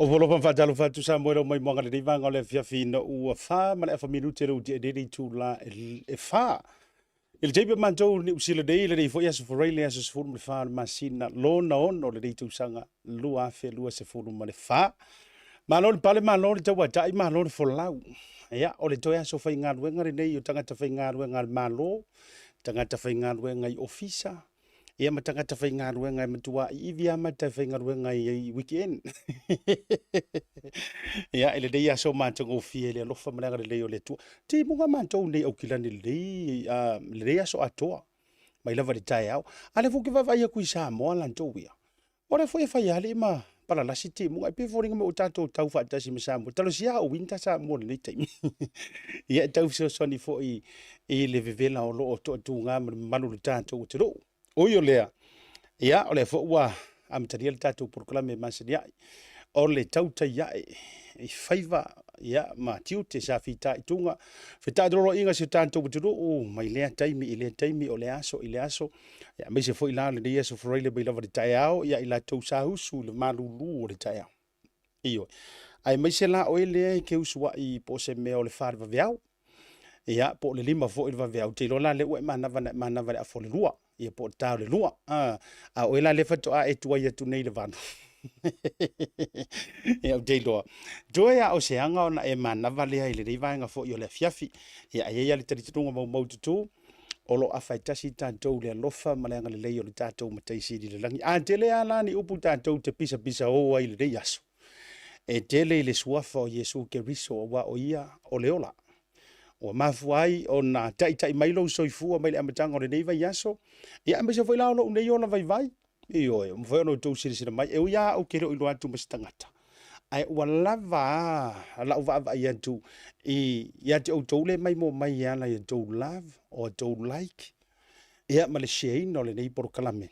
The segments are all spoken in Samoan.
O Volofa faatalofa atu Samoa i lau maimoaga lenei vaega o le afiafi ina ua 4 ma le afa minute le ua nei le itula e 4. I le taimi o matou i Niu Sila nei, lenei foi aso Faraile aso 14 o le masina lona 6 o lenei tausaga 2024. Malo le pale, malo le tauatai, malo le folau. Ia, o le toe aso faigaluega lenei o tagata faigaluega a le Malo, tagata faigaluega i ofisa, ia ma tagata faigaluega e matua iivi lava mata e faigaluega i weekend. Ia, i lenei aso matagofie i le alofa ma le agalelei o le Atua. Timuga matou nei Aukilani i lenei aso atoa, mai lava i le taeao. A o lea foi ou te vaavaai atu i Samoa latou ia, o lea foi e fai alii ma palalasi timuga. E pei e foliga mai ua tatou tau faatasi ma Samoa. Talosia a o winter Samoa i lenei taimi. Ia, e tau fesoasoani foi i le vevela o lo o toatuga ma le mamalu o le tatou atunuu. Ui o lea, ia, o lea foi ua amatalia le tatou polokalame e masani ai, o le tautai ae i faiva ia, ma tiute sa fitaituga, fetaaloloiga i si o tatou atunuu mai lea taimi i lea taimi, o lea aso i lea aso, ia, aemaise foi la lenei aso Faraile mai lava i le taeao, ia i latou sa usu i le malulu o le taeao. Ioe. Aemaise la oe lea e te usuai po o se mea o le 4 i le vaveao, ia, po o le 5 foi i le vaveao, ou te iloa la lea ua e manava na e manava i le afa o le 2, ia po o le ta o le 2. A, a o oe la lea faatoa e tuai atu nei i le 8. Ia, ou te iloa, toe lava o se aga ona e manava lea i lenei vaega foi o le afiafi. Ia, ae i ai lava le talitonuga maumaututu, o lo o afa e tasi tatou i le alofa ma le agalelei o le tatou Matai Sili i le lagi. A tele lava la ni upu tatou te pisapisao ai i lenei aso, e tele i le suafa o Iesu Keriso, aua o Ia o le ola. Ua mafua ai ona taitai mai lou soifua mai le amataga o lenei vaiaso, ia aemaise foi la o lou nei ola vaivai. Ioe, ua mafai ona outou silasila mai, e ui lava ou te le o iloa atu ma se tagata, ae ua lava a lau vaavaai atu ia te outou le maimoa mai e ala i a outou love, o a outou like, ia ma le share ina o lenei polokalame.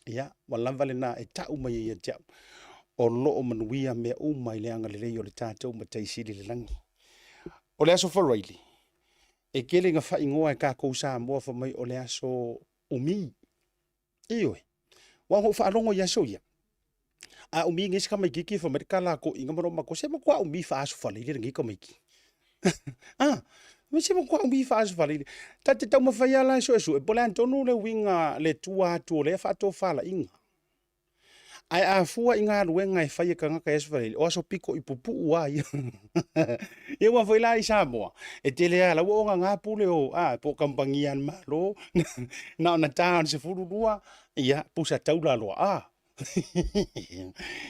Ia, ua lava lena e tau mai ai ia te au, o lo o manuia mea uma i le agalelei o le tatou Matai Sili i le lagi. O le aso Faraile, e tele ina faaigoa e tatou Samoa fai mai o le aso umi. Ioe. Ua ou faalogo i aso ia. A umi nei si tamaititi fai mai le tala a toeaiina ma lou matua, se matua umi faa-Aso Faraile lenei tamaiti. Ah, se matua umi faa-Aso Faraile. Ta te taumafai lava la e suesue po o le a tonu le uiga le tua atu o lea faatofalaiga. Ae a fua i galuega e fai e tagata i Aso Faraile, o aso pito i pupuu lava ia. Ia aua foi la i Samoa, e tele lava, la ua ogaga pule o, a, po o kamupani a le Malo, na ona ta o le 12, ia, pusa taula loa, a.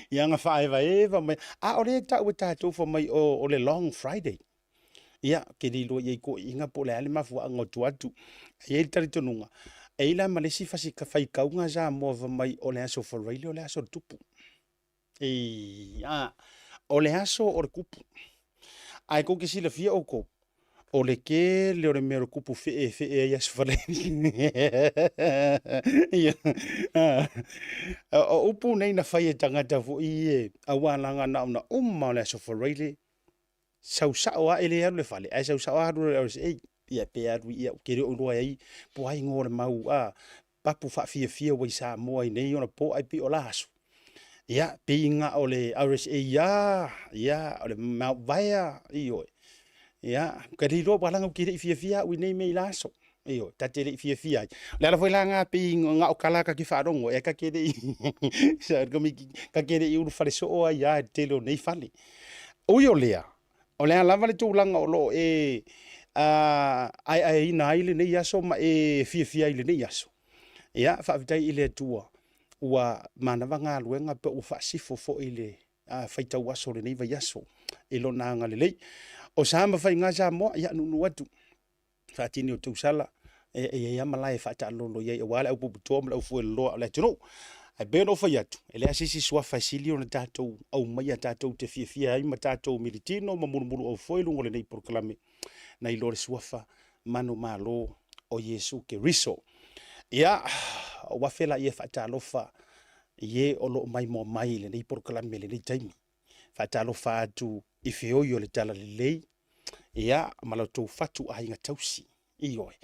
Ia ona faaevaeva mai. A o lea e tau e tatou fai mai o le Long Friday. Ia, ou te le iloa i ai toeaiina po o le a le mafuaaga o tua atu. E i ai le talitonuga, e i ai la ma le isi faitauga Samoa fai mai o le aso Faraile o le aso o le tupu. Ia, o le aso o le tupu. Ae tou te silafia outou, o le tele o le mea o le tupu fee e fee ai aso Faraile. Ia, o upu nei na fai e tagata foi ia, aua leaga na ona uma o le aso Faraile, sau sao lava, e le alu i le fale, ae sau sao lava alu i le RSA. Ia pe alu i, ia ou te le o iloa i ai po o ai igoa o le mau a papu faafiafia ua i Samoa i nei ona po, ae pei o la aso. Ia, pei na o le RSA lava, ia, o le Mount Vaea, ioe. Ia, ou te le iloa aua leaga ou te le i fiafia au i nei mea i la aso. Ioe, ta te le i fiafia ai. O le ala foi la lena pei na o tala ta te faalogo ai, ae ta te le i ta te le i ulufale soo ai lava i le tele o nei fale. Ui o lea, o le a lava le tulaga o lo o e aeaeina ai lenei aso ma e fiafia ai i lenei aso, ia, faafetai i le Atua ua manava galuega pe ua faasifo foi le faitau aso o lenei vaiaso i Lona agalelei. O sa ma faiga Samoa, ia nuunuu atu. faatini o tausala e i ai lava malae e faataalolo i ai aua le aupuputoa ma le aufueloloa o le atunuu. Ae pei ona ou fai atu, e leai se isi suafa e sili ona tatou aumaia tatou te fiafia ai ma tatou militino ma mulumuluaufoe i luga o lenei polokalame nai lo le suafa manumalo o Iesu Keriso. Ia, ou afe laia e faatalofa i e o lo o maimoa mai i lenei polokalame i lenei taimi. Faatalofa atu i feoi o le Talalelei, ia, ma la outou fatu aiga tausi. Ioe.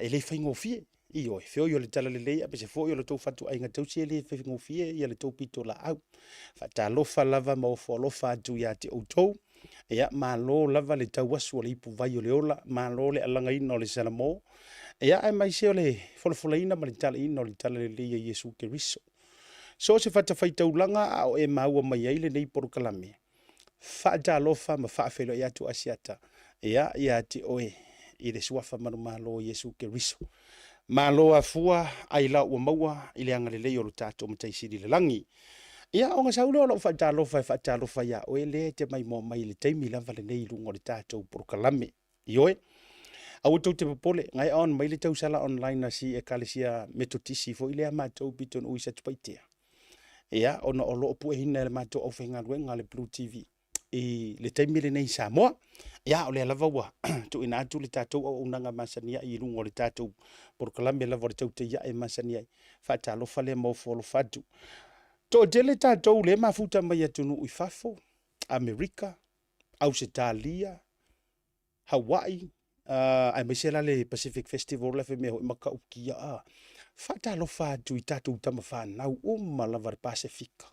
E le faigofie. Ioe, feoi o le talalelei aemaise foi o le tou fatuaiga tausi e le faigofie ia le tou pitolaau. Faatalofa lava ma ofo alofa atu ia te outou. Ia, malo lava le tauasu o le ipuvai o le ola, malo le alagaina o le Salamo, ia, aemaise o le folafolaina ma le talaina o le talalelei a Iesu Keriso. So o se fatafaitaulaga a o e maua mai ai lenei polokalame, faatalofa ma faafeiloai atu Asiata, ia, ia te oe i le suafa manumalo o Iesu Keriso. Malo afua ailao ua maua i le agalelei o lo tatou Matai Sili i le lagi. Ia, ona sau lea o lau faatalofa e faatalofa iā oe lea e te maimoa mai i le taimi lava lenei i luga o le tatou polokalame. Ioe, aua tou te popole, na e on mai le tausala online a si Ekalesia Metotisi foi lea a matou pitonuu i Satupaitea. Ia, ona o lo o pueina e le matou aufaigaluega a le Blue TV i le taimi lenei i Samoa. Ia, o lea lava ua tuuina atu le tatou auaunaga masani ai i luga o le tatou polokalame lava o le tautai ae masani ai. Faatalofa lea ma ofo alofa atu. Toatele tatou lea mafuta mai atunuu i fafo, Amerika, Ausetalia, Hawaii, aemaise la le Pacific Festival la fai mea foi matautia a. Faatalofa atu i tatou tama fanau uma lava le Pasefika.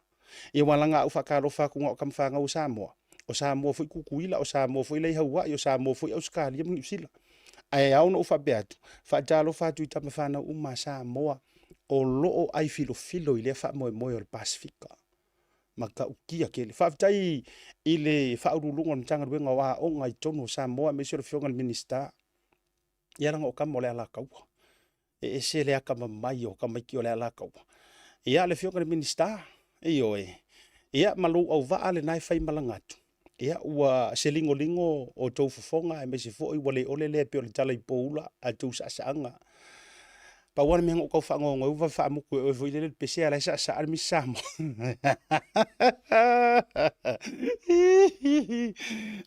Ia aua leaga a ou faatalofa atu na o tama fanau a Samoa, o Samoa foi Tutuila, o Samoa foi la i Hawaii, o Samoa foi Ausetalia ma Niu Sila. Ae ao ona ou faapea atu, faatalofa atu i tama fanau uma a Samoa o lo o ai filofilo i lea faamoemoe o le Pasefika. Matautia tele. Faafetai i le Faauluuluga o le Matagaluega o Aoga i totonu o Samoa aemaise o le Afioga i le Minisita. Ia leaga o tama o le Alataua. E ese le atamamai o tamaiti o le Alataua. Ia le Afioga i le Minisita, ioe, ia ma lou auvaa lena e faimalaga atu. Ia ua se ligoligo o tou fofoga aemaise foi ua le ole lea pei o le tala i poula a tou saasaaga. Pau lava le mea na ou tau faanoano ai ua vave faamutu e oe foi lele le pese a o la e saasaa le Misi Samoa.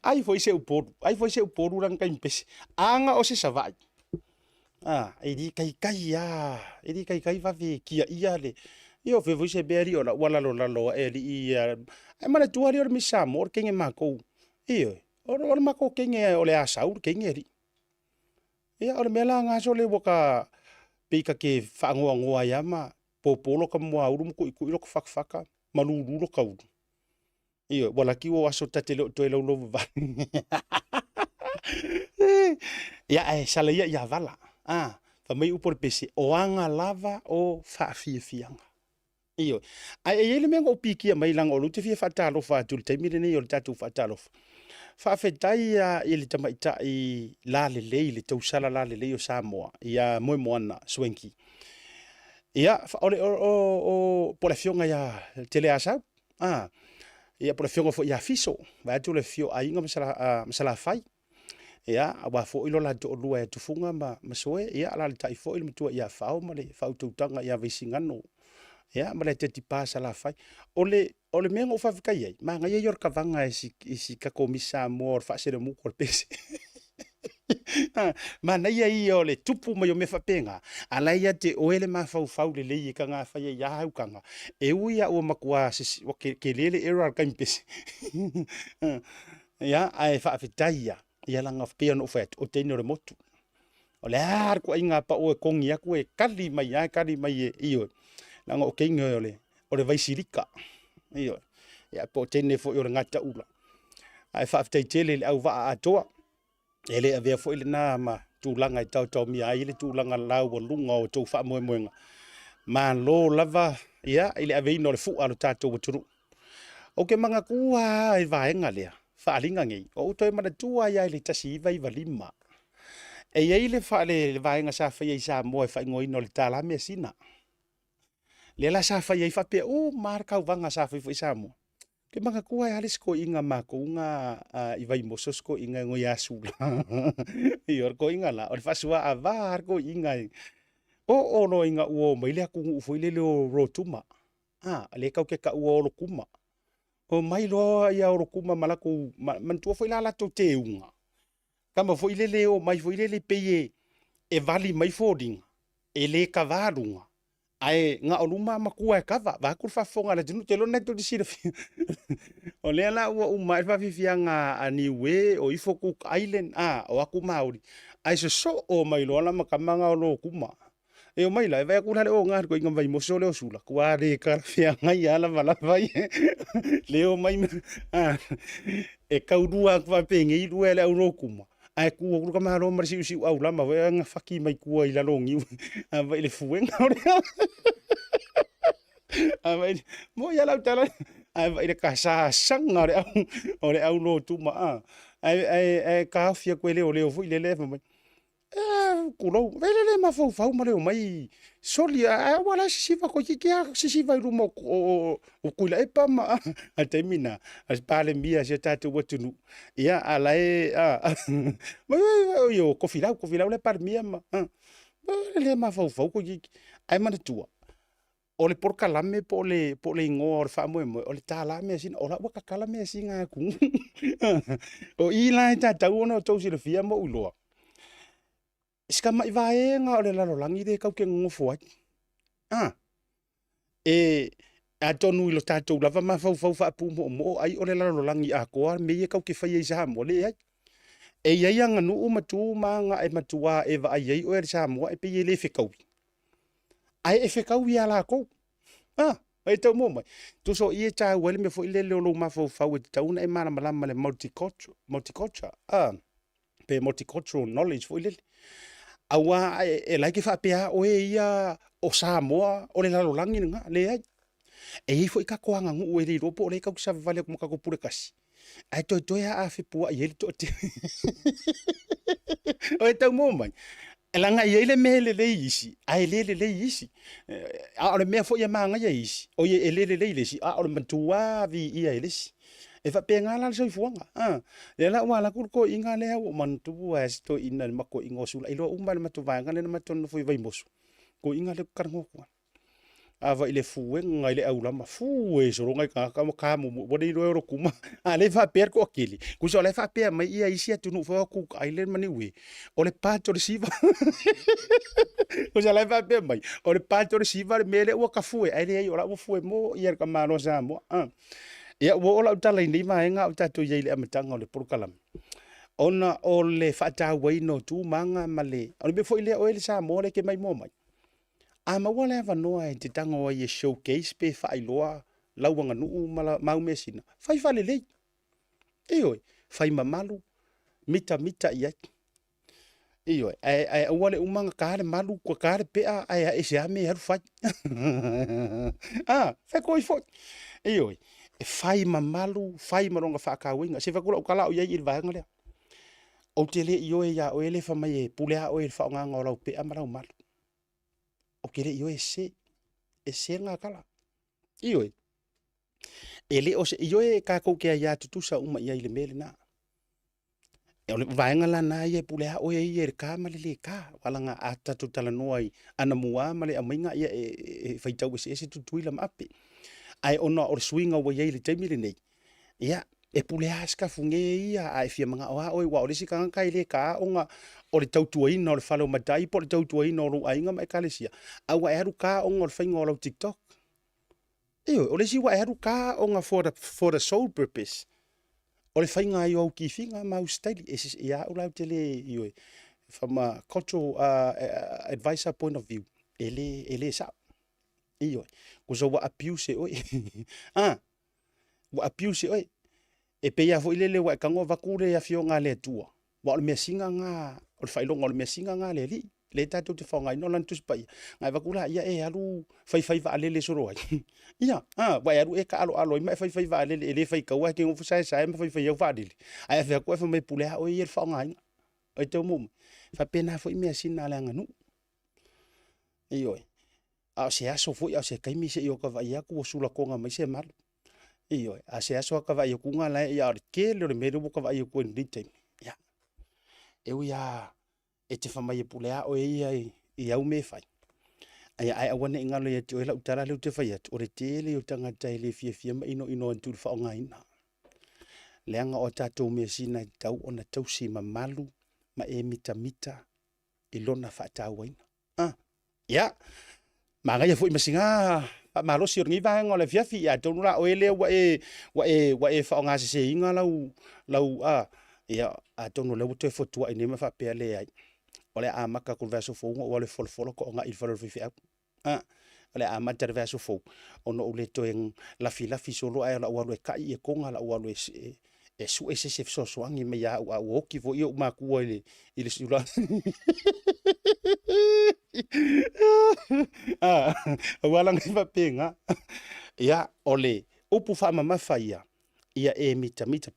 Ai foi se Upolu, ai foi se Upolu lana taimi pese. Ana o se Savaii, a, e li taitai a, e li taitai vave tiaia le, ia o fea foi se mea alii o la ua lalolalo ae alii ia, ae manatua alii o le Misi Samoa o le teine matou, ioe, o le matou teine o le Asau le teine alii. Ia o le mea la lena sole ua ta, pei ta te faanoanoa ai lava ma popo lota muaulu ma tuitui lota fatafata ma lulu lota ulu. Ioe, ua laki ua o aso ta te le o toe laulau vavale. Ia, ae sala ia ia vala. A, fai mai upu o le pese, o aga lava o faafiafiaga. Ioe. Ae e i ai le mea na ou pikia mai leaga o lea ou te fia faatalofa atu i le taimi lenei o le tatou faatalofa. Faafetai lava i le tamaitai lalelei, le tausala lalelei o Samoa, ia Moemoana Schwenkie. Ia, o le, o, o, o, po o le afioga ia Teleasau, a, ia po o le afioga foi ia Fiso, vaeatu le afifio o Aiga ma Salafai. Ia, aua foi lo la toalua ia Tufuga ma Masoe, ia, alaalatai foi le matua ia Fao ma le faautautaga ia Vaisigano, ia, ma le Atetipa Salafai. O le, o le mea na ou faafetai ai, manaia ia o le kavaga e si, i si tatou Miss Samoa o le faaselemutu o le pese. Manaia ia o le tupu mai o mea faapena, a la e ia te oe le mafaufau lelei e taga fai ai lava au taga, e ui lava ua matua ua tele le error a le taimi pese. Ia, ae faafetai ia, ia leaga pei ona ou fai atu, o teine o le motu. O le a le ituaiga pao e togi atu e kali mai lava, e kali mai e, ioe, leaga o teine o le, o le vaisilika, ioe, ia po o teine foi o le gataula. Ae faafetai tele i le auvaa atoa, e le avea foi lena ma tulaga e taotaomia ai le tulaga laualuga o outou faamoemoega. Malo lava ia i le aveina o le fua a lo tatou atunuu. Ou te manatua lava i vaega lea, faaaliga nei, ua ou toe manatua ai lava i le 1995, e i ai le le vaega sa faia i Samoa e faaigoaina o le $1 measina. Lea la sa fai ai faapea uma lava le tauvaga sa fai foi i Samoa. Ou te manatua ai lava le isi toeaina matou na i Vaimoso si toeaina e igoa ia Sula. Ioe, o le toeaina la, o le faasuaava lava le toeaina. Oo loa ina ua omai le atunuu foi lele o Rotuma, a, lea tatou te taua o Olokuma. Omai loa ia Olokuma ma latou, manatua foi la latou teuga, tama foi lele e omai foi lele pei e vali mai foliga, e le kava luga, ae na o luma matua e kava, vaeatu le faafofoga a le atunuu, ou te iloa o lena tou te silafia. O lea la ua uma ai le faafiafiaga a Niue, o ifo Cook Island, a, o atu Maori, ae sosoo mai loa la ma tama na o Rotuma. E omai la, e vaai atu la le oga le toeaina Vaimoso lea o Sula, ua le talafeagai lava lavalava ia. Le omai ma, e taulua atu faapenei lua e le au lotuma, ae tu atu le tamaloa ma le siusiu aulama foi lea e gafati mai tua i lalo o niu, vaai i le fuega o le e moni lava lau tala, ae vaai i le tasaasaga o le au lotuma, ae taofi atu e leoleo foi lele ae fai mai, tulou, e le mafaufau ma le omai, soli, ae aua la e sisiva, toeitiiti lava sisiva i luma o Tuilaepa ma, a o le taimi lena, o le Palemia o si o tatou atunuu, ia, a o la e, oi o Tofilau, Tofilau la e Palemia ma, e le mafaufau toeitiiti. Ae manatua, o le polokalame po o le, po o le igoa o le faamoemoe, o le $1 measina, o la ua tatala measina a atunuu. O i la e tatau ona outou silafia ma ou iloa, si tamai vaega o le lalolagi lea tatou te nonofo ai, a, e atonu i lo tatou lava mafaufau faapumoomoo ai o le lalolagi atoa mea ia tatou te faia i Samoa, leai. E i ai aganuu ma tu ma aga e matua e vaai ai oe le Samoa e pei e le fetaui, ae e fetaui ia latou. A, e tau maua mai. Tusa o i e taua ai le mea foi lele o lou mafaufau e tatau ona e malamalama i le multicultural, multicultural, a, pe multicultural knowledge foi lele. Aua e la e te faapea lava oe ia o Samoa o le lalolagi lena, leai. E i ai foi tatou aganuu e le iloa po o lea tatou te savavali atu ma tatou pule tasi, ae toetoe lava a fepuai ai le toatele. O e tau maua mai, leaga e i ai le mea e lelei i isi, ae le lelei i isi. A o le mea foi e manaia i isi, oi e le lelei i le isi, a o le matua viia e le isi. E faapena la le soifuaga. A, lea la ua alu atu le toeaina lea ua ou manatua lava si toeaina i le matou toeaina o Sula, e iloa uma lava e le matou vaega lea na matou nonofo i Vaimoso, toeaina lea ou te talanoa atu ai. A vaai i le fuega i le aulama, fue solo nai tagata ua ta muamua, ua le iloa e Olokuma. A o lea e faapea le toatele, tusa o la e faapea mai ia isi atunuu foi o Cook Island ma Niue, o le part o le siva. Tusa o la e faapea mai, o le part o le siva le mea lea ua tafue, ae leai o la ua fue mo ia le tamaloa Samoa. Ia ua oo lau tala i nei vaega a o tatou i ai i le amataga o le polokalame, ona o le faatauaina o tu ma aga ma le, o le mea foi lea, oe le Samoa lea e te maimoa mai, A maua le avanoa e te tago ai e showcase pe faailoa lau aganuu ma au measina, fai faalelei. Ioe, fai mamalu, mitamita i ai. Ioe, ae, ae aua le uma ona ta le malu, ua ta le pea ae ae se a mea e alu fai. A, fai koi foi. Ioe, e fai mamalu, fai ma lona faatauaina. Se i fai atu lau tala a o i ai i le vaega lea. Ou te le ioe ia oe le fai mai e pule lava oe i le faaaogaina o lau pea ma lau malu. Ou te le ioe e sese, e sese lena tala. Ioe, e le o se ioe tatou te aia tutusa uma i ai i le mea lena. O le vaega la lena ia e pule lava oe ia i le ka ma le le ka. Aua leaga a tatou talanoa i anamua ma le aumaiga, ia e faitau eseese Tutuila ma Ape. Ae ona o le suiga ua i ai i le taimi lenei, ia, e pule lava Sikafuge ia, a e fia manao lava oe, aua o le isi tagata e le ta ona o le tautuaina o le fale o matai po o le tautuaina o lou aiga ma ekalesia, a ua e alu ta ona o le faiga o lau TikTok. Ioe, o le isi ua e alu ta ona for the, for the sole purpose o le faiga ai o au kifiga ma au staili. E, ia au la ou te le, ioe, from a cultural advisor point of view, e le, e le sao. Ioe, kusa ua abuse e oe. ah, ua abuse e oe. E pei lava foi lele ua e tago avatu le afioga a le Atua, aua o le measina lena, o le faailoga o le measina lena a le Alii, lea tatou te faaaogaina o Lana Tusi Paia, na e avatu laia e alu faifai vaalele solo ai. Ia, a, ua e alu e taaloalo ai ma e faifai vaalele, e le faitaua e te nofo saesae ma faifai au vaalele, ae fai atu oe fai mai e pule lava oe ia i le faaaogaina. E tau maua mai? E faapena foi measina a le aganuu. Ioe. A o se aso foi a o se taimi seia ota vaai atu ua sulatoga mai se malu. Ioe, a o se aso ata vaai atu ga lae, ia a o le tele o le mea lea ua ota vaai atu ai i lenei taimi, ia, e ui lava e te fai mai e pule lava oe ia i au mea e fai, ia ae aua ne i galo ia te oe lau tala lea ou te fai atu, o le tele o tagata e le fiafia ma inoino atu i le faaaogaina. Leaga o a tatou measina e tatau ona tausi mamalu ma e mitamita i lona faatauaina. Ah, ia, manaia foi ma sina faamalosi o lenei vaega o le afiafi, ia atonu la oe lea ua e, ua e, ua e faaaogaseseina lau, lau, ah, ia, atonu o lea ua toe fotuai nei ma faapea leai. O le a amata atu i le vaiaso fou ona ou alu e folafola toagai i le fale o le faifeau. A, o le a amata i le vaiaso fou ona ou le toe lafilafi solo ae o le a ou alu e tai ietoga, o le a ou alu e sue se isi e fesoasoani mai ia au, a ua oti foi ou matua i le tulaga. Aua leaga e faapena. Ia, o le upu faamamafa ia, ia e mitamita,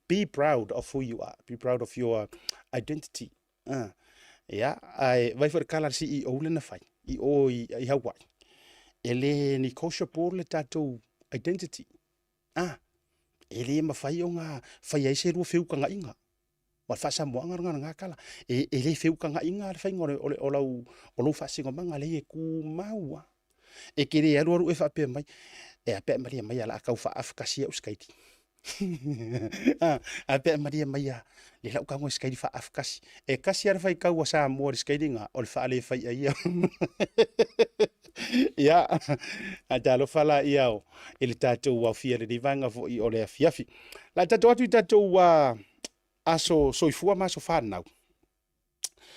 be proud of who you are, be proud of your identity. Ia, ae vaai foi i le tala a le CEO lea na fai i o i Hawaii, e le negotiable le tatou identity. E le mafai ona faia ai se lua feutagaiga. Aua o le faa-Samoaga lena o lena tala. E le feutagaiga le faiga o lou faasinomaga, leai e tumau lava. E te le alu alu e faapea mai, e a pe a e malie mai o le a tau faa-F1 au sikaili. A pe a e malie mai lava, lea o le a ou tago i le sikaili faa-F1. E tasi lava le faitau a Samoa i le sikaili lena, o le faale-faiaia. Ia, ae talofa la ia i le tatou aofia i lenei vaega foi o le afiafi. O le a tatou o atu i tatou aso soifua ma aso fanau.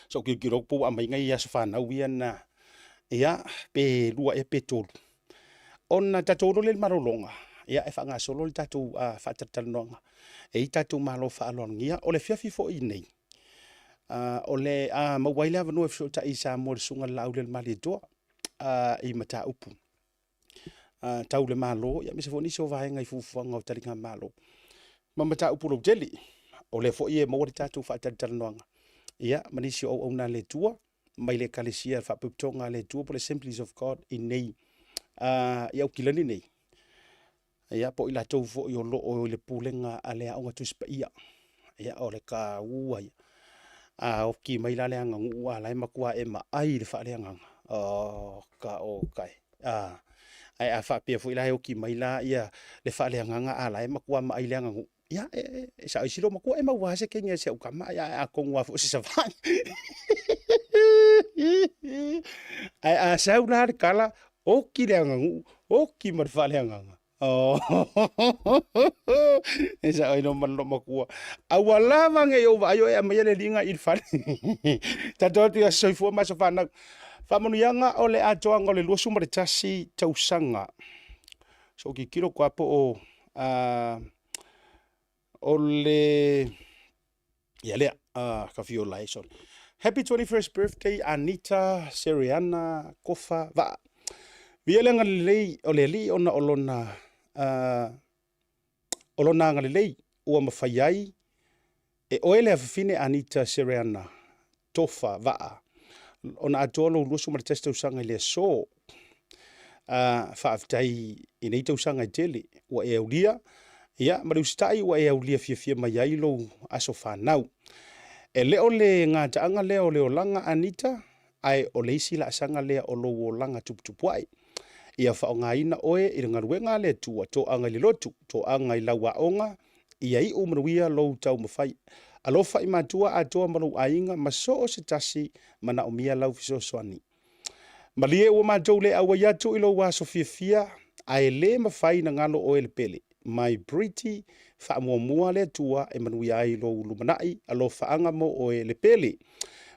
Sa ou tilotilo atu po ua aumai nai aso fanau ia na, ia, pe lua ea pe tolu. Ona tatou o loa lea i le malologa, ia e faagasolo le tatou faatalatalanoaga. E i ai tatou malo faaaloalogia. O le afiafi foi lenei, o le a maua ai le avanoa e fesootai i Samoa i le Susuga i le Laaulialemalietoa i mataupu tau le Malo, aemaise foi nisi o vaega i fuafuaga o taligamalo ma mataupu lautele. O lea foi e maua le tatou faatalatalanoaga ia, ma nisi o auauna a le Atua mai le Ekalesia Faapotopotoga a le Atua po o le Assemblies of God i inei i Aukilani nei, ia, po o i latou foi o lo o i le pulega a le Aoga Tusi Paia. Ia, o le taua ia. A oti mai la le aganuu a o la e matua e maai i le faaleagaga, oka oka e. Ae a faapea foi la e oti mai la ia le faaleagaga a o la e matua maai i le aganuu, ia, e sao ai si loomatua, e maua lava se teine a si au tama, ia atonu lava foi o se savali. Ae a sau la le tala, oti le aganuu, oti ma le faaleagaga. E sao ai no ma loomatua. A ua lava nei ou vaai o e aumaia le alii i le fale. Tatou atu i aso soifua ma aso fanau. Faamanuiaga o le atoaga o le 21 tausaga. So ou tilotilo atu lava po o o le ia lea Tafiola e sorry. Happy 21st birthday Anita Seriana Kofa Vaa. Viia le agalelei o le Alii ona o lona o lona agalelei ua mafai ai e oe le afafine Anita Sereana Tofa Vaa ona atoa lou 21 tausaga i le aso. Faafetai i nei tausaga e tele ua e aulia, ia, ma le usitai ua e aulia fiafia mai ai lou aso fanau. E le o le gataaga lea o le olaga Anita, ae o le isi laasaga lea o lou olaga tuputupuae. Ia faaaogaina oe i le galuega a le Atua, toaga i le lotu, toaga i lau aoga, ia iu manuia lou taumafai. Alofa i matua atoa ma lou aiga ma so o se tasi manaomia lau fesoasoani. Malie ua matou le auai atu i lou aso fiafia, ae le mafai na galo oe le pele. My pretty, faamuamua le Atua e manuia ai lou lumanai, alofaaga mo oe le pele.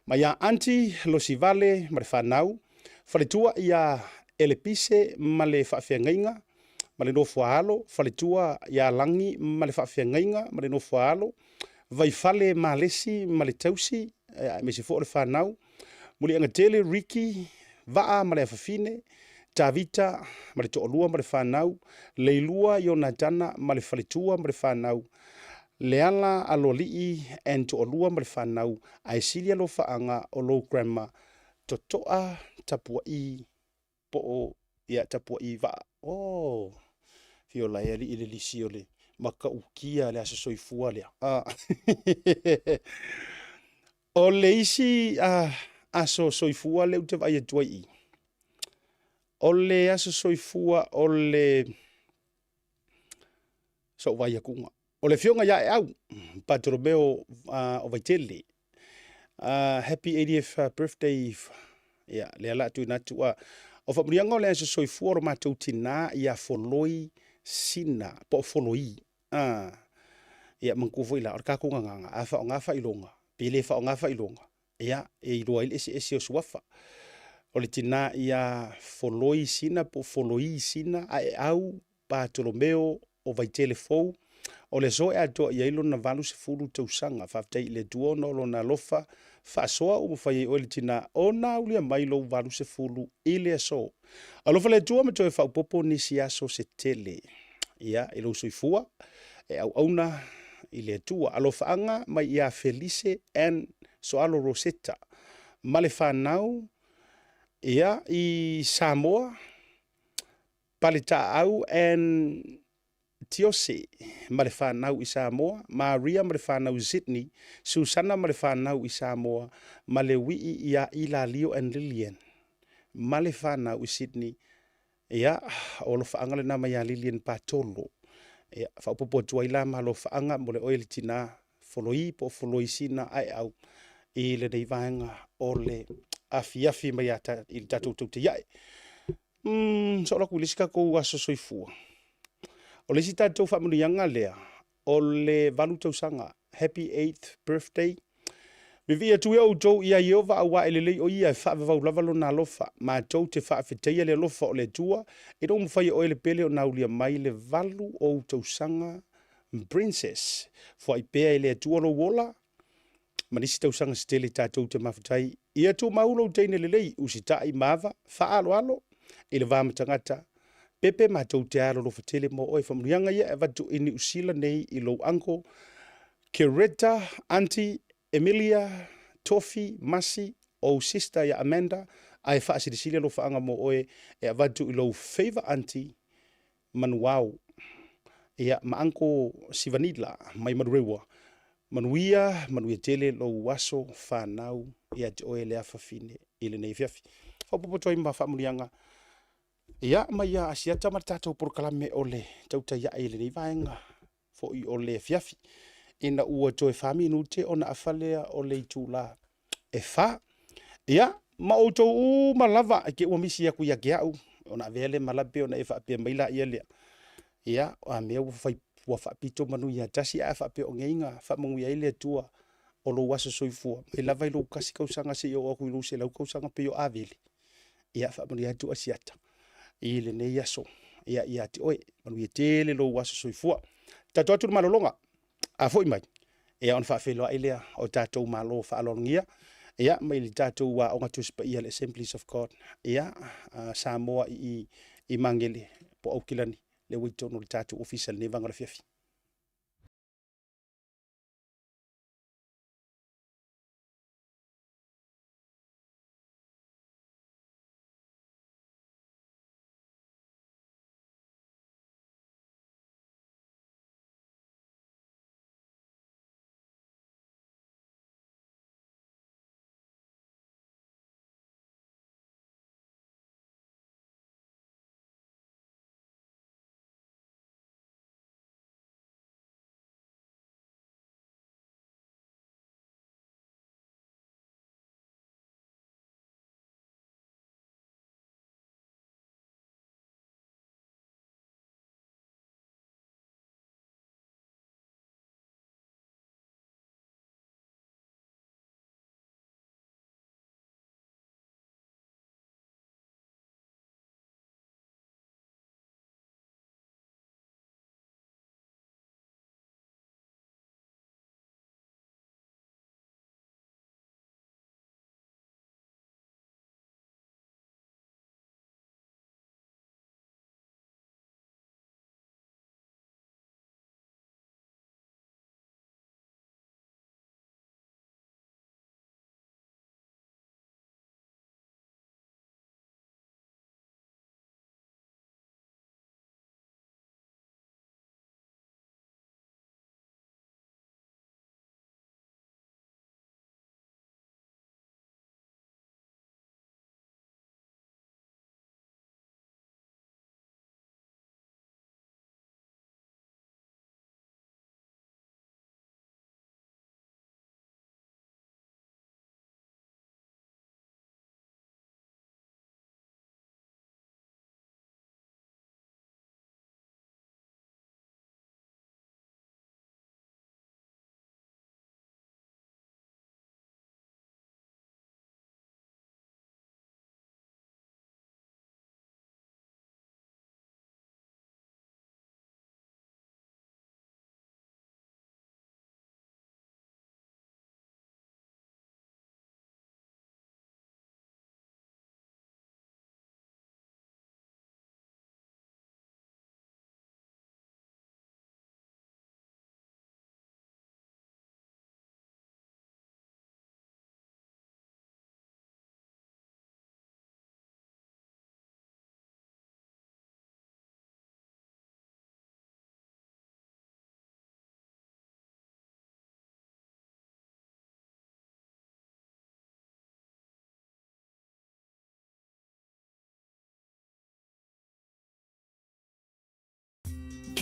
Mai ia Aunty Losivale ma le fanau, faletua ia Elepise ma le faafeagaiga ma le nofo a alo, faletua ia Lagi ma le faafeagaiga ma le nofo a alo, Vaifale Malesi ma le tausi, aemaise foi o le fanau, Muliagatele Ricky, Vaa ma le afafine, Tavita ma le toalua ma le fanau, Leilua Ionatana ma le faletua ma le fanau, Leala Aloalii and toalua ma le fanau, ae sili alofaaga o lou grandma Totoa Tapua'i po o ia Tapua'i Vaa. Oh, fiola e alii le lisi o le matautia le aso soifua lea. Ah. O le isi aso soifua lea ou te vaai atu ai i i, o le aso soifua o le sa ou vaai atuga. O le afioga ia Eau, Patolomeo o Vaitele. Happy 80th birthday. Ia, lea la tuuina atu. O faamanuiaga o le aso soifua o lo matou tina ia Foloi Sina, po o Foloi. Ia, manatua foi la, o le tatou gagana, a faaaoga faailoga, pe le faaaoga faailoga, Ia, e iloa ai le eseese o suafa. O le tina ia Foloi Sina po o Foloi Sina Aeau Patolomeo o Vaitele Fou, o le aso e atoa i ai lona 80 tausaga. Faafetai i le Atua ona o lona alofa faasoa ua mafai ai oe le tina ona aulia mai lou 80 i le aso. Alofa le Atua ma toe faaopoopo nisi aso se tele ia i lou soifua e auauna i le Atua. Alofaaga mai ia Felise Ann Soalo Roseta ma le fanau ia i Samoa, Paletaau Ann Tiose ma le fanau i Samoa, Maria ma le fanau i Sydney, Susana ma le fanau i Samoa, ma le uii ia Ilalio and Lilian ma le fanau i Sydney. Ia, o alofaaga lena mai ia Lilian Patolo. Ia, faaopoopo atu ai la ma alofaaga mo le oe le tina Foloi po o Foloi Sina Aeau i lenei vaega o le afiafi mai i le tatou Tautai Ae. Soo atu i le isi tatou aso soifua. O le isi tatou faamanuiaga lea, o le 8 tausaga, happy 8th birthday. Vivii atu ia outou ia Ieova auā e lelei o ia e faavavau lava lona alofa. Matou te faafetaia le alofa o le Atua ina ua mafai e oe le pele ona aulia mai le 8 o ou tausaga Princess. Foai pea e le Atua lou ola ma nisi tausaga se tele tatou te mafuta ai. Ia tumau lou teine lelei, usitai ma ava, faaaloalo i le va ma tagata. Pepe matou te alolofa tele mo oe. Faamanuiaga ia e avatu i Niu Sila nei i lou uncle Kereta, Aunty Emilia, Tofi, Masi, ou sister ia Amanda, ae faasilisili alofaaga mo oe e avatu i lou favour aunty Manuao, ia ma uncle Sivanila mai Manurewa. Manuia, manuia tele lou aso fanau ia te oe le afafine i lenei afiafi. Faaopoopo atu ai ma faamanuiaga ia mai ia Asiata ma le tatou polokalame o le Tautai Ae i lenei vaega foi o le afiafi, ina ua toe 4 minute ona afa lea o le itula e 4. Ia, ma outou uma lava, e te ua misi atu ia te au, ona avea lea ma lape ona e faapea mai laia lea. Ia, a mea ua fai, ua faapito manu ia tasi, ae a faapea o nei na faamanuia ai le Atua o lou aso soifua, mai lava i lou 1 tausaga seia oo atu i lou 100 tausaga pei o Avele. Ia, faamanuia atu Asiata i lenei aso ia ia te oe. Manuia tele lou aso soifua. Tatou atu le malologa, a foi mai, ia ona faafeiloai lea o tatou malo faaaloalogia, ia mai le tatou aoga Tusi Paia le Assemblies of God, ia Samoa i i Magele po o Aukilani, lea ua i totonu o le tatou ofisa i lenei vaega o le afiafi.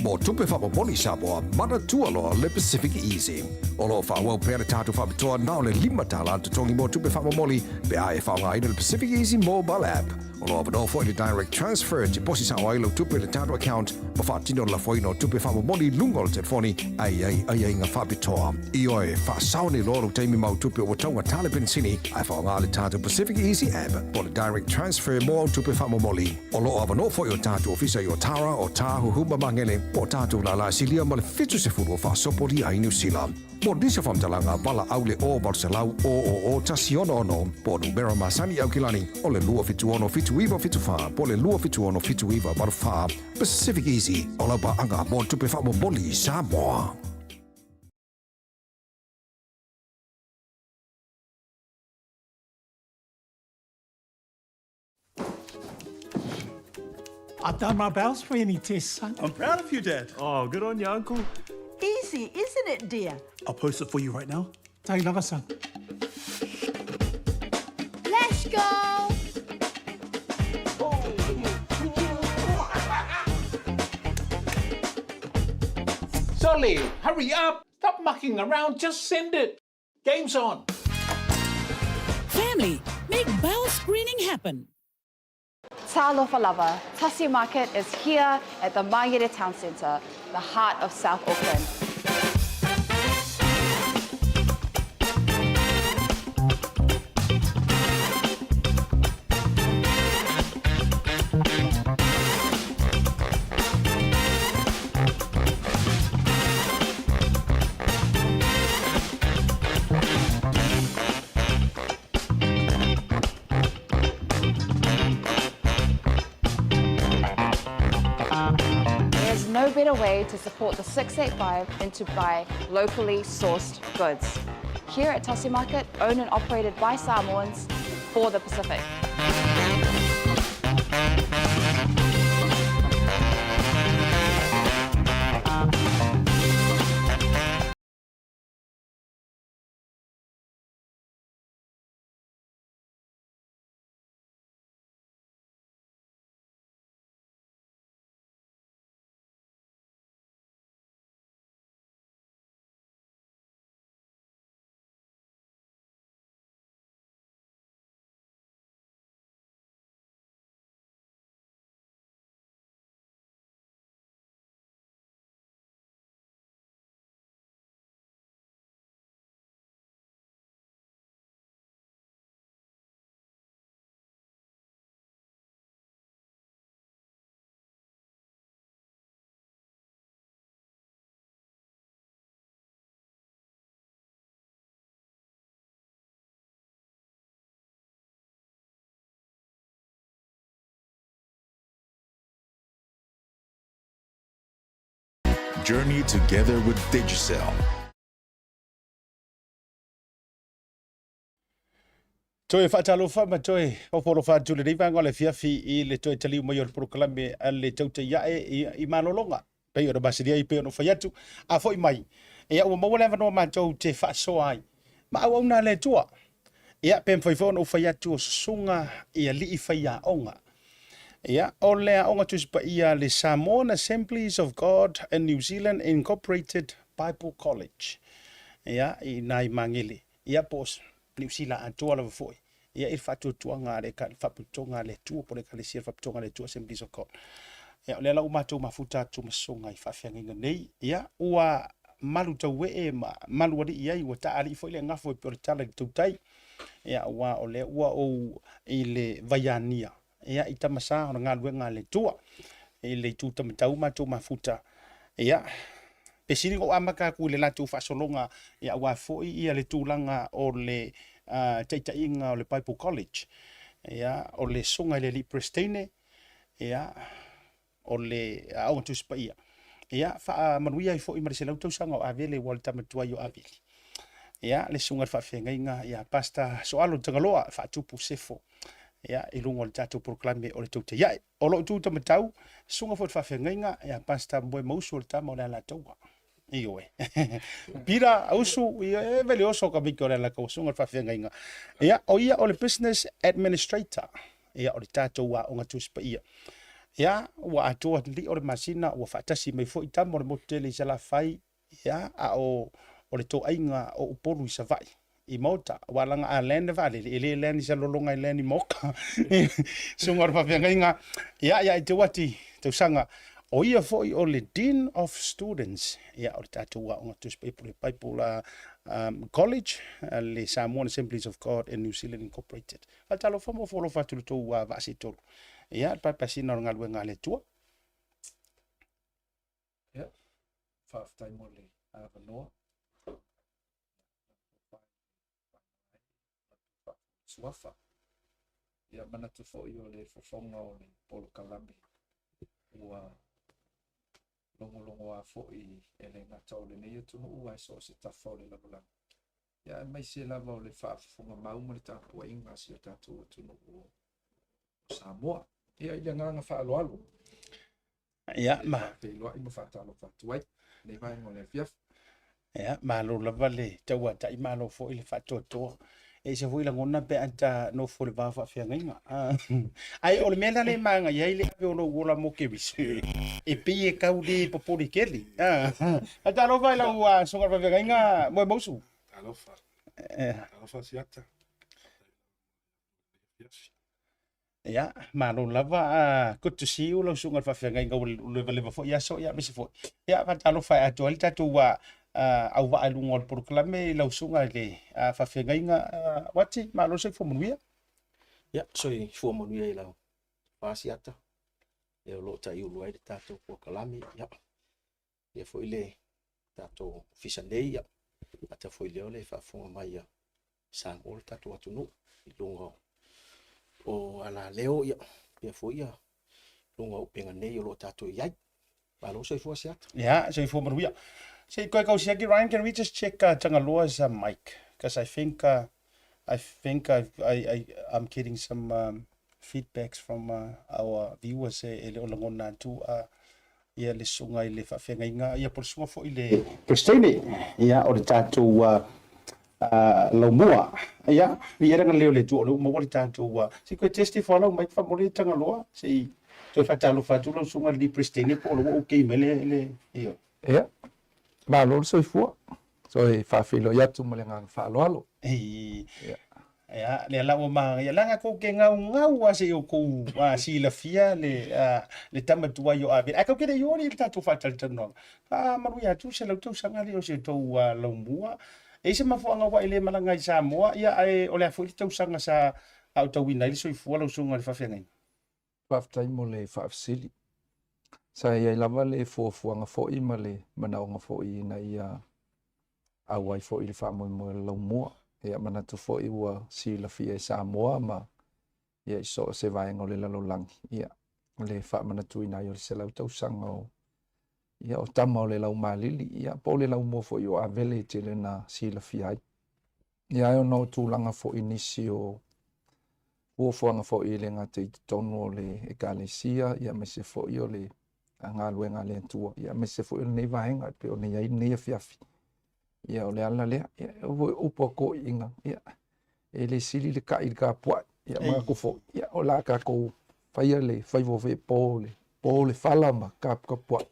Mo tupe faamomoli Samoa, manatua loa le Pacific Easy. O lo o faaauau pea le tatou faapitoa na o le $5 le totogi mo tupe faamomoli pe a e faaaogaina le Pacific Easy mobile app. O lo o avanoa foi le direct transfer e tiposi sao ai lau tupe i le tatou account ma faatino le lafoina o tupe faamomoli i luga o le telefoni a i ai aiaiga faapitoa. Ioe, faasao nei loa lou taimi ma au tupe ua taugata le penisini ae faaaoga le tatou Pacific Easy app po o le direct transfer mo au tupe faamomoli. O lo o avanoa foi o tatou ofisa i Otara, Otāhuhu ma Magele, po o tatou lālā silia ma le 70 o faasopolia ai Niu Sila. Mo nisi o faamatalaga, valaau le 0 800 000 166 po o numera masani i Aukilani o le 276 7974 po o le 276 7984. Pacific Easy, o lau paaga mo le tupe faamomoli i Samoa. I've done my bowel screening test, son. I'm proud of you, Dad. Oh, good on you, Uncle. Easy, isn't it, dear? I'll post it for you right now. Take lava, son. Let's go! Solly, hurry up! Stop mucking around, just send it! Game's on! Family, make bowel screening happen. Talofa lava, Tasi Market is here at the Mangere Town Centre, the heart of South Auckland. There's no better way to support the 685 than to buy locally sourced goods. Here at Tasi Market, owned and operated by Samoans for the Pacific. Journey together with Digicel. Toe faatalofa ma toe faufaulofa atu lenei vaega o le afiafi i le toe taliu mai o le polokalame a le Tautai Ae i malologa pei ona masani ai pei ona fai atu a foi mai ia ua maua le avanoa matou te faasoa ai ma auauna a le Atua. Ia pe mafai foi ona ou fai atu o susuga i alii faiaoga. Ia o le aoga Tusi Paia le Samoan Assemblies of God in New Zealand Incorporated Bible College. Ia i nai Magele. Ia po o Niu Sila atoa lava foi. Ia i le faatuatuaga a le Faapotopotoga a le Atua po o le Ekalesia Faapotopotoga a le Atua Assemblies of God. Ia o lea la ua matou mafuta atu ma susuga i faafeagaiga nei. Ia ua malu tauee ma malu alii ai, ua taalii foi le gafo e pei o le tala i le tautai. Ia aua o lea ua ou i le vaiania ia i Tamasa o le galuega a le Atua. I le itu tamatau matou mafuta. Ia pe sili ona ou amata atu i le latou faasologa ia aua foi ia le tulaga o le taitaiga o le Bible College. Ia o le susuga i le alii Peresetene, ia o le Aoga Tusi Paia. Ia faamanuia ai foi ma le 100 tausaga o Avele ua o le tama tuai o Avele. Ia le susuga i le faafeagaiga ia Pastor Soalo Tagaloa faatupu Sefo. Ia i luga o le tatou polokalame o le Tautai Ae. O lou tu tamatau, susuga foi i le faafeagaiga ia Pastor Moemausu o le tama o le Alataua. Ioe. Pira, ausu, ia, e vele oso ka miki o le Alataua, susuga i le faafeagaiga. Ia, o ia o le business administrator. Ia, o le tatou aoga Tusi Paia. Ia, ua atoa alii o le masina ua faatasi mai foi tama o le motu tele i Salafai, ia, a o o le toaiga o Upolu i Savaii i Maota, aua leaga a land le vaalele, e le land i Salelologa e land i Moka. Susuga o le faafeagaiga, ia, ia te Uati Tausaga, o ia foi o le Dean of Students, ia, o le tatou aoga Tusi Paia po o le Bible um, College, le Samoan Assemblies of God in New Zealand Incorporated. Faatalofa ma ofo alofa atu i le tou uh, vaa seitolu. Ia, le paepaesina o le galuega a le Atua. Ia, faafetai mo le avanoa. Suafa. Ia, manatu foi o le fofoga o le polokalame ua logologoa foi e le gata o lenei atunuu ae so o se tafa o le lalolagi. Ia, aemaise lava o le faafofoga mau ma le tapuaiga a si o tatou atunuu o Samoa. Ia, i le agaga faaaloalo. Ia, ma. Faafeiloai ma faatalofa atu ai lenei vaega o le afiafi. Ia, malo lava le tauatai, malo foi le faatoatoa. E ese foi lagona pe a ta nofo i le va o faafeagaiga. Ae o le mea lea le manaia ai le ave o lou ola mo Keriso, e pei e tau le popole tele. Talofa i lau susuga i le faafeagaiga Moemausu. Talofa. Talofa Siata. Ia, malo lava. Uh, good to see you lau susuga i le faafeagaiga ua levaleva foi aso, ia aemaise foi. Ia, faatalofa e atoa ai le tatou uh, uh, auvaa i luga o le polokalame i lau susuga i le uh, faafeagaiga uh, Wati, malo le soifua manuia. Ia, soifua manuia i lau Pasiata, ia o lo o taiulu ai le tatou polokalame, ia, ia foi le tatou ofisa nei, ia, ata foi lea o le faafofoga mai a Samoa le tatou atunuu i luga o alaleo, ia, pea foi ia luga o upega nei o lo o tatou i ai. Malo soifua Siata. Yeah, soifua manuia. Se i koe kau siaki, Ryan, can we just check Tagaloa's mic? Because I think I think I've, I, I, I'm getting some um, feedbacks from our viewers e, e le o lagona atu uh, ia le susuga i le faafeagaiga, ia po o le susuga foi i le Peresetene, ia o le tatou uh, uh, laumua. Ia, viiga le leo o le Atua o lea ua maua le tatou uh, se i toe test ifo lava lau mic faamolemole Tagaloa, se i toe faatalofa atu lau susuga i le Peresetene po o lea ua okay mai le, le, ia. Ia, malo le soifua. Toe faafeiloai atu ma le agaga faaaloalo. Ia. Ia, lea la ua manaia. Leaga kou te gaugau lava se i outou silafia le, le tama tuai o Avele. Ae kou te le i oo i le tatou faatalatalanoaga. Faamanuia atu 100 tausaga alii o si outou laumua. E i ai se mafuaaga ua e le malaga i Samoa, ia ae o le a foi le tausaga sa aotauina ai le soifua lau susuga i le faafeagaiga? Faafetai mo le faafesili. Sa i ai lava le fuafuaga foi ma le manaoga foi ina ia auai foi i le faamoemoe o le laumua. Ia manatu foi ua silafia e Samoa ma ia i so o se vaega o le lalolagi, ia le faamanatuina ai o le 100 tausaga o ia o tama o le laumālili, ia po o le laumua foi o Avele e tele na silafia ai. Ia ae ona o tulaga foi nisi o fuafuaga foi e le gata i totonu o le Ekalesia, ia aemaise foi o le galuega a le Atua, ia aemaise foi o lenei vaega e pei ona i ai lenei afiafi. Ia o le ala lea, ia o foi upu a toeaiina, ia e le sili le kai i le tapuai. Ia manatu foi, ia o le a tatou faia le faiva o feepo, le po le fala ma taputapuai,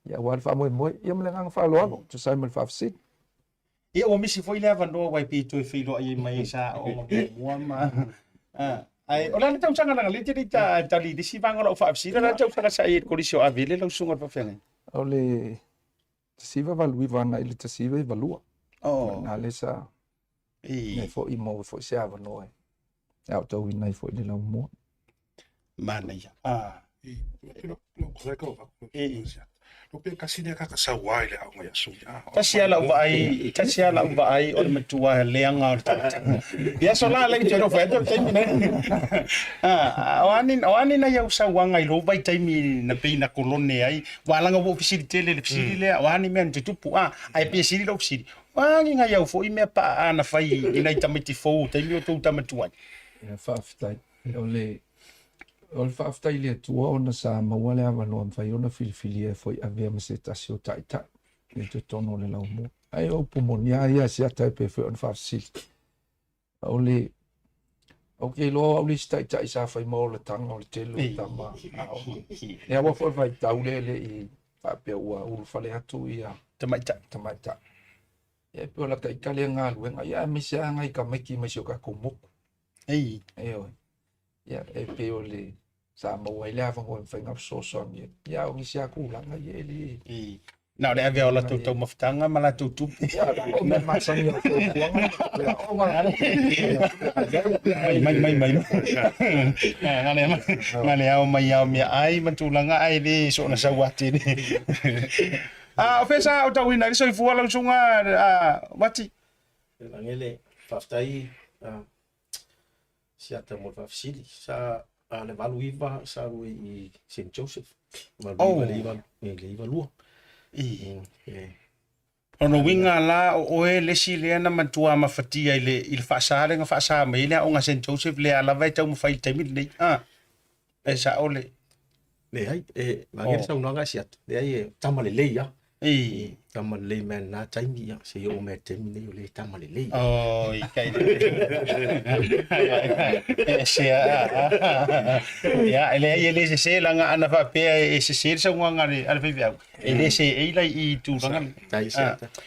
ia aua le faamoemoe. Ia ma le agaga faaaloalo, tusa ai ma le faafesili. Ia ua misi foi le avanoa aua e pei e toe feiloai ai mai sa aoga muamua ma ae o le a le tausaga leaga lea e te le i tali i le isi vaega o lau faafesili, o le a le tausaga sa e i ai i le Kolisi o Avele lau susuga i le faafeagaiga? O le 1989 agai i le 1992. Oh. Na lea sa nei foi maua foi se avanoa e aotauina ai foi le laumua. Manaia. Ah. Tasi lava lau vaai, tasi lava lau vaai o le matua leaga o le tagata. I aso la lea i te nofo atu o le taimi nei. Ah, o a ni, o a ni nai au sauaga i lou vaitaimi na pei na kolone ai, ua leaga ua ou fesili tele i le fesili lea, o a ni mea na tutupu, ah, ae pei e sili lou fesili, o a ni nai au foi mea paa na fai i nai tamaiti fou i taimi o tou tama tuai? Ia, faafetai. O le, o le faafetai i le Atua ona sa maua le avanoa mafai ona filifilia e foi avea ma se tasi o taitai i totonu o le laumua. Ae o upu moni lava ia Asiata e pei foi ona faafesili. O le, Ou te iloa o au le isi taitai sa fai ma olataga o le tele o tama aoga. E aua foi le vaitau lea e le i faapea ua ulufale atu ia tamaitai. Tamaitai. Ia e pei o lata ita lea galuega, ia aemaise lava nai tamaiti mai si o tatou motu. Ei. Ioe. Ia e pei o le sa maua ai le avanoa e mafai ona fesoasoani ai. Ia a o nisi lava tulaga ia e le... Ei. Na o le ave o latou taumafataga ma latou tupe. Ia, o mea masani o fuafuaga, le aoga. Mai, mai, mai, mai. Na le ao mai ao mea ai ma tulaga ai le soona sau atili. A o fea sa o tauina ai le soifua lau susuga Uati? Lagele, faafetai Siata mo le faafesili. Sa le 89 sa alu ai i St Joseph. 89 i le 92. Lona uiga la o oe le isi lea na matua mafatia i le i le faasa lea na faasa mai ai le aoga St Joseph lea lava e taumafai i le taimi lenei. E sao le... Leai, e manaia le saunoaga a Siata, leai e tama lelei lava. Tama lelei mai lena taimi, ia, seia oo mai i le taimi lenei o lea e tama lelei. Oi, kai e se a. Ia, e leai e le sese laga ana faapea e sese le saunoaga a le faifeau. E le seei la i tulaga nei.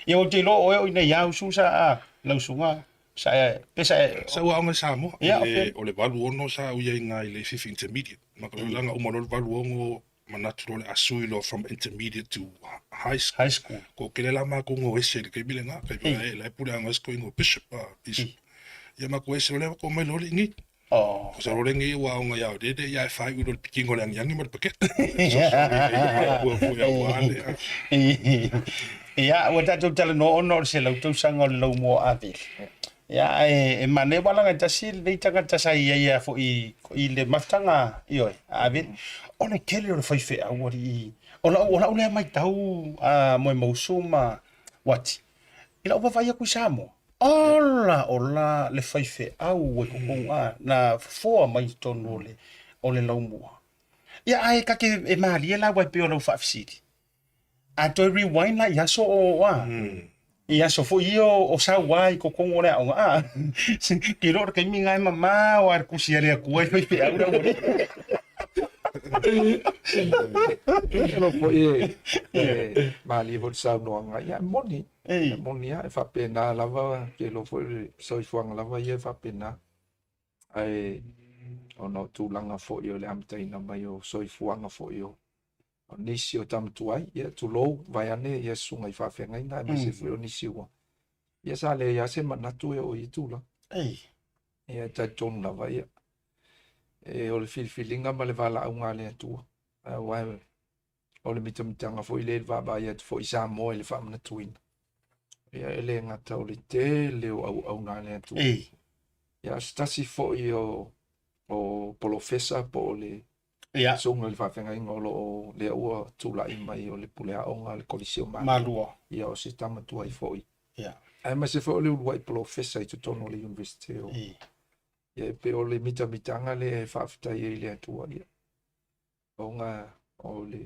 Ia ou te iloa o oe o i inei lava usu sa lau susuga sa e pe sa e Sa ou aoga i Samoa, o le 86 sa ou i ai i ina i le Fifi Intermediate. Ma ka laga uma loa le 86 manatu loa o le a sui loa from intermediate to high school. High school. Ko kele la makou go ese i le taimi lena, kai pea e la e pule aoga ese ko bishop, bishop. Ia makou ese loa lea makou omai loa le ingi. Oh. Ko sa loa le ingi ua aoga ia Aorere ia e fai ulo le pikinga o le agiagi ma le pakete. Ia, ua tatou talanoa ona o le 100 tausaga o le laumua o Avele. Ia, ae e manaia aua leaga e tasi lenei tagata sa i ai foi i le mafutaga, ioe, a Avele. O le tele o le faifeau alii. O lau, o lau lea matau a Moemausu ma Uati, i lau vaavaai atu i Samoa, ola ola le faifeau ua i totonu a, na fofoa mai i totonu o le, o le laumua. Ia, ae ta te e malie la aua e pei o lau faafesili. A toe rewind la i aso o a, i aso foi ia o sau ai i totonu o le aoga, a, te iloa o le taimi lena e mamao lava i le tusi a le Atua i faifeau le aualii. Masalo foi e malie foi le saunoaga, ia e moni, e moni lava, e faapena lava, ou te iloa foi o le soifuaga lava ia e faapena. Ae ona o tulaga foi o le amataina mai o soifuaga foi o nisi o tama tuai, ia tulou, vaeane ia susuga i faafeagaiga aemaise foi o nisi ua, ia sa leai lava se manatu e oo i ia tulaga. Ia e talitonu lava ia, e o le filifiliga ma le valaauga a le Atua, aua o le mitamitaga foi lea i le vaavaai atu foi i Samoa i le faamanatuina. Ia e le gata o le tele o auauna a le Atua. Ia o se tasi foi o polofesa po o le susuga i le faafeagaiga o lo o lea ua tulai mai o le pule aoga a le Kolisi o Malua. Ia o se tama tuai foi. Aemaise foi o le uluai polofesa i totonu o le Iunivesite o. Ia e pei o le mitamitaga lea e faafetai ai i le Atua. Ia ona o le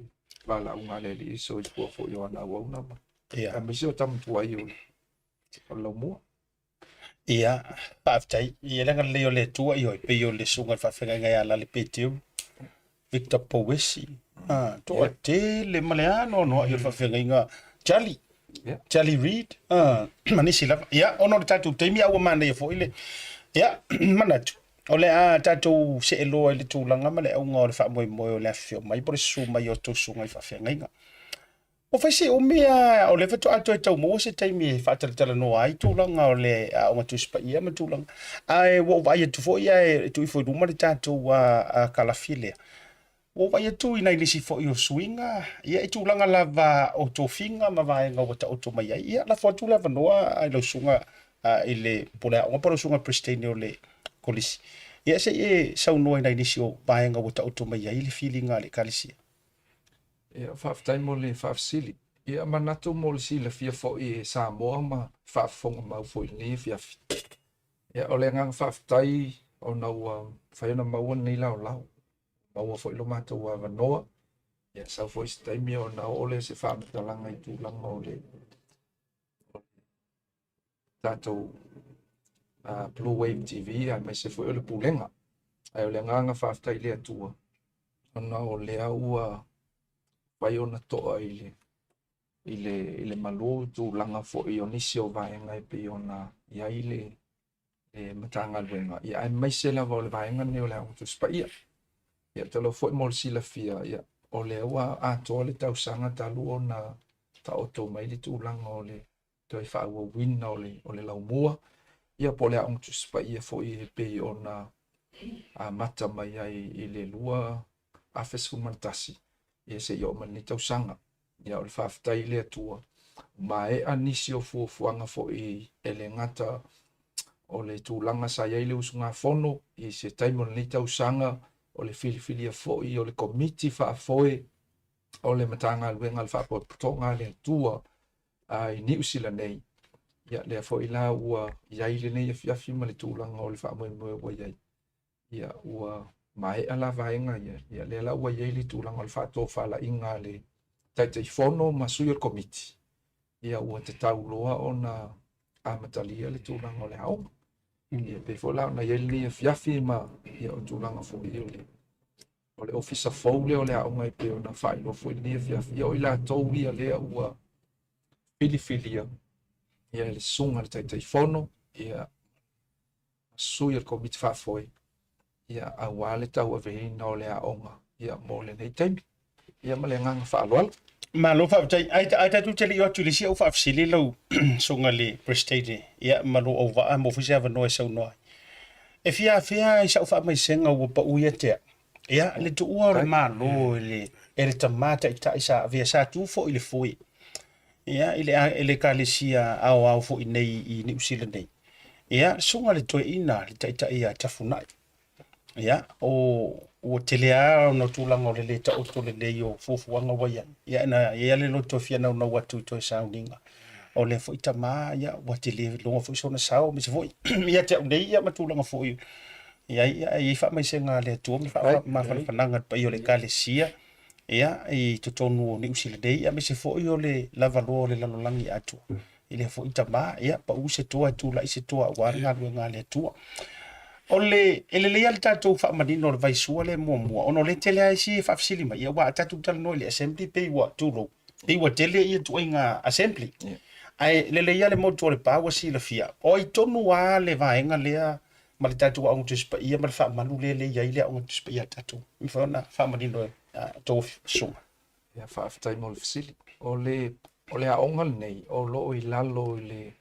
valaauga a le Alii, soifua foi o ana auauna ma aemaise o tama tuai o le laumua. Ia, faafetai. Ia le agalelei o le Atua, ioe, pei o le susuga i le faafeagaiga ia Lale Peteru, Victor Pouesi, toatele ma le anoanoai o le faafeagaiga Charlie, Charlie Reid, ma nisi lava. Ia, ona o le tatou taimi, a ua manaia foi le, ia, manatu, o le a tatou see loa i le tulaga ma le auga o le faamoemoe o le afifio mai po o le susu mai o tou susuga i faafeagaiga. Ua fai si umi a o lea faatoa toe tau maua se taimi e faatalatalanoa ai tulaga o le Aoga Tusi Paia ma tulaga. Ae ua ou vaai atu foi ae tuu ifo i luma le tatou kalafi lea. Ua ou vaai atu i nai nisi foi o suiga, ia i tulaga lava o tofiga ma vaega ua taoto mai ai. Ia lafo atu le avanoa i lau susuga i le pule aoga po o lau susuga Peresetene o le Kolisi. Ia se i e saunoa i nai nisi o vaega ua taoto mai ai le filiga a le Ekalesia. Ia, faafetai mo le faafesili. Ia, manatu mo le silafia foi e Samoa ma faafofoga mau foi i lenei afiafi. Ia, o le agaga faafetai ona ua mafai ona maua lenei laolao. Maua foi lo matou avanoa. Ia, sau foi se taimi ona oo lea o se faamatalaga i tulaga o le tatou Blue Wave TV aemaise foi o le Pulega. Ae o le agaga faafetai i le Atua ona o lea ua fai ona toa i le i le i le malu tulaga foi o nisi o vaega e pei ona i ai le le Matagaluega, ia aemaise lava o le vaega lenei o le Aoga Tusi Paia. Ia talo foi mo le silafia, ia o lea ua atoa le tausaga talu ona taoto mai le tulaga o le toe faaauauina o le, o le laumua, ia po o le Aoga Tusi Paia foi e pei ona amata mai ai i le 2011, ia seia oo mai lenei tausaga. Ia o le faafetai i le Atua, ua maea nisi o fuafuaga foi e le gata o le tulaga sa i ai le usugafono i se taimi o lenei tausaga, o le filifilia foi o le Komiti Faafoe o le Matagaluega a le Faalapotopotoga a le Atua i Niu Sila nei. Ia lea foi la ua i ai lenei afiafi ma le tulaga o le faamoemoe ua i ai. Ia ua maea la vaega ia, ia lea la ua i ai le tulaga o le faatofalaiga a le Taitaifono ma sui o le Komiti, ia ua tatau loa ona amatalia le tulaga o le aoga. Ia pei foi la ona i ai lenei afiafi ma ia o tulaga foi o le o le ofisa fou lea o le aoga e pei ona faailoa foi lenei afiafi, ia o i latou ia lea ua filifilia ia le susuga i le Taitaifono, ia sui o le Komiti Faafoe, ia aua le tauaveina o le aoga ia mo lenei taimi. Ia ma le agaga faaaloalo. Malo faafetai. Ai ai tatou te le i o atu i le isi au faafesili lau susuga i le Presidente, ia ma lou auvaa mo foi se avanoa e saunoa ai. E fia afea i sau faamaisega ua pau ia te au. Ia, le tuua o le Malo e le, e le tama taitai sa avea, sa tu foi i le foe. Ia, i le, i le Ekalesia aoao foi nei i Niu Sila nei. Ia, le susuga i le toeaina, le taitai ia Tafunai. Ia, o, ua tele lava ona o tulaga o le lē taoto lelei o fuafuaga ua i ai. Ia, na i ai lava le loto e fia naunau atu i toe sauniga. O lea foi tama, ia, ua tele loa foi sona sao, aemaise foi ia te au nei, ia, ma tulaga foi i ai, ia, e i ai faamaisega a le Atua ma mafanafanaga i le paia o le Ekalesia, ia, i totonu o Niu Sila nei, aemaise foi o le lavaloa o le lalolagi atoa. I lea foi tama, ia, pau se toa e tulai se toa aua le galuega a le Atua. O le, e lelei lava le tatou faamanino o le vaisua lea muamua, ona o lea e tele lava isi e faafesili mai, ia, aua a tatou talanoa i le assembly pei ua, tulou, pei ua tele ia ituaiga assembly. Ae lelei lava le motu o Lepa ua silafia, o ai tonu lava le vaega lea ma le tatou Aoga Tusi Paia ma le faamalu lea e i ai le Aoga Tusi Paia a tatou. E mafai ona faamanino e a outou susuga. Ia, faafetai mo le fesili. O le, o le aoga lenei, o lo o i lalo i le,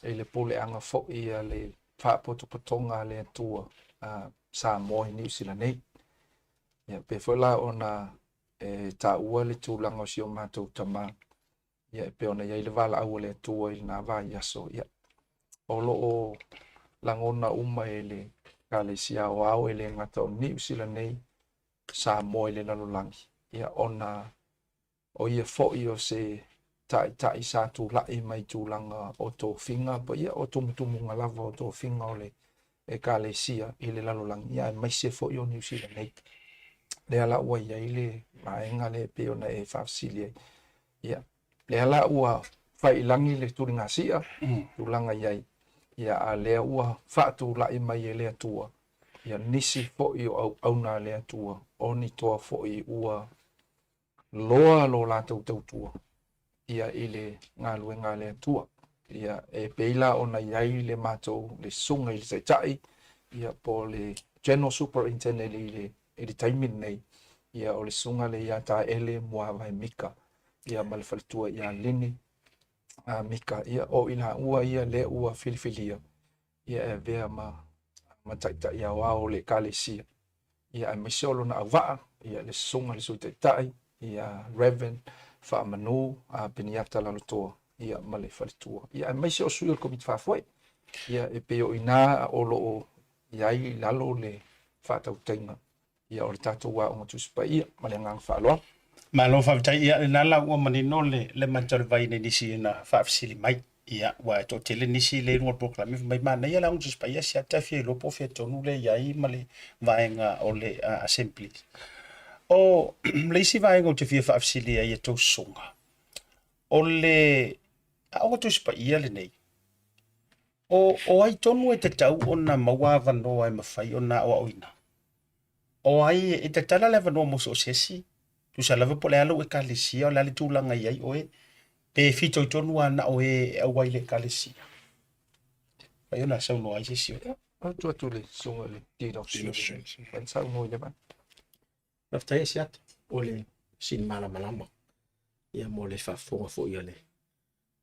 i le puleaga foi a le Faapotopotoga a le Atua a Samoa i Niu Sila nei. Ia, pei foi la ona e taua le tulaga o si o matou tama, ia e pei ona i ai le valaau a le Atua i lena vaiaso, ia, o lo o lagona uma e le Ekalesia Aoao e le gata o Niu Sila nei, Samoa i le lalolagi, ia, ona o ia foi o se taitai sa tulai mai tulaga o tofiga, ia, o tumutumuga lava o tofiga o le Ekalesia i le lalolagi, ia, aemaise foi o Niu Sila nei. Lea la ua i ai le vaega lea e pei ona e faafesili ai. Ia, lea la ua fai i lagi le tuligasia, tulaga i ai, ia, a lea ua faatulai mai e le Atua, ia, nisi foi o auauna a le Atua, o ni toa foi ua loa lo latou tautua ia i le galuega a le Atua. Ia, e pei la ona i ai le matou le susuga i le Taitai, ia, po o le General Superintendent i le, i le taimi lenei, ia, o le susuga lea ia Taele Muavae Mika, ia, ma le faletua ia Lini a Mika, ia, o i laua ia lea ua filifilia, ia, e avea ma, ma taitai aoao o le Ekalesia. Ia, aemaise o lona auvaa, ia, le susuga i le Sui Taitai, ia, Reverend Faamanu a Peniata Lalotoa, ia, ma le faletua. Ia, aemaise o sui o le Komiti Faafoe. Ia, e pei o i ina o lo o i ai i lalo le faatautaiga, ia, o le tatou Aoga Tusi Paia. Ma le agaga faaaloalo. Malo faafetai. Ia, lena la ua manino le, le mata o le vai nei nisi na faafesili mai. Ia, ua e toatele nisi le i luga o le polokalame fai mai, manaia le Aoga Tusi Paia siata e fia iloa po o fea tonu lea e i ai ma le vaega o le assembly. O le isi vaega ou te fia faafesili ai i a outou susuga, o le Aoga Tusi Paia lenei, O, o ai tonu e tatau ona maua avanoa e mafai ona aoaoina? O ai e tatala le avanoa mo so o se isi? Tusa lava po o le a lou ekalesia, o le a le tulaga i ai oe, pe fitoitonu lava na o e e auai i le ekalesia? Mafai ona saunoa ai se isi o. Atu atu le susuga i le Dean of Students. Mafai ona saunoa i le vaega. Faafetai Asiata o le sini malamalama ia mo le faafofoga foi a le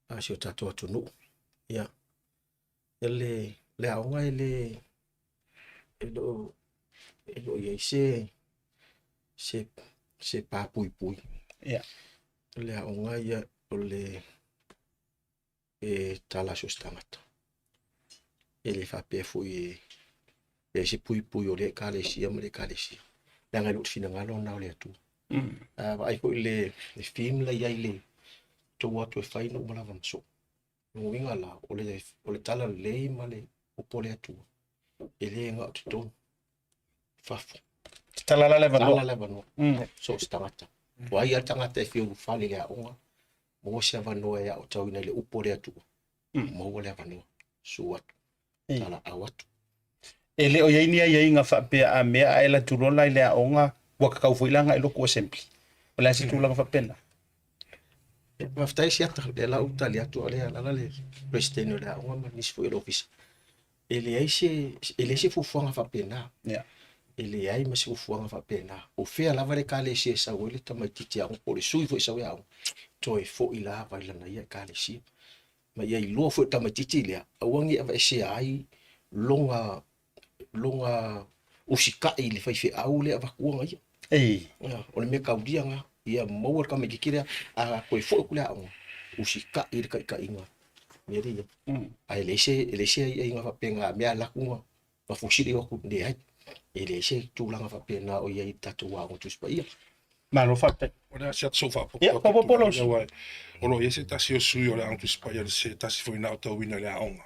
a si o tatou atunuu. Ia, le, le aoga e le, e le o, e le o i ai se, se, se pa puipui. Ia. Le aoga ia o le e tala so o se tagata. E le faapea foi e leai se puipui o lea ekalesia ma lea ekalesia. Leaga e le o le finagalo lena o le Atua. A vaai foi i le, le theme la i ai le tou atu e fai na uma lava na soo. Lona uiga la, o le, o le tala lelei ma le upu a le Atua, e le na o totonu, fafo. Tatala la le avanoa. Tatala le avanoa. So o se tagata. O ai lava le tagata e fia ulufale i le aoga, maua se avanoa e aotauina i le upu a le Atua, maua le avanoa, susu atu, talaau atu. E le o i ai ni aiaiga faapea a mea a e alu atu loa la i le aoga, ua tatau foi la agai loa ku assembly. O le a se tulaga faapena? Faafetai Siata, o lea la ua tali atu a o lea e alaala le Peresetene o le aoga ma nisi foi o le Ofisa. E leai se, e leai se fuafuaga faapena. E leai ma se fuafuaga faapena. O fea lava le ekalesia e sau ai le tamaitiiti aoga po o le sui foi e sau e aoga, toe foi lava i lana ia ekalesia. Ma ia iloa foi e le tamaitiiti lea, aua ne i aveesea ai lona lona usitai i le faifeau lea e avatu ana ia. Ei. O le mea taulia lena, ia maua le tamaitiiti lea, a toe foi atu i le aoga, usitai i le taitaiga mea lea i ai. Ae leai se, e leai se aiaiga faapena, a mea e alu atu na fusi atu, leai. E leai se tulaga faapena o i ai i le tatou Aoga Tusi Paia. Malo faafetai. O le a se atu sou faaopoopo Ia, atu faaopoopo lau i aua o lo o i ai se tasi o sui o le Aoga Tusi Paia se tasi foi na aotauina i le aoga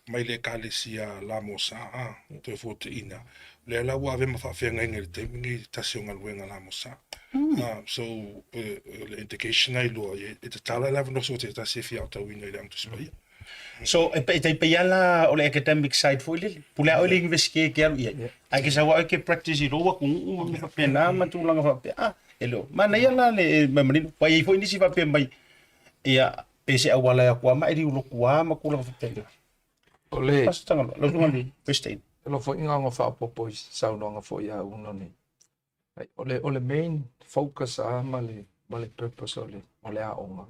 mai le Ekalesia Lamosa a toe fuotiina. O lea la ua ave ma faafeagaiga i le taimi lenei i le tasi o galuega Lamosa. So o le indication ai loa e tatala le avanoa so o se tasi e fia aotauina i le Aoga Tusi Paia. So, e tai pei lava la o le academic side foi lele. Pule lava oe i le university e te alu i ai. Ae ke sau lava oe e ke practice i lou atunuu ma mea faapena ma tulaga faapea. Ah, e le o. Manaia la le mea manino. Ua i ai foi nisi faapea mai, ia, pe se auala e o atu lava ma e liulotu lava ma tulaga faapena. O le... Pastor, lau susuga i le President. E alofa foi na ona faaopoopo i saunoaga foi a Uno nei. O le, o le main focus lava ma le, ma le purpose o le, o le aoga,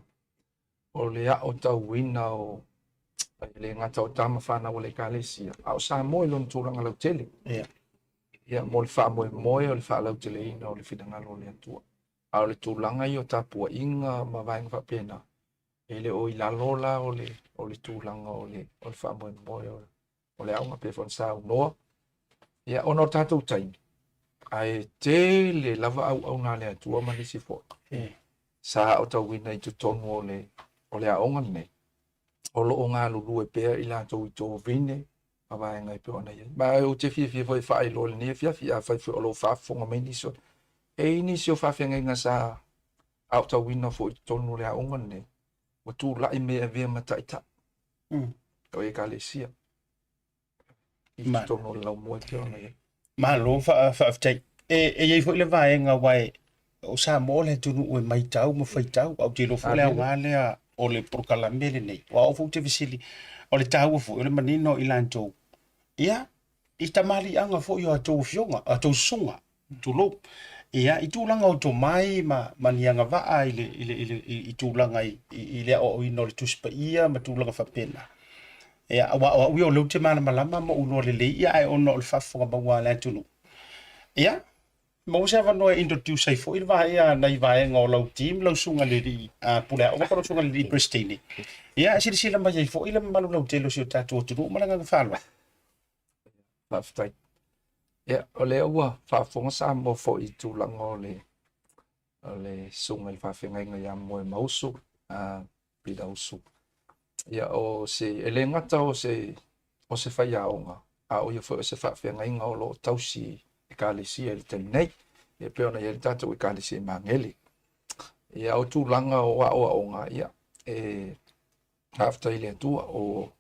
o le aotauina o e le gata o tama fanau a le Ekalesia, a o Samoa i lona tulaga lautele. Ia. Ia, mo le faamoemoe o le faalauteleina o le finagalo o le Atua. A o le tulaga ia o tapuaiga ma vaega faapena, e le o i lalo la o le, o le tulaga o le, o le faamoemoe o, o le aoga pei foi ona saunoa. Ia, ona o tatou taimi, ae tele lava auauna a le Atua ma nisi foi. Sa aotauina i totonu o le, o le aoga lenei, o lo o galulue pea i latou i tovine ma vaega e pei ona i ai. Ma ou te fiafia foi e faailoa i lenei afiafi, afai foi o lo o faafofoga mai nisi o, e i ai nisi o faafeagaiga sa aotauina foi i totonu o le aoga lenei, ua tulai mai e avea ma taitai o Ekalesia i totonu o le laumua e pei ona i ai. Malo faafetai. E, e i ai foi le vaega aua e, o Samoa o le atunuu e maitau ma faitau, ae ou te iloa foi le aoga lea o le polokalame lenei. Aua o au foi ou te fesili, o le taua foi o le manino o i latou, ia, i tamaliiaga foi o a outou afioga, a outou susuga, tulou, ia, i tulaga o tomai ma, ma ni agavaa i le, i le, i le, i, i tulaga i, i, i le aoaoina o le Tusi Paia ma tulaga faapena. Ia, aua o au ia o lea ou te malamalama ma ou iloa lelei, ia, ae ona o le faafofoga maua a le atunuu. Ia, maua se avanoa e introduce ai foi le vaea nai vaega o lau team, lau susuga i le alii pule aoga po o lau susuga i le alii Peresetene. Ia, e silasila mai ai foi le mamalu lautele o si o tatou atunuu ma le agaga faaaloalo. Faafetai. Ia, o lea ua faafofoga Samoa foi i tulaga o le o le susuga i le faafeagaiga ia Moemausu, a Pita Usu. Ia, o se, e le gata o se, o se faiaoga, a o ia foi o se faafeagaiga o lo o tausi ekalesia i le taimi nei. Ia, e pei ona i ai le tatou ekalesia i Magele. Ia, o tulaga o aoaoga, ia, e faafetai i le Atua, o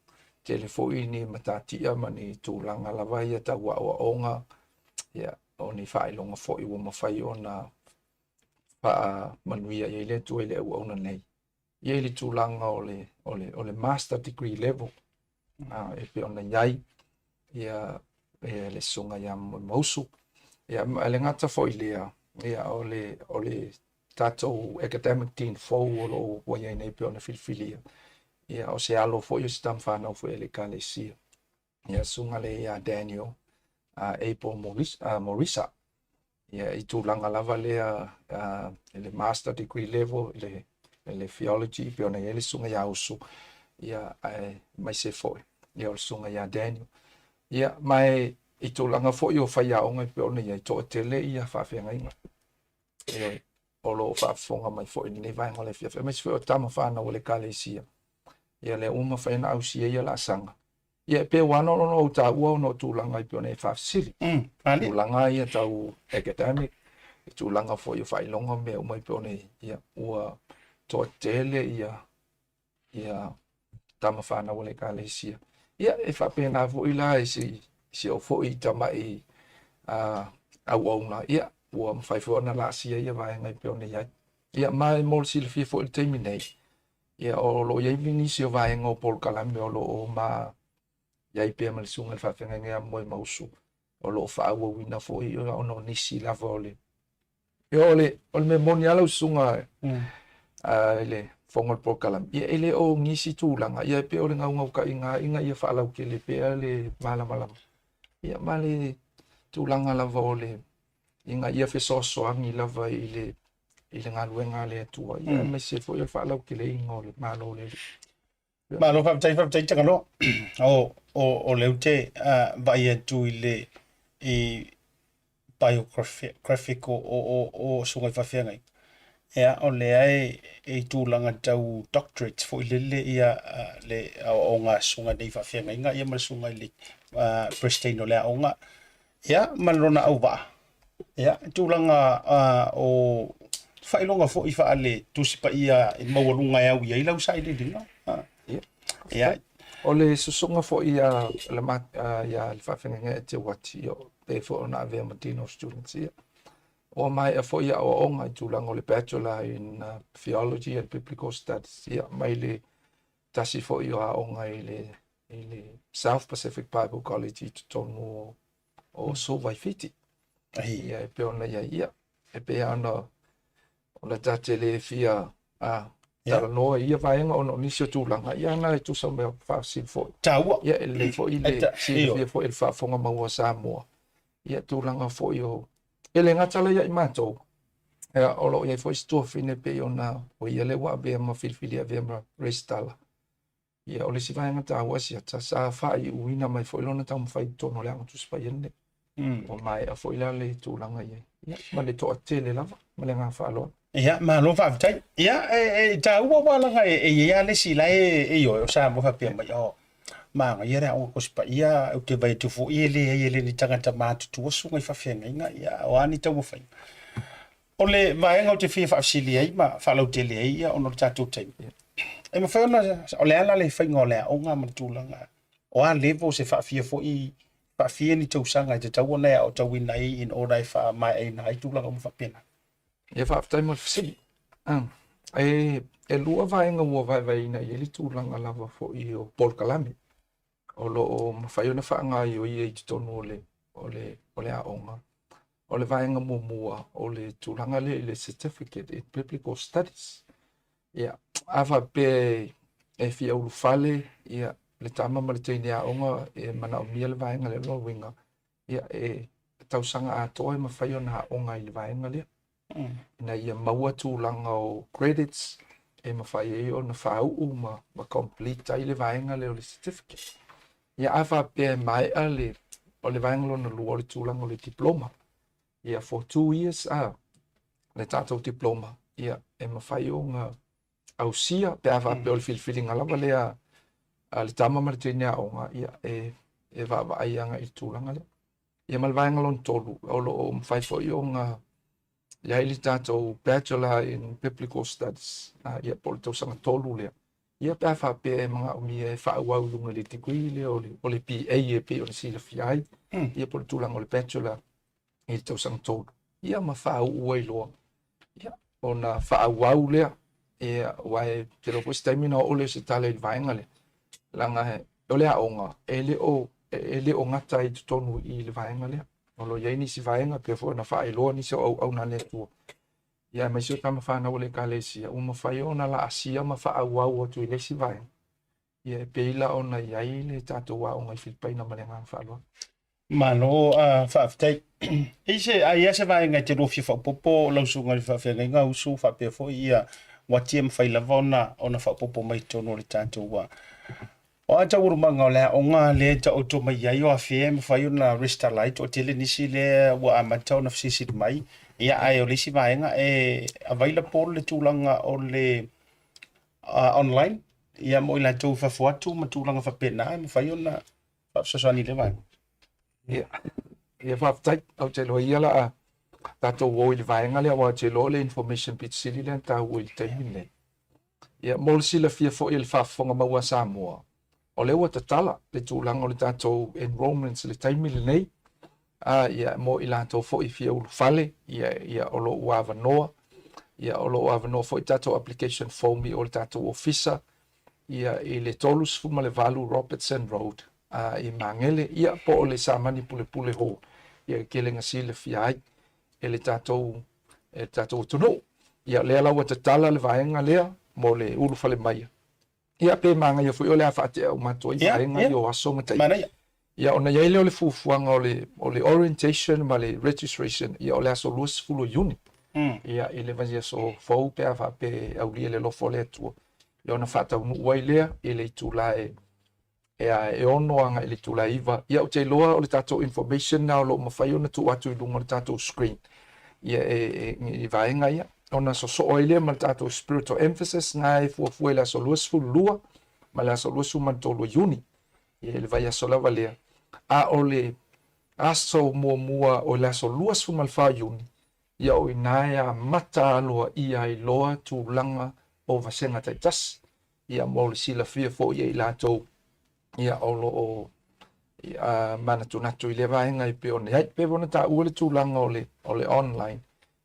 tele foi ni matatia ma ni tulaga lava ia tau aoaoga, ia, o ni faailoga foi ua mafai ona faamanuia i ai le Atua i le auauna nei. Ia i le tulaga o le, o le, o le master degree level, e pei ona i ai ia, ia le susuga ia Moemausu. Ia, ma le gata foi lea, ia, o le, o le tatou academic dean fou o lo o ua i ai nei pei ona filifilia, ia, o se alo foi o se tama fanau foi a le Ekalesia. Ia, susuga lea ia Daniel Abel Morisa. Ia, i tulaga lava lea i le master degree level i le, i le theology pei ona i ai le susuga ia Usu, ia, aemaise foi ia o le susuga ia Daniel. Ia, ma e, i tulaga foi o faiaoga e pei ona i ai, toatele ia faafeagaiga. Ioe, o lo o faafofoga mai foi i lenei vaega o le afiafi, aemaise foi o tama fanau a le Ekalesia. Ia lea ua mafai ona ausia ia laasaga. Ia e pei ua ana ona ou taua ona o tulaga e pei ona e faafesili. Tulaga ia tau academic, i tulaga foi o faailoga ma mea uma e pei ona ia, ua toatele ia ia tama fanau a le Ekalesia. Ia, e faapena foi la i si, si ou foi tamai auauna, ia, ua mafai foi ona laasia ia vaega e pei ona i ai. Ia, ma e mo le silafia foi i le taimi nei, ia, o lo o i ai nisi o vaega o polokalame o lo o ma i ai pea ma le susuga i le faafeagaiga ia Moemausu, o lo o faaauauina foi ona o nisi lava o le Ia, o le, o le mea moni lava lau susuga i le fofoga o le polokalame, ia e le o nisi tulaga, ia e pei o le naunautaiga ina ia faalautele pea le malamalama, ia ma le tulaga lava o le ina ia fesoasoani lava i le i le galuega a le Atua, ia aemaise foi o le faalauteleina o le Malo o le Alii. Malo faafetai, faafetai Tagaloa. O, o, o lea ou te vaai atu i le i biographic o, o, o, o Susuga i Faafeagaiga. Ia, o lea e, e i tulaga tau doctorates foi lele ia le aoaoga a Susuga nei Faafeagaiga ia ma le Susuga i le President o le aoga. Ia, ma lona auvaa. Ia, tulaga o faailoga foi faale Tusi Paia e maualuga e au i ai lau sailiiliga. Ia. Ia. O le susuga foi ia le ia le faafeagaiga ia Te Uati, ia, pei foi ona avea ma Dean of Students, ia. Ua maea foi aoaoga i tulaga o le Bachelor in Theology and Biblical Studies, ia, mai le tasi foi o aoga i le i le South Pacific Bible College i totonu o, o Suva i Fiti. Ia, e pei ona i ai, ia, e pei ona ona ta te le fia a, talanoa i ia vaega ona o nisi o tulaga, ia ana e tusa mea faafesili foi. Taua. Ia, e lelei foi le silafia foi e le faafofoga maua a Samoa, ia tulaga foi o, e le gata la ia i matou, ia, o lo o i ai foi si tuafafine pei ona o ia lea ua avea ma filifili avea ma resitala. Ia, o le isi vaega taua siata, sa faaiuina mai foi lona taumafai i totonu o le Aoga Tusi Paia lenei. Ua maea foi la le tulaga i ai. Ia, ma le toatele lava, ma le agaga faaaloalo. Ia, malo faafetai. Ia, e, e taua aua leaga e, e i ai lava le isi la e, e ioe o Samoa faapea mai, oh, manaia le Aoga Tusi Paia, ou te vaai atu foi e leai e le ni tagata matutua susuga i faafeagaiga, ia, o a ni taumafaiga. O le vaega ou te fia faafesili ai ma faalautele ai ia ona o le tatou taimi. E mafai ona, o le a la le faiga o le aoga ma le tulaga, o a levels e faafia foi, faafia ni tausaga e tatau ona e aotauina ai in order e faamaeaina ai tulaga uma faapena. Ia faafetai mo le fesili. E, e lua vaega ua vaevaeina i ai le tulaga lava foi o polokalame o lo o mafai ona faagaoioia i totonu o le, o le, o le aoga. O le vaega muamua, o le tulaga lea i le Certificate in Biblical Studies. Ia, a faapea e fia ulufale ia, le tama ma le teine aoga e manaomia le vaega lea, lona uiga, ia, e tausaga atoa e mafai ona aoga i le vaega lea. Ina ia maua tulaga o credits e mafai ai ona faauu ma, ma complete ai le vaega lea o le certificate. Ia a faapea e maea le, o le vaega lona lua o le tulaga o le diploma. Ia for 2 years a le tatou diploma, ia e mafai ona ausia pe a faapea o le filifiliga lava lea a le tama ma le teine aoga, ia e, e vaavaai agai i le tulaga lea. Ia ma le vaega lona tolu, o lo o mafai foi ona i ai le tatou Bachelor in Biblical Studies, ia po o le tausaga tolu lea. Ia pe a faapea e manaomia e faaauau i luga i le degree lea o le, o le BA e pei ona silafia ai, ia po o le tulaga o le Bachelor i le tausaga 3, ia ma faauu ai loa, ia, ona faaauau lea. Ia, aua e te iloa foi se taimi ona oo lea o se tala i le vaega lea, leaga o le aoga e le o, e le o gata ai i totonu i le vaega lea. O lo o i ai nisi vaega pei foi ona faailoa nisi o auauna a le Atua, ia aemaise o tama fanau a le Ekalesia ua mafai ona laasia ma faaauau atu i le isi vaega, ia e pei la ona i ai le tatou aoga i Filipaina ma le agaga faaaloalo. Malo a faafetai. E se ai ia se vaega e te lua fia faaopoopo lau susuga i le faafeagaiga Usu faapea foi ia Uati e mafai lava ona ona faaopoopo mai i totonu o le tatou a O a taualumaga o le aoga lea e taoto mai ai o afea e mafai ona resitala ai toatele nisi lea ua amata ona fesilisili mai. Ia ae o le isi vaega e available le tulaga o le online ia mo i latou i fafo atu ma tulaga faapena e mafai ona faafesoasoani i lea vaega. Ia, ia faafetai. Ou te iloa ia la a tatou o i le vaega lea, aua ou te iloa o le information pito sili lea na taua i le taimi lenei. Ia, mo le silafia foi e le faafofoga maua a Samoa, o lea ua tatala le tulaga o le tatou enrolments i le taimi lenei, a, ia, mo i latou foi e fia ulufale, ia, ia, o lo o ua avanoa, ia, o lo o avanoa foi tatou application form i o le tatou ofisa, ia, i le 38 Robertson Road, a, i Magele, ia, po o le Samani Pulepule Hall, ia, e tele na silafia ai e le tatou e le tatou atunuu. Ia lea la ua tatala le vaega lea mo le ulufale mai. Ia pe manaia foi o le a faatea uma atu ai vaega ia o aso ma taimi. Ia ona i ai lea o le fuafuaga o le o le orientation ma le registration ia o le aso 20 o Iuni. Ia i le vaiaso fou pe a faapea e aulia le alofa o le Atua. Ia ona faataunuu ai lea i le itula e e a e 6 agai i le itula e 9. Ia ou te iloa o le tatou information lena o lo o mafai ona tuu atu i luga o le tatou screen ia e, e, i vaega ia ona sosoo ai lea ma le tatou spiritual emphasis na e fuafua i le aso 22 ma le aso 23 o Iuni ia i le vaiaso lava lea. A o le aso muamua o le aso 24 o Iuni, ia o i ina e amata aloaia ai loa tulaga o vasega taitasi. Ia mo le silafia foi e i latou ia o lo o ia, manatunatu i lea vaega e pei ona i ai. Pei ona taua le tulaga o le, o le online,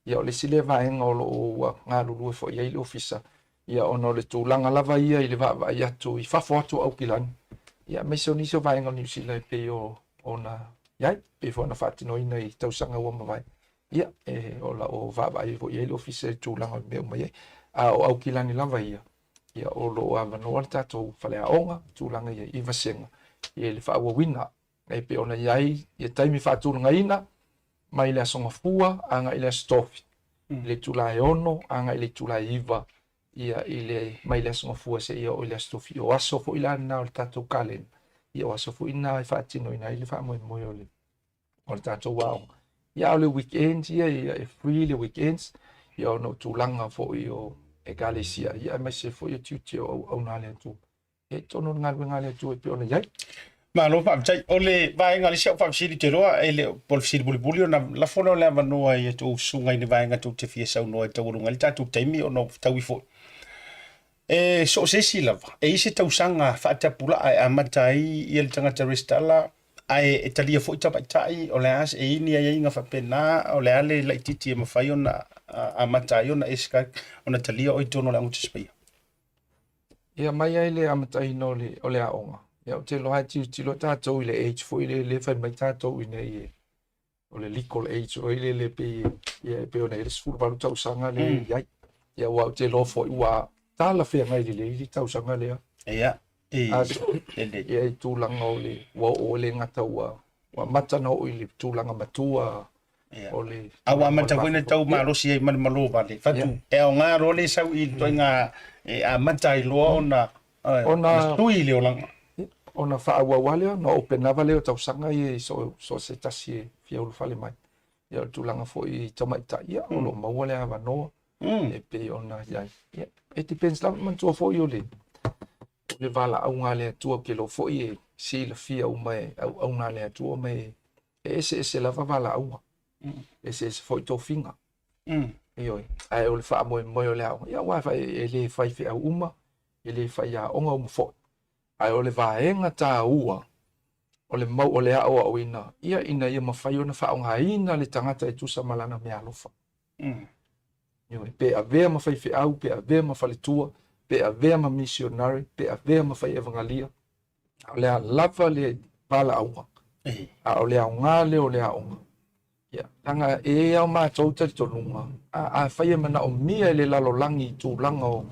ia o le isi lea vaega o lo o ua galulue foi i ai le Ofisa, ia ona o le tulaga lava ia i le vaavaai atu i fafo atu o Aukilani, ia aemaise o nisi o vaega o Niu Sila e pei o ona i ai, pei foi ona faatinoina i tausaga ua mavae. Ia, e, o la o vaavaai foi i ai le Ofisa i le tulaga o le mea uma i ai. A o Aukilani lava ia, ia o lo o avanoa le tatou faleaoga, tulaga ia i vasega, ia i le faaauauina. E pei ona i ai ia taimi faatulagaina mai le Aso Gafua agai i le Aso Tofi, i le itula e 6 agai i le itula e 9, ia i le mai le Aso Gafua seia oo i le Aso Tofi. O aso foi la na o le tatou kalena, ia o aso foi na e faatinoina ai le faamoemoe o le o le tatou aoga. Ia a o le weekends ia, ia e free le weekends, ia ona o tulaga foi o ekalesia, ia aemaise foi o tiute o auauna a le Atua. Ia i totonu o le galuega a le Atua e pei ona i ai. Malo faafetai. O le vaega o le isi au faafesili ou te iloa e le o po o le fesili mulimuli ona lafo lea o le avanoa i a outou susuga i ni vaega tou te fia saunoa e taualuga ai le tatou taimi ona ua fetaui foi. E so o se isi lava, e i ai se tausaga faatapulaa e amata ai ia le tagata resitala ae e talia foi tamaitai, o le a, e i ai ni aiaiga faapena, o le a le laitiiti e mafai ona amata ai ona e ona talia oe i totonu o le Aoga Tusi Paia? Ia mai ai le amataina o le, o le aoga. Ia ou te iloa e tilotilo tatou i le age foi lele lea fai mai tatou i nei e o le legal age foi lele e pei ia e pei ona i ai le 18 tausaga lea e i ai. Ia aua ou te iloa foi ua talafeagai lelei le tausaga lea. Ia, e, lelei. Ia i tulaga o le ua oo e le gata ua ua amata ona oo i le tulaga matua Ia. O le A ua amata foi ona tau malosi ai ma le malo vale. Fatu, e aoga loa le sau i le ituaiga e amata ai loa ona, ona sui le olaga. Ona faaauau lava lea, ona open lava lea o tausaga ia i so o se tasi e fia ulufale mai. Ia o le tulaga foi i tamaitai, ia o lo o maua le avanoa e pei ona i ai. Ia, it depends lava, manatua foi o le o le valaauga a le Atua, ou te iloa foi e silafia uma e auauna a le Atua ma e eseese lava valaauga, eseese foi tofiga. Ioe, ae o le faamoemoe o le aoga, ia aua e le faifeau uma, E le faiaoga uma foi, ae o le vaega taua o le mau o le aoaoina ia ina ia mafai ona faaaogaina le tagata e tusa ma lana meaalofa. Ioe, pe avea ma faifeau, pe avea ma faletua, pe avea ma missionary, pe avea ma fai evagalia, a o le a lava le valaauga, a o le aoga lea o le aoga. Ia, leaga e i ai o matou talitonuga, a, afai e manaomia e le lalolagi i tulaga o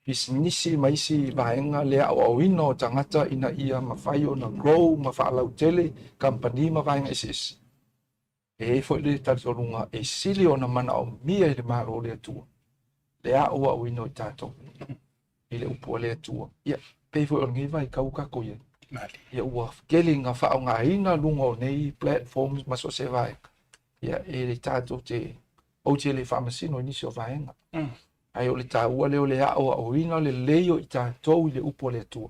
pisinisi ma isi vaega le aoaoina o tagata ina ia mafai ona grow ma faalautele kamupani ma vaega eseese, E i ai foi le talitonuga e sili ona manaomia i le Malo o le Atua le aoaoina o i tatou i le upu a le Atua. Ia, pei foi o lenei vaitau ua tatou i ai. Ia, ua tele ina faaaogaina luga o nei platforms ma so o se vaega. Ia, e tatou te, ou te le faamasino i nisi o vaega. Ae o le taua lea o le aoaoina lelei o i tatou i le upu a le Atua.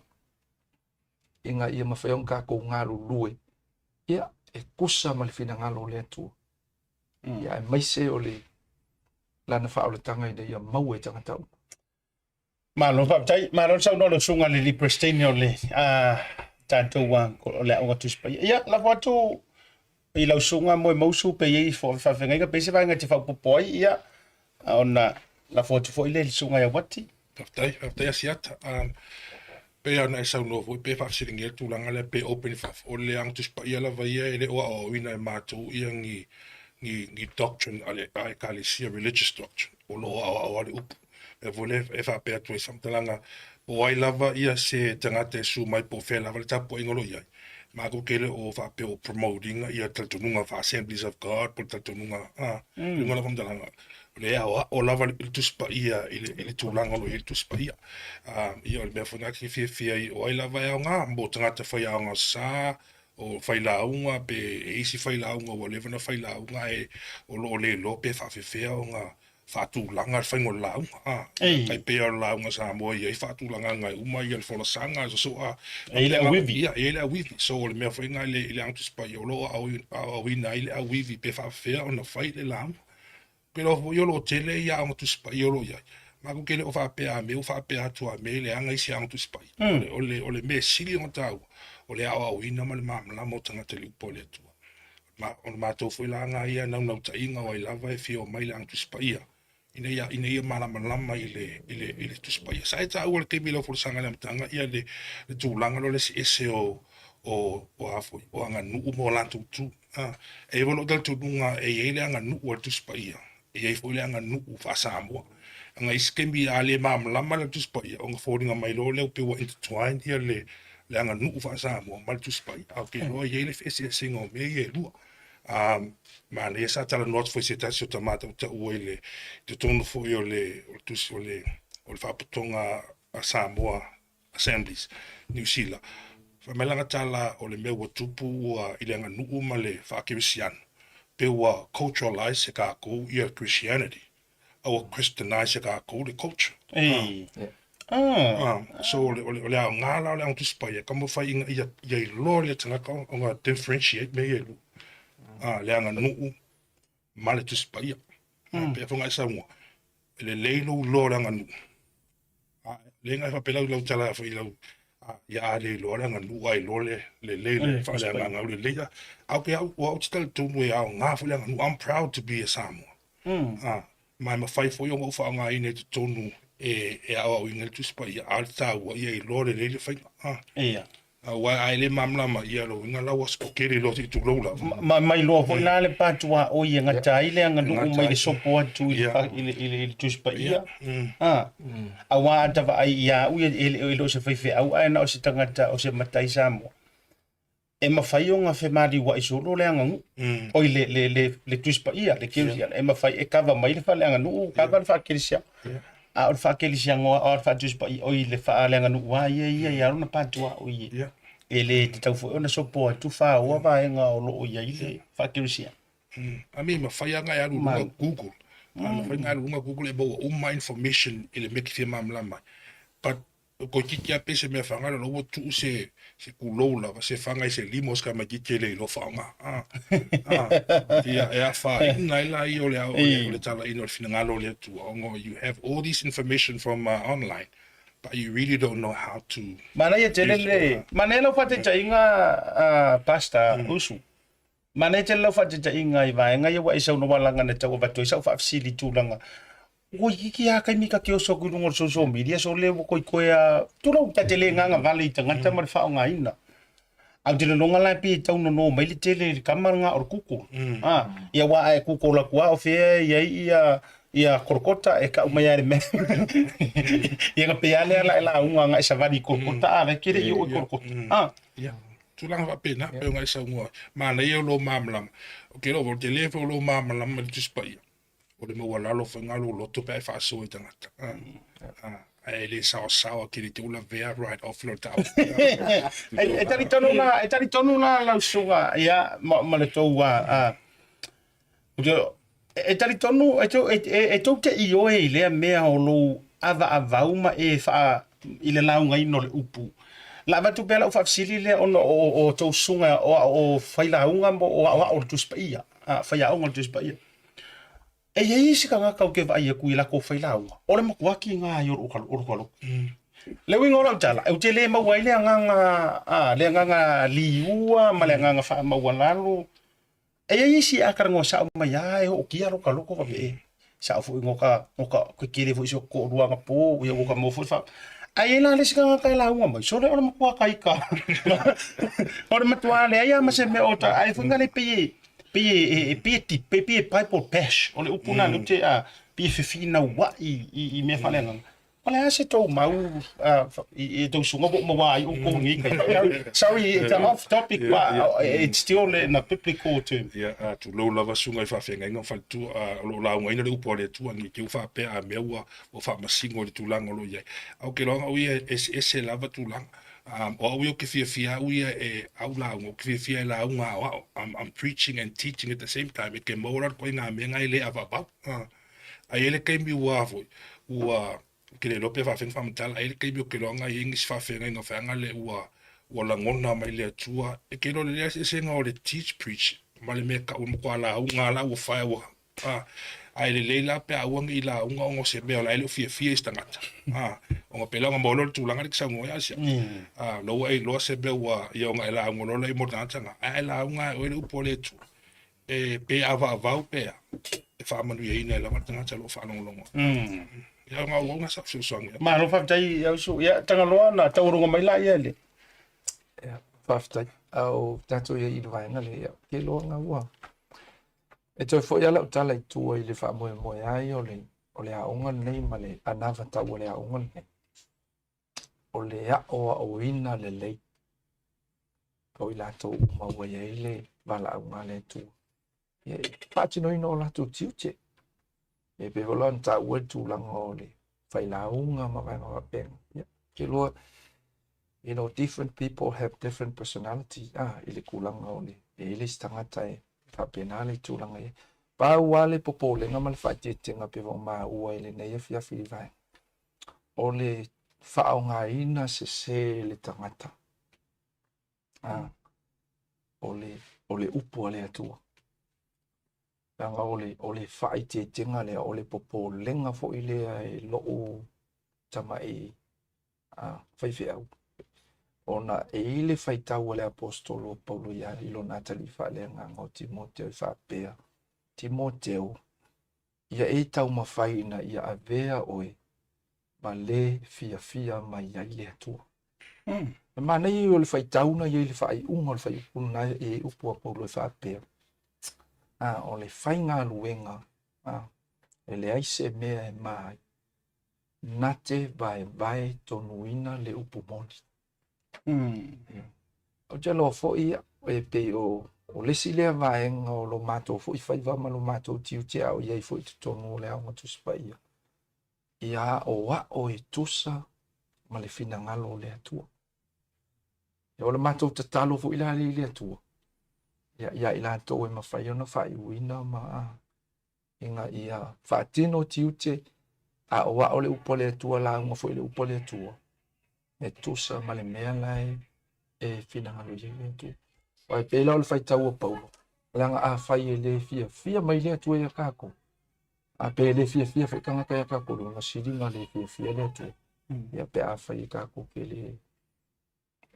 ina ia mafai ona tatou galulue ia e tusa ma le finagalo o le Atua. Ia aemaise o le lana faaolataga ina ia maua e tagata uma. Malo faafetai, malo le saunoa lau susuga i le alii Peresetene o le tatou o le Aoga Tusi Paia. Ia, lafo atu i lau susuga Moemausu pe i ai faafeagaiga pe i ai se vaega e te faaopoopo ai, ia, ona lafo atu foi lea i le susuga ia Uati. Faafetai, faafetai Asiata. Pei lava ona e saunoa foi pe faafesiligia le tulaga lea pe open i fafo. O le Aoga Tusi Paia lava ia e le o aoaoina e matou ia ni ni ni doctrine a le a Ekalesia, religious doctrine. O lo o aoao lava le upu. O le mea foi lea e faapea atu ai se faamatalaga, po o ai lava ia se tagata e susu mai po o fea lava le tapuaiga o lo o i ai, matou te le o faapea o promote ina ia talitonuga faa-Assemblies of God po o le talitonuga a, i luga o lau faamatalaga, o lea e aoao lava le Tusi Paia i le, i le tulaga o lo o i ai le Tusi Paia. Ia o le mea foi lena e fiafia ai, o ai lava e aoga mo tagata faiaoga sa, o failauga pe e isi failauga ua leva ona failauga ae o lo o le iloa pe faapefea ona faatulaga le faiga o le lauga. A, Ei. tai pei o le lauga Samoa e i ai faatulagaga e uma ia le folasaga, so a, E i ai le auivi. Ia, e i ai le auivi. So o le mea foi lena i le, i le Aoga Tusi Paia o lo o aoaoina ai le auivi pe faapefea ona fai le lauga. Ou te iloa foi o lo o tele ia Aoga Tusi Paia o lo o i ai. Matou te le o faapea a me ua faapea atu a me e leaga isi Aoga Tusi Paia. O le, o le mea sili ona taua, o le aoaoina ma le malamalama o tagata i le upu a le Atua. Ma, o le matou foi la na ia naunautaiga o ai lava e fia omai i le Aoga Tusi Paia, ina ia, ina ia malamalama i le, i le, i le Tusi Paia. Sa e taua i le taimi i lau folasaga i le amataga ia le, le tulaga lea o le eseese o, o, o a foi, o aganuu ma o latou tu. A, e i ai foi lou talitonuga e i ai le aganuu a le Tusi Paia, e i ai foi le aganuu faa-Samoa. Aga isi taimi a le malamalama le Tusi Paia, ona foliga mai loa lea pei ua intertwine ia le, le aganuu faa-Samoa ma le Tusi Paia. Ae ou te iloa e i ai le feeseeseaiga o mea ia e lua. A, manaia sa talanoa atu foi i se tasi o tama tautaua i le, i totonu foi o le, o le tusi, o le, o le Faapotopotoga a Samoa Assemblies, Niu Sila. Fai mai lana tala o le mea ua tupu ua i le aganuu ma le faakerisiano, pe ua culturalize e kākou ia Christianity, a ua Christianize e kākou le culture. Ei. Ah. So o le, o le, o le aoga la o le Aoga Tusi Paia, taumafai ina ia, ia iloa le tagata ona differentiate mea ia e lua. Ah, le aganuu ma le Tusi Paia. Mm. Pei foi ona e saunoa, e lelei lou iloa o le aganuu. A, le ngai faapea lau lau tala foi lau a, ia a le iloa le aganuu a iloa le lelei le Tusi Paia. faaleagaga lelei a. A o ke au, o au te talitonu e aoga foi le aganuu. I'm proud to be a Samoa. A, ma e mafai foi ona ou faaaogaina i totonu e, e aoaoina ai le Tusi Paia, a o le taua ia iloa lelei le faiga. A. Ia. Aua a e le malamalama ia lou uiga la ua tele loa se i tulou lava. Ma ma iloa foi la le patuaoi e gata ai le aganuu mai le sopo atu i le i le Tusi Paia. A aua a ta vaai ia au ia e le o se faifeau ae na o se tagata o se matai Samoa. E mafai ona femaliuai solo le aganuu. Oi le le le le Tusi Paia le Kerisiano e mafai e kava mai le faaleaganuu, kava le faakerisiano. A o le faakelisiano o le faa-Tusi Paia, oi le faaleaganuu lava ia ia i lona patuaoi e, e le tatau foi ona sopo atu faoa vaega o lo o i ai le faakelisiano. I mean, mafai lava ona e alu i luga o Google. A mafai ona e alu i luga o Google e maua uma information i le mea e te fia malamalama ai. But Toeitiiti lava pei se mea faga lea ua tuu se se pulou lava se faga i se lima o se tamaitiiti e le iloa faaaoga. Ah, ah, ia e afaina ai la ia o le o le, o le talaina o le finagalo o le Atua ona you have all this information from online. But you really don't know how to Manaia tele le, manaia lau faataitaiga Pastor Usu. Manaia tele lau faataitaiga i vaega ia ua e saunoa leaga na tau avatu ai sau faafesili i tulaga ua itiiti lava taimi ta te oso atu i luga o le social media so le ua koekoe a tulou ta te le gagavale i tagata ma le faaaogaina. Ae ou te lagona la pei e tau nono mai le tele i le tama lena o le Google. A, ia aua a e Google atu lava o fea e i ai ia ia Kolokota e tau mai lava i le mea. Ia ona pei lava lea o le a e lauga agai savali i Kolokota a o la e te le i oo i Kolokota. A. Ia, tulaga faapena, pei ona e saunoa ai. Manaia o lou malamalama. Ou te iloa foi, o le tele foi o lou malamalama i le Tusi Paia, o le maualalo foi lena o lou loto pe a e faasoa i tagata. Ae le saosaoa tele te u lavea right off lo tau. E talitonu la, e talitonu la lau susuga, ia, ma le tou, a, e talitonu, e tou te ioe i lea mea o lou avaavau ma e faa, i le laugaina o le upu. La avatu pea lau faafesili lea ona o tou susuga o failauga ma o aoao o le Tusi Paia, faiaoga o le Tusi Paia. E i ai isi tagata ou te vaai atu i latou failauga, o le matua tiga ai o lou loto. Le uiga o lau tala, ou te le maua ai le agaga, a, le agaga liua ma le agaga faamaualalo. E i ai isi a talanoa sao mai lava e ootia lota loto faapea, e sao foi no ka, no ka, ke tele foi si o toalua anapo, ia ua ka maua foi le faa... Ae i ai la le isi tagata e lauga mai, sole o le matua taita. O le matua leai lava ma se mea o ta, ae foi lea pei e, pei e, e, pei e tipe, pei e Bible bash, o le upu lena lea ou te, a, pei e fefinauai i mea faaleagaga. O le a se tou mau i tou susuga ua ou maua ai outou i lenei taimi? Sorry, it's an off topic, but it's still in a biblical term. Ia, a tulou lava susuga i faafeagaiga ma faletua, o lo o laugaina le upu a le Atua, ne i te i ua faapea a mea ua faamasino i le tulaga o lo o i ai. Ae ou te iloa au ia e eseese lava tulaga. O au ia ou te fiafia au ia e au lauga, ou te fiafia e lauga aoao. I'm preaching and teaching at the same time, e te maua la le ituaiga mea lena e le avavau. Ae i ai le taimi ua a foi, ua, ou te le iloa pe faafefea ona faamatala, ae i ai le taimi ou te iloa na i ai nisi faafeagaiga feaga lea ua, ua lagona mai le Atua. E te iloa lelei lava eseesega o le teach preach ma le mea e tau e matua lauga lava la ua fai ua, a, ae lelei la pe a aua ne i lauga ona o se mea o la e le o fiafia isi tagata, a, ona pei la ona maua loa le tulaga lea e te saunoa ai Asia. A, o la ua e iloa se mea ua, ia ona e lauga loa lea mo le tagata lena, ae a e lauga lava e oe le upu a le Atua, e pe avaavau pe a, e faamanuiaina ai lava le tagata o lo o faalogologo. Ia, o au na sa fesoasoani. Malo faafetai Ausu. Ia, Tagaloa na taualuga mai laia i le. Ia, faafetai. A o tatou i ai i le vaega lea, ia, ke loa ngā ua. E toe foi lava lau tala i tua i le faamoemoe ai o le, o le aoga lenei ma le anavatau a le aoga lenei. O le aoaoina lelei o i latou uma ua i ai le valaauga a le Atua. Ia, e faatinoina o latou tiute. E pei foi la ona taua le tulaga o le failauga ma vaega faapena. Ia, ke loa, you know, different people have different personality, ah, i le tulaga o le, e i ai le isi tagata e faapena le tulaga i ai. Pau lava le popolega ma le faaeteetega pei ona maua i lenei afiafi i le vaega, o le faaaogaina sese e le tagata a, o le, o le upu a le Atua. Leaga o le, o le faaeteetega lea, o le popolega foi lea e lou tamai a, faifeau. Ona e i le faitau a le Aposetolo o Paulo ia i lona atalii faaleagaga o Timoteo e faapea, Timoteo, Ia e taumafai ina ia avea oe ma le fiafia mai ai le Atua. E manaia ia o le faitau na i ai le faaiuga o le fuaiupu lena e i ai upu a Paulo e faapea, a, o le faigaluega, a, e leai se mea e ma ai, na te vaevae tonuina le upu moni. Ou te iloa foi e pei o o le isi lea vaega o lo matou foi faiva ma lo matou tiute a o i ai foi i totonu o le Aoga Tusi Paia, ia aoao e tusa ma le finagalo o le Atua. Ia, o le matou tatalo foi la lea i le Atua, ia, ia i latou e mafai ona faaiuina ma ina ia faatino tiute, aoao le upu a le Atua, lauga foi le upu a le Atua, e tusa ma le mea la e finagalo i ai le Atua. Aua e pei la o le faitau a Paulo, leaga afai e le fiafia mai le Atua ia tatou, a pe le fiafia foi tagata ia tatou, lona sili ona le fiafia le Atua. Ia pe afai e tatou te le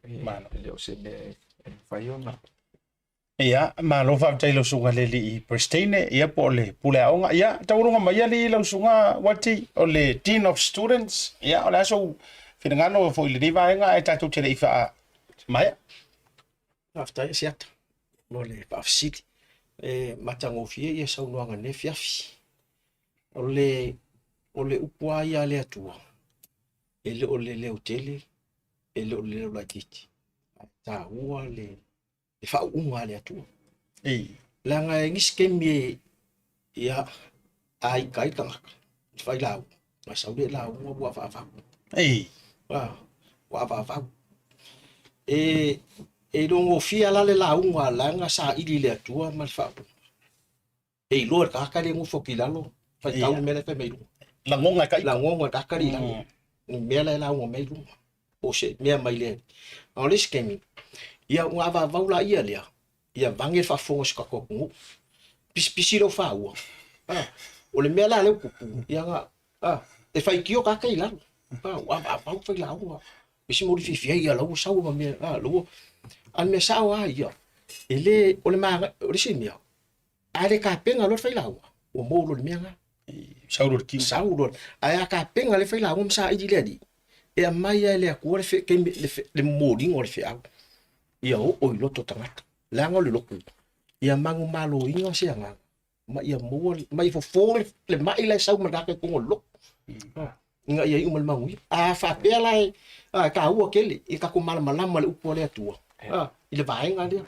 e le o se mea e mafai ona. Ia, malo faafetai i lau susuga i le alii Peresetene, ia po o le pule aoga. Ia, taualuga mai alii lau susuga Wati, o le Dean of Students. Ia, o le a sou finagalo foi i lenei vaega ae tatou te le i faamaea. Faafetai Asiata mo le faafesili. E matagofie ia saunoaga i lenei afiafi. O le, o le upu lava ia a le Atua, e le o le leotele, e le o le leo laitiiti, ae taua le, le faauuga a le Atua. Ei. Leaga e nisi taimi e, ia, a ita ai le tagata, le failauga, na sau lea lauga ua avaavau. Ei. Ah, ua avaavau. E, e iloagofie la le lauga leaga saili i le Atua ma le faauuga. E iloa e le tagata le nofo atu i lalo, faitau le mea la e fai mai i luga. Lagona e ka ita. Lagona e le tagata le i lalo. Ni mea la e lauga mai i luga. Po o se mea mai le Alii. A o le isi taimi, ia ona avaavau laia lea, ia vage le faafofoga o si o tatou atunuu. Pisipisi lou faua. A, o le mea la lea ua tupu, ia na, a, e faitio tagata i lalo. A, ua avaavau failauga. Isi moli fiafia ia la ua sau ma mea, a, la ua, a o le mea sao lava ia, e le, o le maga, o le isi mea, a le tapena loa le failauga, ua maua loa i le mea lena. Sau loa le kiu. Sau loa. Ae a tapena le failauga ma saili i le Alii, e aumai lava e le Atua le fe, taimi, le, fe, le momoliga o le feau, ia oo i loto o tagata. Leaga o le lotu, ia manumaloina se agaga, ma ia maua, ma ia fofo le, le mai la e sau ma le tagata i totonu o le lotu. Ah, ina ia iu ma le manuia. A faapea la e, ah, e taua tele i tatou malamalama i le upu a le Atua, ah, i le vaega lea,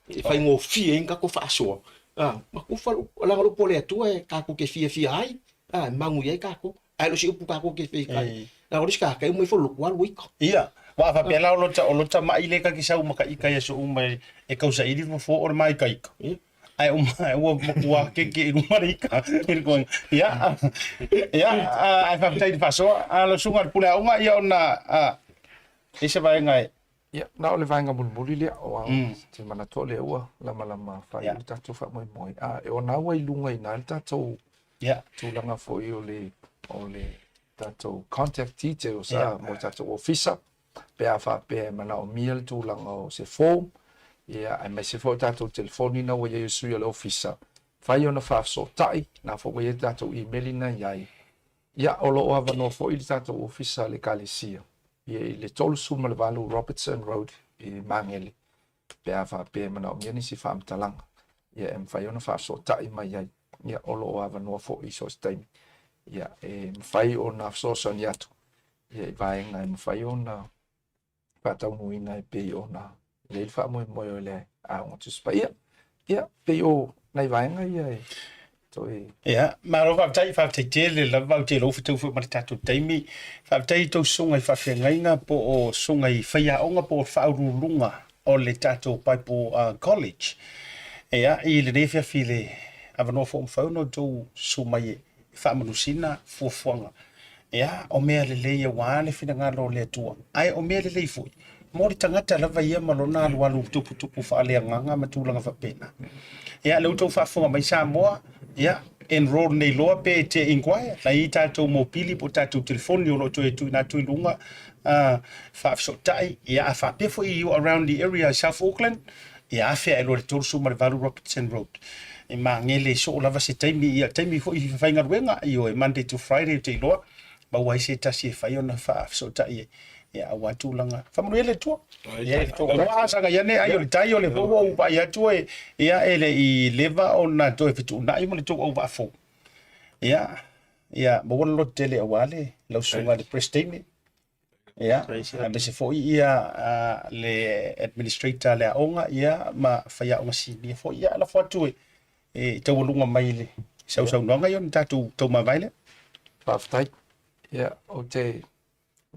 e faigofie ai ona tatou faasoa, ah, ma tufa le upu, leaga o le upu a le Atua e tatou te fiafia ai, ah, e manuia ai tatou. Ae le o se upu tatou te fia ai. Leaga o le isi tagata e uma ifo le lotu alu ua ita. Ia, aua a faapea la o lota, o lota mai lea ta te sau ma ka ika i aso uma e tausaili le fofo o le māikaika. Ae uma, ua matua keke i luma le ika. I le koena. Ia, ia, ae faafetai i le faasoa. A lau susuga i le pule aoga, ia ona, e i ai se vaega e... Ia, na o le vaega mulimuli lea, aua ou te manatu o lea ua lamalama faaiu le tatou faamoemoe. A, e ona ua i luga i ina le tatou tulaga foi o le, o le tatou contact details a, mo le tatou ofisa, pe a faapea e manaomia le tulaga o se form, ia, aemaise foi o tatou telefoni na ua i ai o sui o le ofisa, mafai ona faafesootai, na foi ua i ai le tatou email na i ai. Ia, o lo o avanoa foi le tatou ofisa a le Ekalesia ia i le 38 Robertson Road i Magele pe a faapea e manaomia nisi faamatalaga, ia e mafai ona faafesootai mai ai. Ia, o lo o avanoa foi i so o se taimi, ia e mafai ona fesoasoani atu ia i vaega e mafai ona faataunuuina e pei ona i ai le faamoemoe o le Aoga Tusi Paia. Ia, pei o nai vaega ia e toe... Ia, malo faafetai, faafetai tele lava, ou te iloa ua fetau foi ma le tatou taimi. Faafetai i tou susuga i faafeagaiga po o susuga i faiaoga po o faauluuluga o le tatou Bible College. Ia, i lenei afiafi i le avanoa foi ua mafai ona outou susu mai e faamanusina fuafuaga. Ia, o mea lelei aua le finagalo o le Atua, ae o mea lelei foi mo le tagata lava ia ma lona alualu tuputupu faaleagaga ma tulaga faapena. Ia, lea ua outou faafofoga mai Samoa, ia, enroll nei loa pe e te inquire, la e i ai tatou mopili po o tatou telefoni o lo o toe tuuina atu i luga, faafesootai, ia, a faapea foi you are around the area i South Auckland, Ia afea e loa le 38 Robertson Road. E magele soo lava se taimi, ia taimi foi i faigaluega, ioe, Monday to Friday ou te iloa, maua ai se tasi e fai ona faafesootai ai. Ia aua tulaga. Faamanuia le Atua. Ia, aua a saga iane ai o le tai o le fou ua ou vaai atu e, ia e le i leva ona toe fetuunai ma le tou auvaa fou. Ia, ia maua le loto tele aua le lau susuga i le President. Ia, aemaise foi ia le administrator a le aoga ia ma faiaoga sinia foi. Ia, lafo atu e, e taualuga mai le sausaunoaga ia ona tatou taumavae lea. Faafetai. Ia, ou te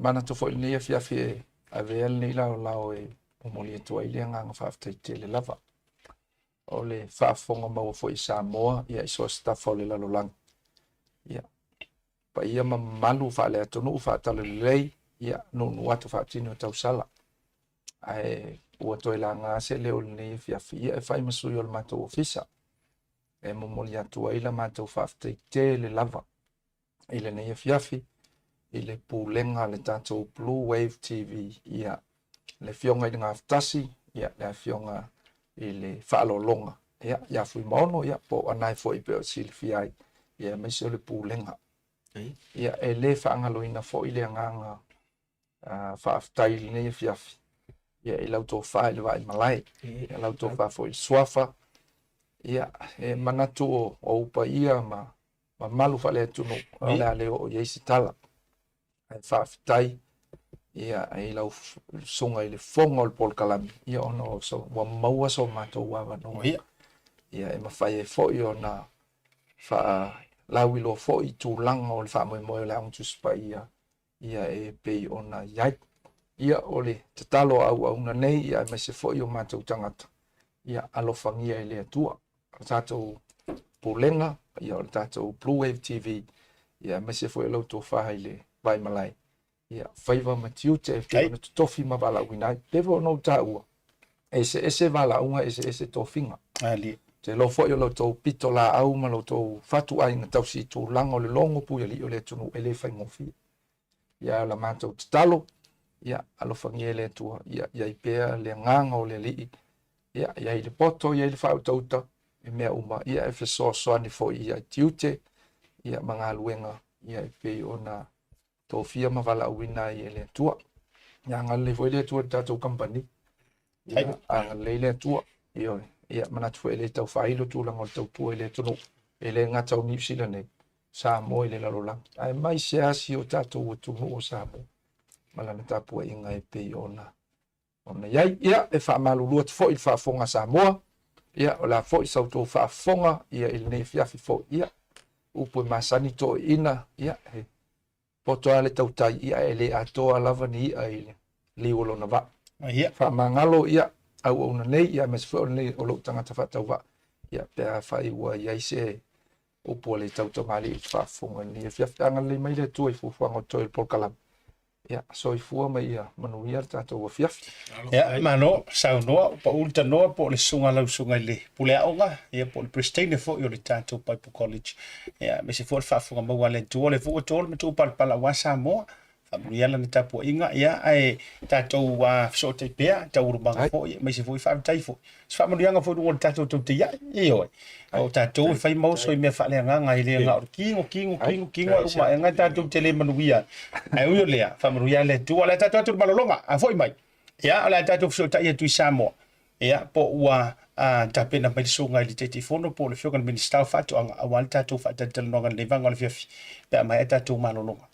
manatu foi i lenei afiafi e avea lenei laolao e momoli atu ai le agaga faafetai tele lava. O le faafofoga maua foi i Samoa, ia i so o se tafa o le lalolagi. Ia, paia ma mamalu faale-atunuu faatalalelei, ia, nuunuu atu faatino tausala. Ae ua toe laga se leo i lenei afiafi, ia e fai ma sui o le matou ofisa. E momoli atu ai la matou faafetai tele lava i lenei afiafi. i le pulega a le tatou Blue Wave TV, ia, le Afioga i le Gafatasi, ia, le Afioga i le Faaaloaloga, ia, ia Fuimaono, ia, po o Anae foi pei o silafia ai, ia, aemaise o le pulega. Ia, e le faagaloina foi le agaga faafetai i lenei afiafi, ia, i lau tofa i le Vaaimalae, ia, lau tofa foi i le Suafa, ia, e manatu o ou paia ma mamalu faale-atunuu, o le a le oo i ai se tala. Ae faafetai ia i lau susuga i le fofoga o le polokalame, ia ona ua maua so matou avanoa. Ia e mafai ai foi ona faalauiloa foi i tulaga o le faamoemoe o le Aoga Tusi Paia ia e pei ona i ai. Ia o le tatalo a auauna nei ia aemaise foi o matou tagata, ia alofagia e le Atua. O le tatou pulega, ia o le tatou Blue Wave TV, ia aemaise foi o lau tofa i le Vaimalae, ia faiva ma tiute e pei ona totofi ma valaauina ai. Pei foi ona ou taua, e eseese valaauga, eseese tofiga. Te iloa foi o lo outou pitolaau ma lo outou fatuaiga tausi i tulaga o le logo puialii o le atunuu e le faigofie. Ia o la matou tatalo, ia alofagia e le Atua, ia i ai pea le agaga o le Alii, ia i ai le poto, i ai le faautauta, i mea uma, ia e fesoasoani foi ia tiute, ia ma galuega, ia e pei ona tofia ma valaauina ai e le Atua. Ia agalelei foi le Atua i le tatou kamupani. Ia agalelei le Atua. Ioe. Ia manatu foi e le tau faailo tulaga o le tautua i le atunuu. E le gata o Niu Sila nei, Samoa i le lalolagi, aemaise lava si o tatou atunuu o Samoa ma lana tapuaiga e pei ona ona i ai. Ia, e faamalulu atu foi i le faafofoga a Samoa, ia, o le a foi sa outou faafofoga ia i lenei afiafi foi. Ia, upu e masani toeaiina, ia, he poto lava le tautai, ia, ae le atoa lava ni i'a i le liu o lona vaa. Ia. Faamagalo, ia, auauna nei, ia, aemaise foi o lenei o lou tagata faatauvaa, ia, pe afai ua i ai se upu a le tautamalii i le faafofoga i lenei afiafi. Agalelei mai le Atua i fuafuaga o totoe o le polokalame. Ia, soifua ma ia manuia le tatou afiafi. Ia, malo, saunoa, ua pau le tanoa po o le susuga a lau susuga i le pule aoga, ia po o le Peresetene foi o le tatou Bible College. Ia, aemaise foi o le faafofoga maua a le Atua, o lea foi ua to le matua palapala aua Samoa. Faamanuia lana tapuaiga, ia, ae tatou fesootai pea, taualumaga foi, aemaise foi faafetai foi. Se faamanuiaga foi i luga o le tatou tautaiai, ioe. O tatou e fai ma oso i mea faaleagaga, e le na o le kigo, kigo, kigo, kigo, e uma ae tatou te le manuia. Ae ui o lea, faamanuia le Atua. O le a tatou atu i le malologa, a foi mai. Ia, o le a tatou fesootai atu i Samoa. Ia, po ua tapena mai le susuga i le Taitaifono po o le Afioga i le Minisita o Faatoaga aua le tatou faatalatalanoaga i lenei vaega o le afiafi pe a maea tatou malologa.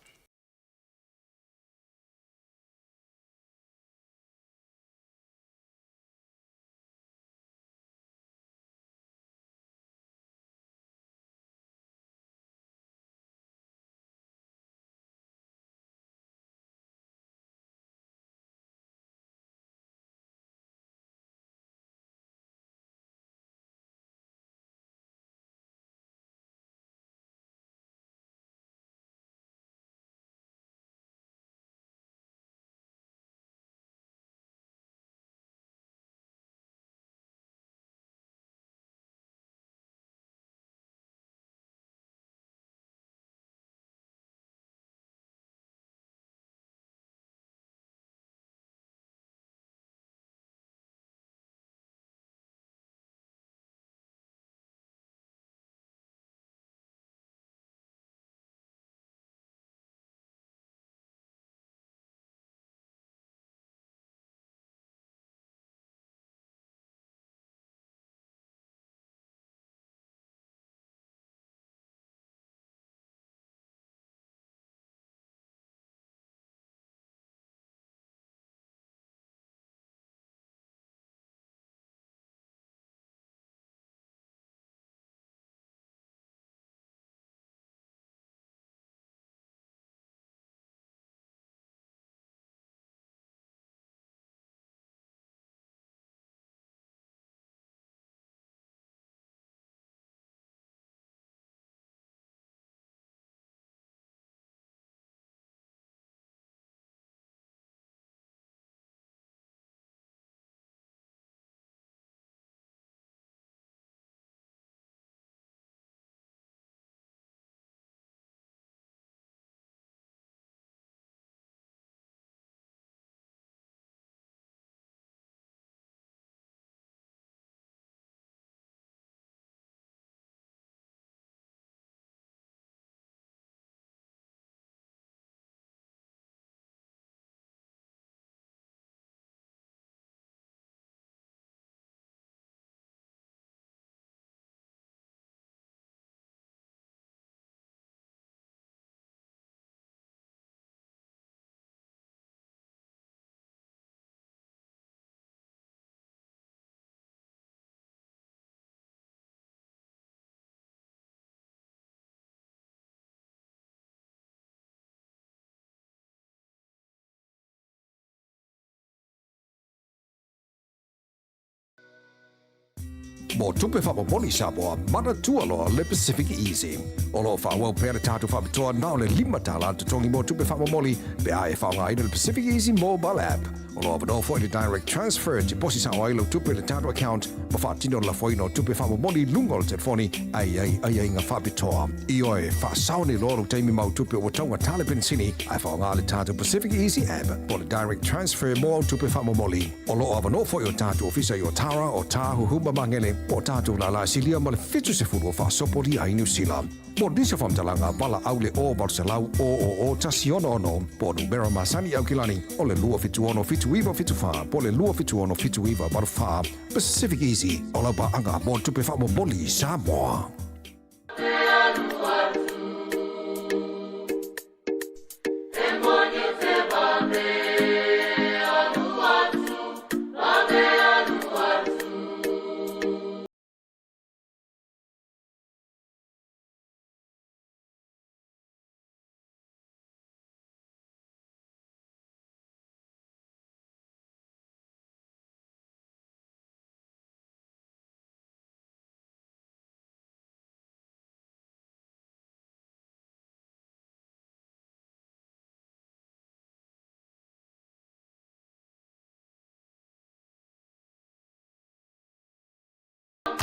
Mo tupe faamomoli Samoa, manatua loa le Pacific Easy. O lo o faaauau pea le tatou faapitoa na o le $5 le totogi mo tupe faamomoli pe a e faaaogaina le Pacific Easy Mobile App. O lo o avanoa foi le Direct Transfer e tiposi sao ai lau tupe i le tatou account ma faatino le lafoina o tupe faamomoli i luga o le telefoni a i ai aiaiga faapitoa. Ioe, faasao nei loa lou taimi ma au tupe ua taugata le penisini ae faaaoga le tatou Pacific Easy App po o le Direct Transfer mo au tupe faamomoli. O lo o avanoa foi o tatou ofisa i Otara, Otāhuhu ma Magele, po o tatou lala silia ma le 70 o faasopolia ai Niu Sila. Mo nisi o faamatalaga, valaau le 0 800 000 166 po o numera masani i Aukilani o le 276 7974 po o le 276 7984. Pacific Easy, o lau paaga mo le tupe faamomoli i Samoa.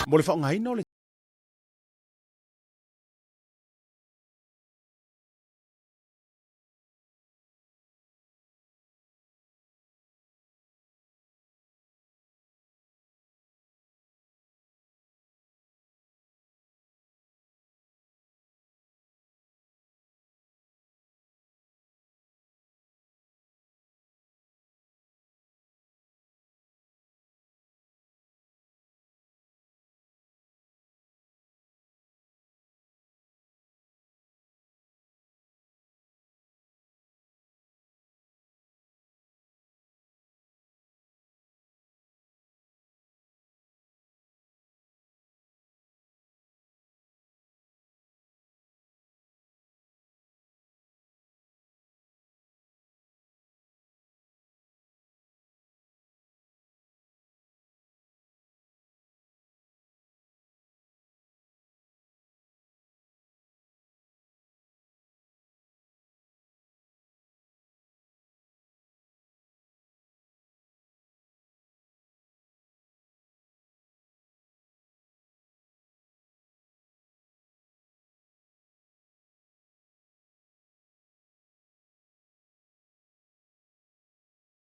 Mo le faaaogaina o le.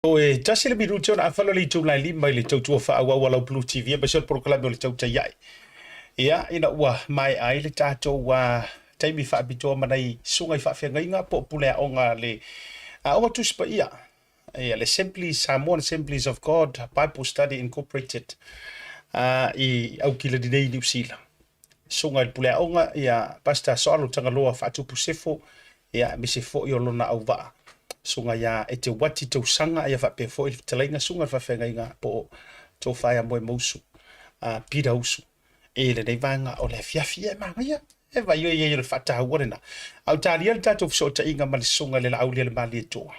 Toe tasi le minute ona afala le itula e lima i le tautua faaauau a lau Blue TV aemaise o le polokalame o le Tautai Ae. Ia, ina ua maea ai le tatou taimi faapitoa ma nai susuga i faafeagaiga po o pule aoga a le Aoga Tusi Paia, ia, le Assemblies, Samoan Assemblies of God Bible Study Incorporated i Aukilani nei i Niu Sila. Susuga i le pule aoga, ia, Pastor Soalo Tagaloa Faatupu Sefo, ia, aemaise foi o lona auvaa, Susuga ia Eteuati Tausaga, ia faapea foi le fetalaiga Susuga i le Faafeagaiga po o Tofaea Moemausu, Peter Usu, i lenei vaega o le afiafi. Ia e manaia, e vaai i ai o le faataua lena. A o talia le tatou fesootaiga ma le Susuga i le Laaulialemalietoa,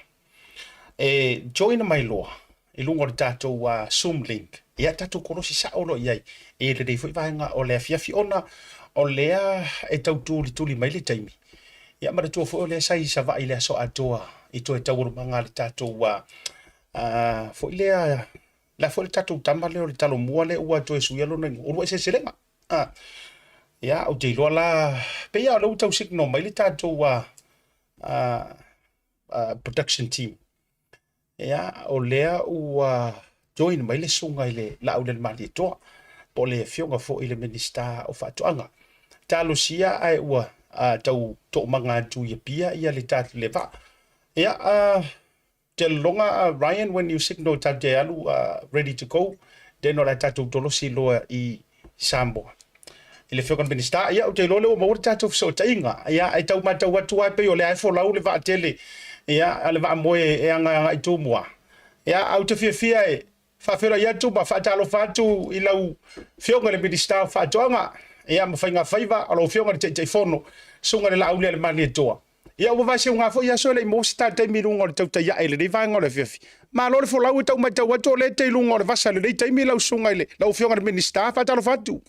e join mai loa i luga o le tatou Zoom link, ia tatou kolosi sao loa i ai i lenei foi vaega o le afiafi, ona o lea e tau tulituli mai le taimi. Ia manatua foi o lea sa i Savaii i le aso atoa i toe taualumaga a le tatou foi lea, la foi le tatou tama lea o le Talomua lea ua toe suia lona igoa, uluai seleselega. Ia, ou te iloa la, pei lava o lea ua tau signal mai le tatou production team. Ia, o lea ua join mai le susuga i le Laaulialemalietoa, po o le afioga foi i le Minisita o Faatoaga. Talosia ae ua tau toomaga atu i Apia ia le tatou le vaa. Ia, te lologa Ryan, when you signal tatou te alu ready to go, then o le a tatou tolosi loa i Samoa. I le afioga i le Minisita, ia ou te iloa lea ua maua le tatou fesootaiga. Ia, e tau matau atu lava e pei o lea e folau le vaatele, ia, a le vaamoe e aga i Tumua. Ia, ae ou te fiafia e faafeiloai atu ma faatalofa atu i lau Afioga i le Minisita o Faatoaga, ia, ma Faigafaiva, o lau Afioga i le Taitaifono, Susuga i le Laauli a le Malietoa. Ia ua vaeseuga foi aso e le i maua se ta taimi i luga o le tautai ae i lenei vaega o le afiafi. Malo le folau e tau matau atu o lea e te i luga o le vasa i lenei taimi lau susuga i le lau Afioga i le Minisita. Faatalofa atu.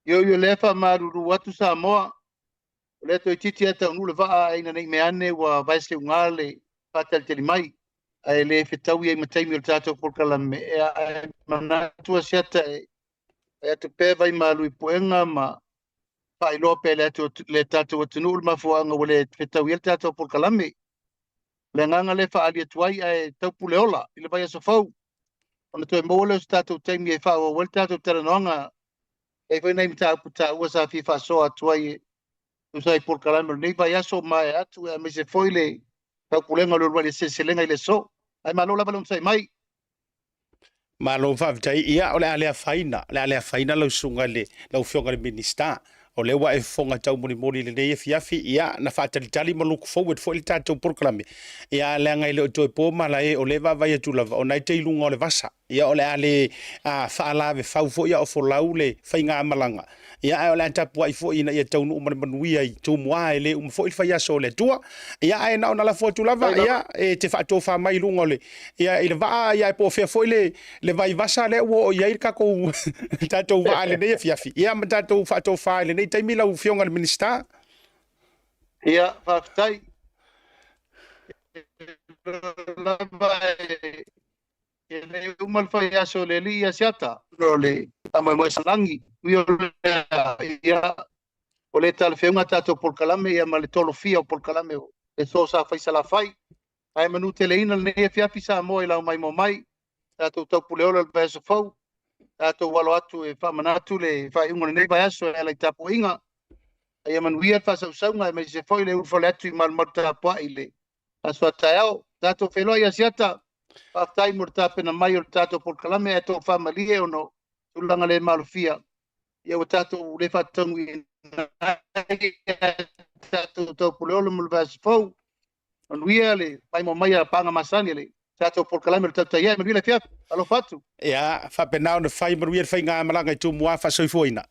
Ioe o lea e faamalulu atu Samoa, o lea toeitiiti lava taunuu le vaa ae ina ne i mea ane ua vaeseuga le faatalitali mai, ae le fetaui ai ma taimi o le tatou polokalame, ae manatu Asiata e fai atu pea vaimalu i puega ma faailoa pea i le tatou atunuu le mafuaaga ua le fetaui ai le tatou polokalame. O le agaga lea e faaali atu ai, ae taupule ola i le vaiaso fou ona toe maua lea o se tatou taimi e faaauau ai le tatou talanoaga. E i ai foi nai mataupu taua sa fia faasoa atu ai e tusa ai polokalame o lenei vaiaso maea atu, aemaise foi le taupulega o le uluai seleselega i le aso. Ae malo lava le onosai mai. Malo faafetai. Ia, o le a le afaina, o le a le afaina lau susuga i le, lau Afioga i le Minisita. O lea ua e fofoga taumolimoli i lenei afiafi, ia, na faatalitali ma look forward foi le tatou polokalame. Ia, leaga e le o toe po malae, o lea e vaavaai atu lava, o na e te i luga o le vasa. Ia, o le a le faalavefau foi a o folau le faigamalaga. Ia, ae o le a tapuai foi ina ia taunuu ma le manuia i Tumua, e le uma foi le faiaso o le Atua. Ia, ae na ona lafo atu lava, ia, e te faatofa mai i luga o le, ia, i le vaa, ia, po o fea foi le, le vaivasa lea ua oo i ai le tatou, le tatou vaa i lenei afiafi. Ia, ma tatou faatofa i lenei taimi lau Afioga i le Minisita. Ia, faafetai. Lava e le uma le faiaso o le alii ia Asiata. O le faamoemoe salagi, ui o lea, ia, o le talafeauga tatou polokalame ia ma le tolofia o polokalame o le so sa fai Salafai. Ae manuteleina lenei afiafi Samoa i lau maimoa mai, tatou taupuleola i le vaiaso fou, tatou alo atu e faamanatu le faaiuga o lenei vaiaso e ala i tapuaiga. A ia manuia le faasausauga aemaise foi le ulufale atu i malumalu tapuai i le aso a taeao. Tatou feiloai i Asiata, faafetai mo le tapena mai o le tatou polokalame, ae tou faamalie ona o tulaga le malofia, ia ua tatou le faataunuuina ai tatou taupuleola mo le vaiaso fou. Manuia le maimoa mai a paga masani le tatou polokalame o le tautai ae manuia le afiafi. Alofa atu. Ia, faapena ona fai, manuia le faigamalaga i Tumua, faasoifuaina.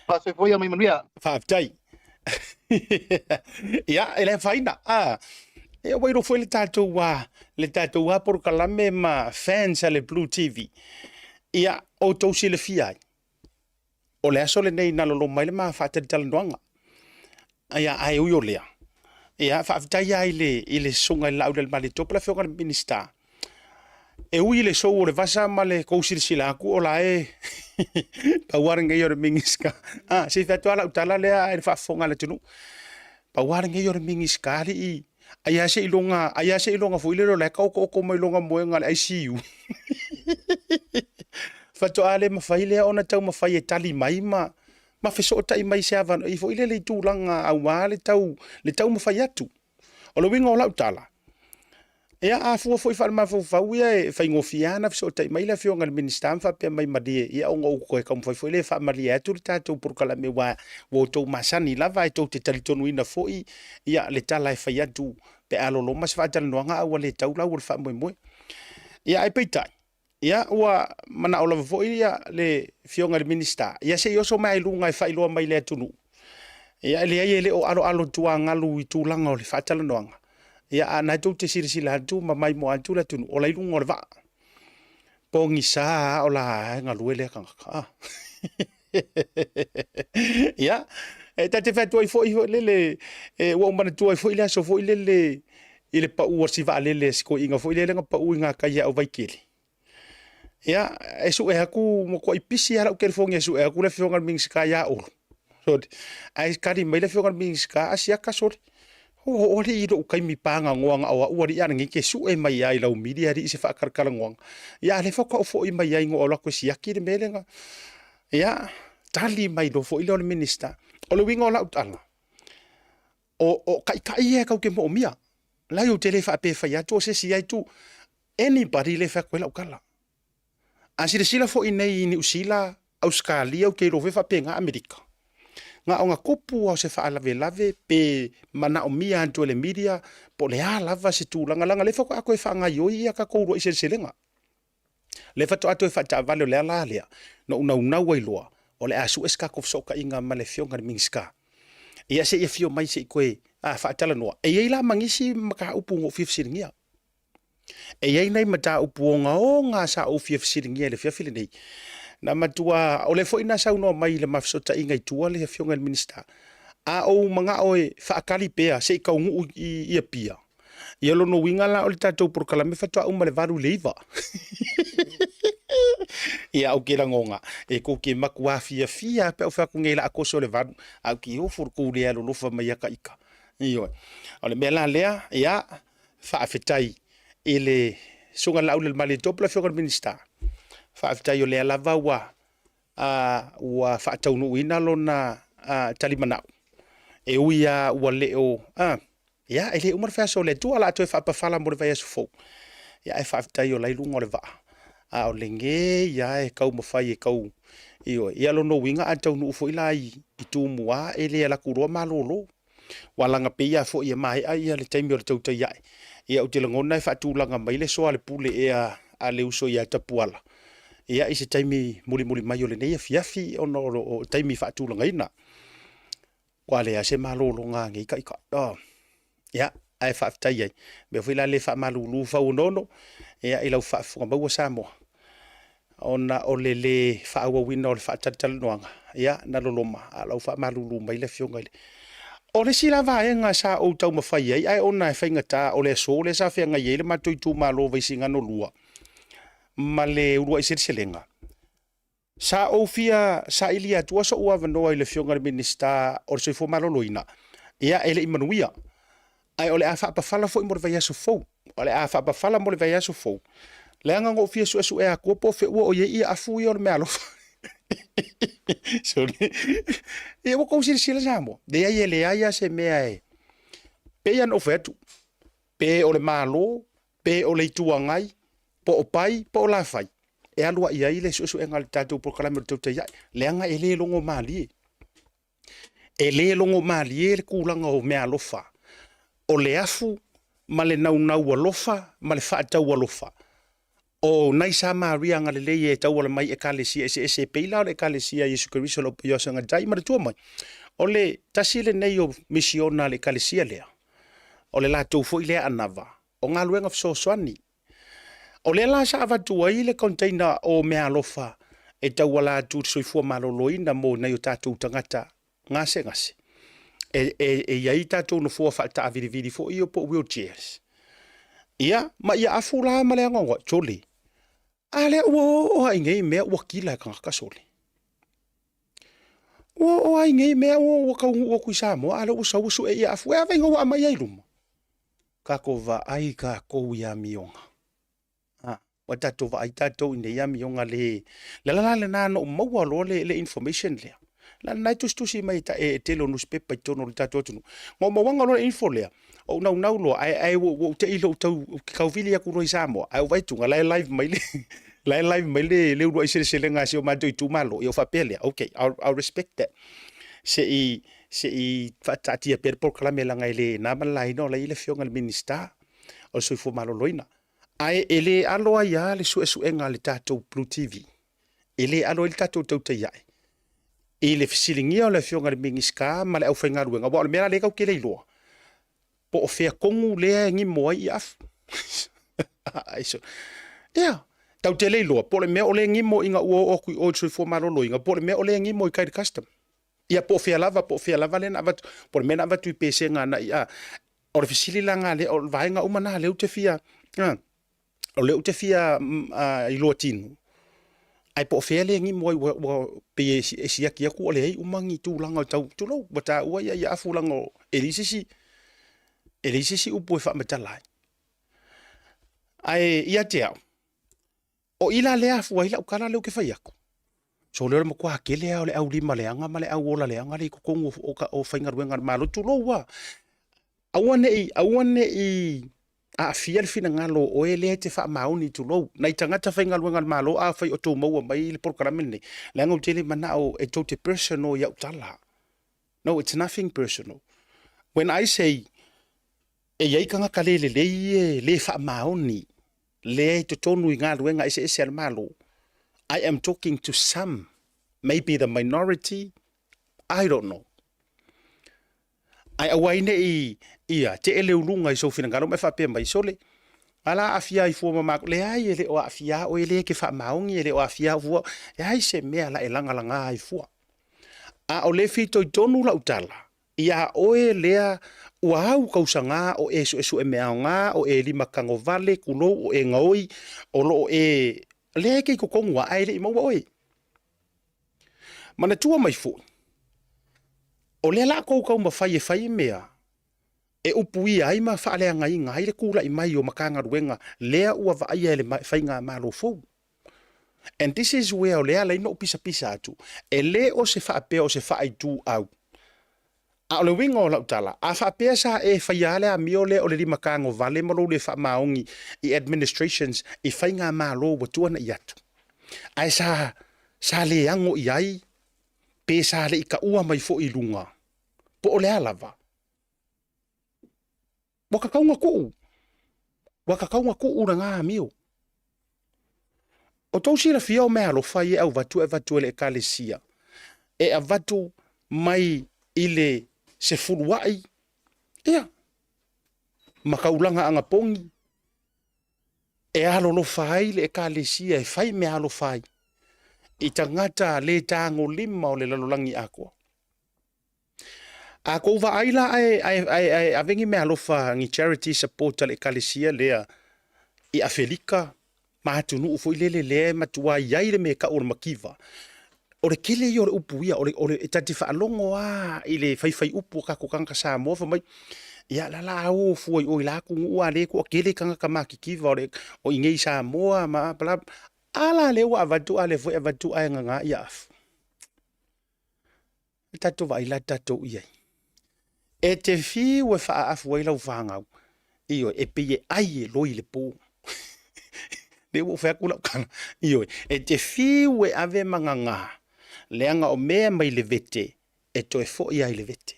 Faasoifua ia mai manuia. Faafetai. Ia, e le afaina. Ah, e ua iloa foi le tatou le tatou polokalame ma fans a le Blue TV. Ia, outou silafia ai, o le aso lenei na loloma ai le ma faatalitalanoaga. Ia, ae ui o lea, ia, faafetai lava i le, i le susuga i le Laaulialemalietoa po o le Afioga i le Minisita. E ui i le sou o le vasa ma le kou silasila atu o la e pau lava lenei o le Minisita. Ah, se i fai atu lava lau tala lea i le faafofoga a le atunuu. Pau lava lenei o le Minisita alii ai lava seiloga, ai lava seiloga foi lele o la e taotooto mai lona moega i le ICU. Faatoa le mafai lea ona taumafai e tali mai ma ma fesootai mai i se avanoa foi lele i tulaga aua le tau le taumafai atu. O le uiga o lau tala, ia a fua foi faalemafaufau ia e faigofie lava ona fesootai mai le Afioga i le Minisita ma faapea mai malie, ia ona ou toe taumafai foi lea e faamalie atu le tatou polokalame aua ua outou masani lava e tou te talitonuina foi ia le tala e fai atu pe a loloma se faatalanoaga a ua le tau lau o le faamoemoe. Ia ae peitai, Ia, ua manao lava foi ia le Afioga i le Minisita, ia se i oso mai i luga e faailoa mai i le atunuu. Ia, e leai e le o aloalo tuagalu i tulaga o le faatalanoaga. Ia, a na tou te silasila atu ma maimoa atu le atunuu, o la i luga o le vaa. Pogisa lava o la e galue lea tagata. Ah. Ia, e ta te fai atu ai foi lele, e, ua ou manatua ai foi le aso foi lele i le pau o si vaalele a si toeaina foi lele na pau i gatai au Vaitele. Ia, e sue atu, matuai pisi lava lau telefoni e sue atu le afioga i le Minisita ia Olo. Sole. Ae tali mai le afioga i le Minisita, Asiata sole. O alii i lou taimi paganoa na o au alii a lenei te sue mai ai lau mili alii se faatalatalanoaga. Ia a lea faatoa ou foi mai ai na ou alu atu e siaki le mea lea na. Ia, tali mai loa foi lea o le Minisita. O le uiga o lau tala, o taitai ia e tatou te moomia. Leai ou te le faapea e fai atu o se isi ia itu. Anybody lea e fai atu ai lau tala. A silasila foi nei i Niu Sila, Ausetalia, ou te iloa foi e faapena Amerika. Na ona tupu lava o se faalavelave pe manaomia atu e le media po o le a lava se tulaga, leaga o lea faatoa toe faagaoioi a tatou uluai seleselega. Lea faatoa toe faataavale, o le ala lea na ou naunau ai loa o le a sue se tatou fesootaiga ma le Afioga i le Minisita. Ia se i afio mai se i toe faatalanoa. E i ai la ma nisi mataupu na ou fia fesiligia. E i ai nai mataupu ogaoga sa ou fia fesiligia i le afiafi lenei. Na matua, o lea foi na saunoa mai i le ma fesootaiga i tua le Afioga i le Minisita, a ou manao e faatali pea se i taunuu i Apia, Ia lona uiga la o le tatou polokalame faatoa uma i le 8 i le 9. Ia ou te lagona e tou te matua fiafia pe a ou fai atu nei o le a toso i le 8, ae ou te ofo i le tou le alolofa mai ia ita. Ioe. O le mea la lea, ia, faafetai i le Susuga i le Laaulialemalietoa po o le Afioga i le Minisita, faafetai o lea lava ua ua faataunuuina lona talimanao, e ui lava ua le o, ia, e le uma le faiaso o le Atua, o le a toe faapafala mo le vaiaso fou. Ia, ae faafetai o la e i luga o le vaa, a o lenei lava e taumafai e tau, ioe. Ia, lona uiga a taunuu foi la i Tumua e le alu atu loa malolo. Aua leaga e pei lava foi e maea ia le taimi o le tautai ae, ia ou te lagona e faatulaga mai le soalepule ea a le uso ia Tapuala, ia i se taimi mulimuli mai o lenei afiafi ona o taimi faatulagaina. Ua leai se malologa a nei taitai. Oh. Ia, ae faafetai ai. Mea foi la le faamalulu fauonono, ia i lau faafofoga maua Samoa, ona o le lē faaauauina o le faatalatalanoaga, ia, na loloma, a o la ua faamalulu mai le Afioga i le. O le isi la vaega sa ou taumafai ai, ae ona e faigata o le aso lea sa feagai ai le matou itumalo o Vaisigano 2 ma le uluai seleselega, sa ou fia sailia atua sou avanoa i le Afioga i le Minisita o le Soifua Maloloina, ia, e le i manuia, ae o le a faapafala foi mo le vaiaso fou. O le a faapafala mo le vaiaso fou, leaga na ou fia suesuea atua po o fea ua o i ai afu ia o le meaalofa. Sorry. Ia ua tou silasila Samoa, leai e leai lava se mea e pei lava ona ou fai atu, pe o le Malo, pe o le Itu Agai, po o Pai, po o Lafai, e alu ai i ai le suesuega a le tatou polokalame o le Tautai Ae, leaga e le logomalie. E le logomalie le tulaga o meaalofa, o le afu ma le naunau alofa ma le faatau alofa o nai Samaria agalelei e tauala mai i Ekalesia eseese e pei la o le Ekalesia a Iesu Keriso o le Paia o Sagatai. Manatua mai, o le tasi lenei o misiona a le Ekalesia lea, o le latou foi lea anava o galuega fesoasoani. O lea la sa avatu ai le container o meaalofa e tauala atu i le soifua maloloina mo nai o tatou tagata gasegase. E i ai tatou nofoa faataavilivili foi ia po o wheelchairs. Ia, ma ia afu la ma le anoanoai, sole. A lea ua oo lava i nei mea ua kila e tagata sole. Ua oo lava i nei mea ua taunuu atu i Samoa, a lea ua sau ua sue ia afu. E a faiga ua aumai ai i luma? Tatou vaai tatou i amioga. Ha, ua tatou vaai tatou i nei amioga le... Le ala la lena na ou maua loa le, le information lea. La lena e tusitusi mai e, e, e tele o newspaper i totonu o le tatou atunuu. Na ou mauaga loa le info lea, ou naunau loa, ae, ae ua, ua ou te i lou tau, tauvili atu loa i Samoa, ae ou vaai atu, la e live mai le, la e live mai le, le uluai seleselega a si o matou itumalo. Ia ou faapea lea, okay, I'll respect that. Se i, se i faataatia pea le polokalame leaga e le na ma le laina o la e i ai le Afioga i le Minisita o le Soifua Maloloina. Ae e le alo ai lava le suesuega a le tatou Blue TV, e le alo ai le tatou tautai ae i le fesiligia o le Afioga i le Minisita ma le aufaigaluega, aua o le mea la lea tatou te le iloa, po o fea tonu lea e gimo ai afu. Ia, tatou te le iloa po o le mea o lea e gimo ina ua oo atu i o i le Soifua Maloloina, po o le mea o lea e gimo i tai i le custom. Ia po o fea lava, po o fea lava lea na avatu, po o le mea na avatu i pesega agai a. O le fesili la lena lea, o le vaega uma lena lea ou te fia, o lea ou te fia iloa tino, ae po o fea lea e gimo ai, ua, ua pei e siaki atu ua leai uma ni tulaga o tau, tulou, ua taua ia ia afu leaga e leai se isi, e leai se isi upu e faamatala ai. Ae ia te au, o i la lea afua ai lau tala lea ou te fai atu. So lea o le matua tele lava o le aulima leaga ma le auola leaga lea i totonu o faigaluega a le Malo, tulou lava. Aua ne i, aua ne i aafia le finagalo o oe lea e te faamaoni, tulou, nai tagata faigaluega a le Malo, afai o tou maua mai le polokalame lenei, leaga ou te le manao e tou te personal i au tala. No, it's nothing personal. When I say e i ai tagata le lelei e le faamaoni lea i totonu i galuega eseese a le Malo, I am talking to some, maybe the minority, I don't know. Ae aua ai ne i ia tee le uluga i sou finagalo ma e faapea mai, Sole, a la aafia ai fua ma makou. Leai, e le o aafia oe lea e ke faamaoni, e le o aafia au fua. Leai se mea la e lagalaga ai fua. A o le fitoitonu lau tala, iā oe lea ua au kausaga o e suesue mea aoga, o e lima tagovale, tulou, o e gaoi, o lo o e lea e ke i totonu lava ae le i maua oe. Manatua mai foi, o lea la tou taumafai e fai mea e upuia ai ma faaleagaina ai le tulai mai o Matagaluega lea ua vaaia e le Faigamalo fou. And this is where o lea ala ai na ou pisapisa atu, e le o se faapea o se faaituau. A o le uiga o lau tala, a faapea sa e faia lava le amio lea o le limatagovale ma lou le faamaoni i administrations i faigamalo ua tuanai atu, ae sa sa le ano i ai pe sa le i taua mai foi i luga, po o le a lava, Ua tatau ona tuu. Ua tatau ona tuu lena amio. O tou silafia o meaalofa ia e avatu e avatu e le Ekalesia, e avatu mai i le sefuluai, ia, ma taulaga anapogi, e alolofa ai le Ekalesia e fai meaalofa ai i tagata le tagolima o le lalolagi atoa. A kou vaai la ae, ae, ae, ae ave ni meaalofa, ni charity support a le Ekalesia lea i Afelika ma atunuu foi lele lea e matua i ai le mea e tau o le mativa, o le tele ia o le upu ia, o le, o le, e ta te faalogo lava i le faifaiupu a tatou tagata Samoa fai mai, ia la la o fua i o i la atunuu a lea e toatele tagata matitiva o le, o i inei i Samoa ma bla, a la lea ua avatu a lea foi e avatu ae gaga ia afu. E tatou vaai la tatou i ai. E te fiu e faaafu ai lau fanau, ioe, e pei e ai e loi i le po. Lea ua ou fai atu lau tala, ioe, e te fiu e ave ma gagā, leaga o mea mai le vete, e toe foi lava i le vete.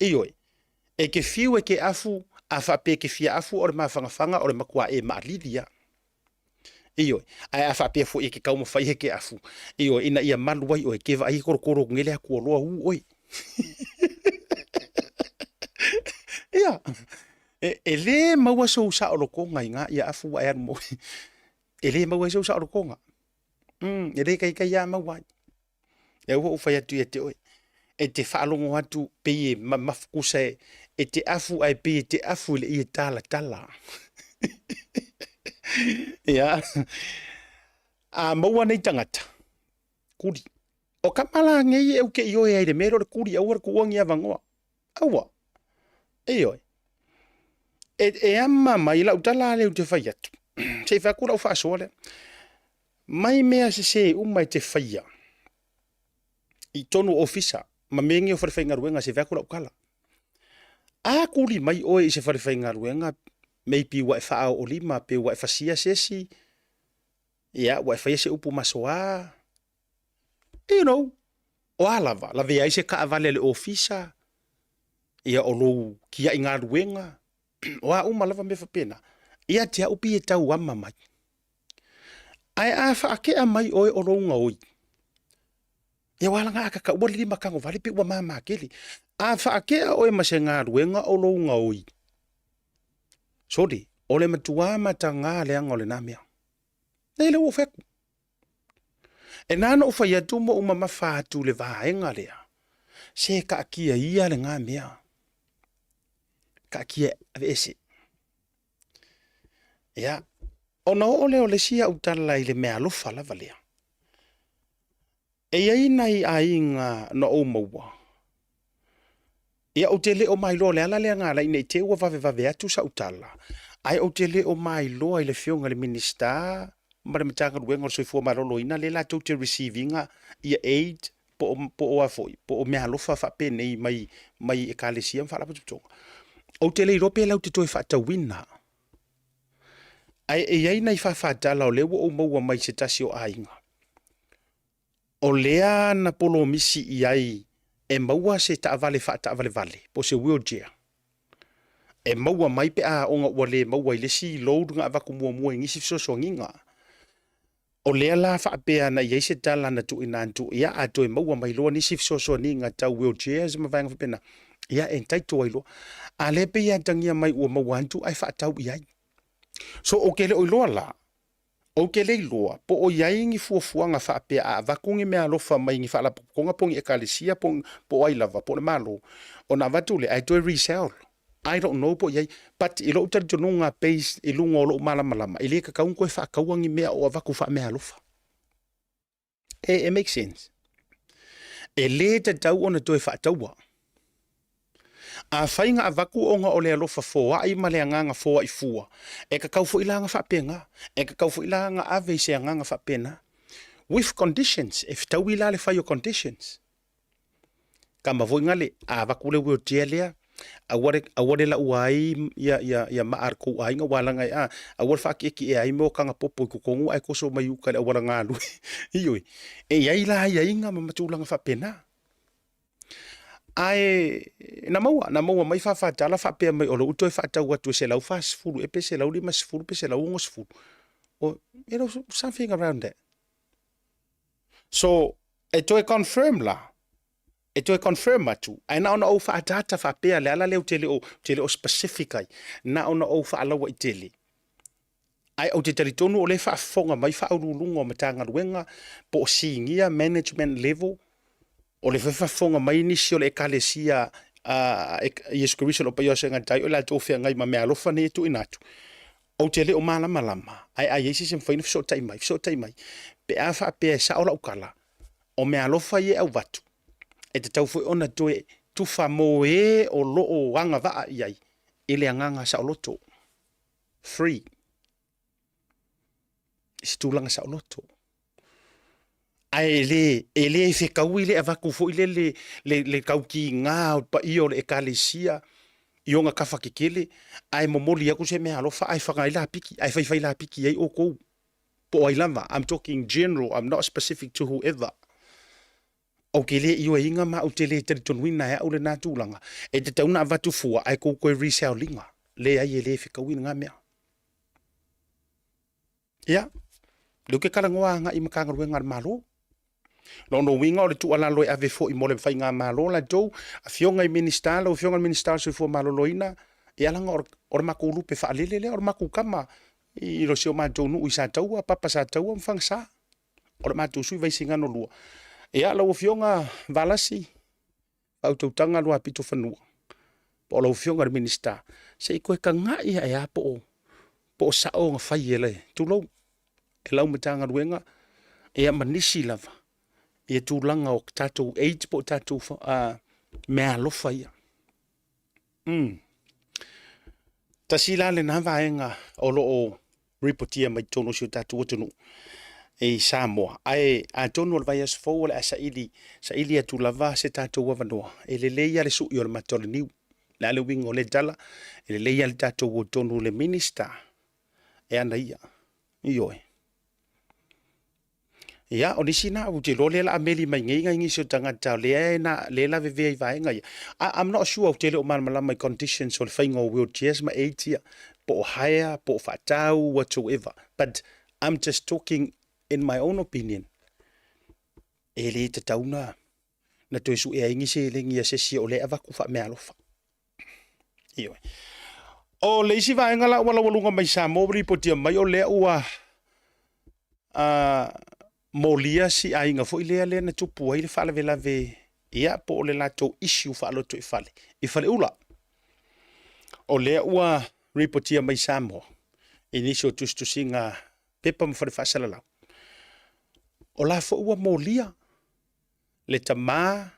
Ioe, e te fiu e te afu, a faapea e te fia afu o le mafanafana o le matua e maalili lava. Ioe, ae a faapea foi e ke taumafai he ke afu, ioe, ina ia malu ai oe, ke vaai e kolokolo atu nei le atualoa u oe. Ia, e, e lē maua sou saolotoga i gā ia afu ua e alu ma oe. E lē maua ai sou saolotoga. Mm, e lē taitai lava maua ai. Lea ua ou fai atu ia te oe, e te faalogo atu pei e mamafu kusa e, e te afu ae pei e te afu i le ie talatala. Ia. A maua nei tagata, kuli. O kama la nei e uke i oe ai le mea lea o le kuli, aua le tuua ni avanoa. Aua. Ioe. E, e ama mai lau tala lea ou te fai atu. Se i fai atu lau faasoa lea. Mai mea sese uma e te faia i tonu o ofisa ma mea nei o falefaigaluega se i fai atu lau tala. A kuli mai oe i se falefaigaluega maybe ua e faaoolima pe ua e fasia se isi, ia ua e faia se upu masoa, you know, o a lava, lavea ai se taavale a le ofisa, ia o lou kiai galuega, o a uma lava mea faapena, ia te au pei e tauama mai. Ae a faatea mai oe o lou gaoi, ia ua ala na a tataua le limatagovale pe ua mama tele. A faatea oe ma se galuega o lou gaoi, sole, o le matua mataga leaga o lena mea. Nei lea ua ou fai atu. E na ona ou fai atu ma ou mamafa atu i le vaega lea, se taatia ia lena mea. Taatia aveese. Ia, ona oo lea o le isi au tala i le meaalofa lava lea. E i ai nai aiga na ou maua, ia ou te le o mailoa, o le ala lea na ala ai ne i te i ua vavevave atu sau tala, ae ou te le o mailoa i le Afioga i le Minisita ma le Matagaluega o le Soifua Maloloina lea latou te receive ina ia aid po o, po o a foi, po o meaalofa faapenei mai, mai ekalesia ma faalapotopotoga. Ou te le iloa pe latou te toe faatauina. Ae e i ai nai faafatala o lea ua ou maua mai se tasi o aiga. O lea na polomisi i ai e maua se taavale faataavalevale po o se wheelchair e maua mai pe a ona ua le maua i le isi load na avatu muamua i nisi fesoasoaniga. O lea la faapea na i ai se tala na tuuina atu, ia a toe maua mai loa nisi fesoasoaniga tau wheelchairs ma vaega faapena, ia e entitle ai loa. A lea pei e atagia mai ua maua atu ae faatau i ai. So ou te le o iloa la, ou te le iloa po o i ai ni fuafuaga faapea a avatu ni meaalofa mai ni faalapotopotoga po o ni ekalesia po o ai lava po o le Malo, ona avatu lea ae toe resell. I don't know po o i ai, but i lou talitonuga based i luga o lou malamalama, e le tatau ona toe faataua ni mea o avatu faameaalofa. E, e make sense. E le tatau ona toe faataua. Afai na avatu ona o le alofa foai ma le agaga foai fua, e tatau foi la ona faapena. E tatau foi la ona ave i se agaga faapena. With conditions, e fetaui la le fai o conditions. Kama foi ngale, a avatu le wheelchair lea, aua le, aua le laua ai ia, ia, ia maa a le tou aiga, ua laga e, a, aua le faakiekie ai mea o taga popo i totonu ae toso mai uka i le auala galue. Ioe, e i ai la aiaiga ma tulaga faapena. Ae na maua, na maua mai faafatala faapea mai o lea ua toe faatau atu e 140 ea pe 150 pe 160. Or, you know, something around that. So, e toe confirm la, e toe confirm atu, ae na ona ou faaataata faapea, le ala lea ou te le o, te le o specific ai, na ona ou faalauaitele. Ae ou te talitonu o lea e faafofoga mai faauluuluga o Matagaluega po o Sinia Management Level, o lea foi e faafofoga mai nisi o le Ekalesia a Iesu Keriso o lo o Paia o Segatai o i latou feagai ma meaalofa nei e tuuina atu. Ou te le o malamalama, ae a i ai se isi e mafai ona fesootai mai, fesootai mai, pe a faapea e sao lau tala, o meaalofa ia e avatu, e tatau foi ona toe tufa mo e o lo o agavaa i ai i le agaga saoloto. Free. I se tulaga saoloto. Ae le, e le fetaui le avatu foi le, le, le, le tautiga o le paia o le ekalesia i ona tafa tetele, ae momoli atu se meaalofa ae faga ai lapiki, ae faifai lapiki ai outou. Po o ai lava, I'm talking general, I'm not specific to whoever. Ou te le ioeina ma ou te le talitonuina e au lena tulaga, e tatau ona avatu fua ae tou toe resell ina. Leai e le fetaui lena mea. Ia, lea ou te talanoa agai i Matagaluega a le Malo. Lona uiga o le tuualalo e ave foi mo le Faigamalo latou, afioga i Minisita, lau Afioga i le Minisita o le Soifua Maloloina, ia leaga o le matou lupe faalele lea, o le matou tama i si o matou nuu i Sataua, Papa Sataua ma Fagasa. O le matou sui Vaisigano 2. Ia, lau Afioga Valasi, faautautaga Luapitofanua, po o lau Afioga i le Minisita, se i toe tagai ae lava po o, po o sao ona fai e le, tulou, e lau Matagaluega, ia ma nisi lava, ia tulaga o tatou aids po o tatou meaalofa ia. Mm. Tasi la lena vaega o lo o ripotia mai totonu o si o tatou atunuu i Samoa. Ae atonu o le vaiaso fou o le a saili, saili atu lava se tatou avanoa. E lelei lava le sui o le mata o le niu. Le a le uiga o lea tala, e lelei lava le tatou o tonu i le Minister e ana ia. Ioe. Ia, o nisi na, ou te iloa lea o le a meli mai nei nai nisi o tagata o lea e na, lea e lavevea i vaega ia. I, I'm not sure, ou te le o malamalama i conditions o le faiga o wheelchairs ma aids ia, po o hire, po o faatau, whatsoever. But I'm just talking in my own opinion. E le tatau na, na toe sue ai ni seleni a se isi o lea e avatu faameaalofa. Ioe. O le isi vaega la ua laualuga mai Samoa ua lipotia mai o lea ua molia si aiga foi lea lea na tupu ai le faalavelave ia po o le latou issue faalotoifale i Faleula. O lea ua ripotia mai Samoa i nisi o tusitusiga pepa ma fale faasalalau. O la foi ua molia le tama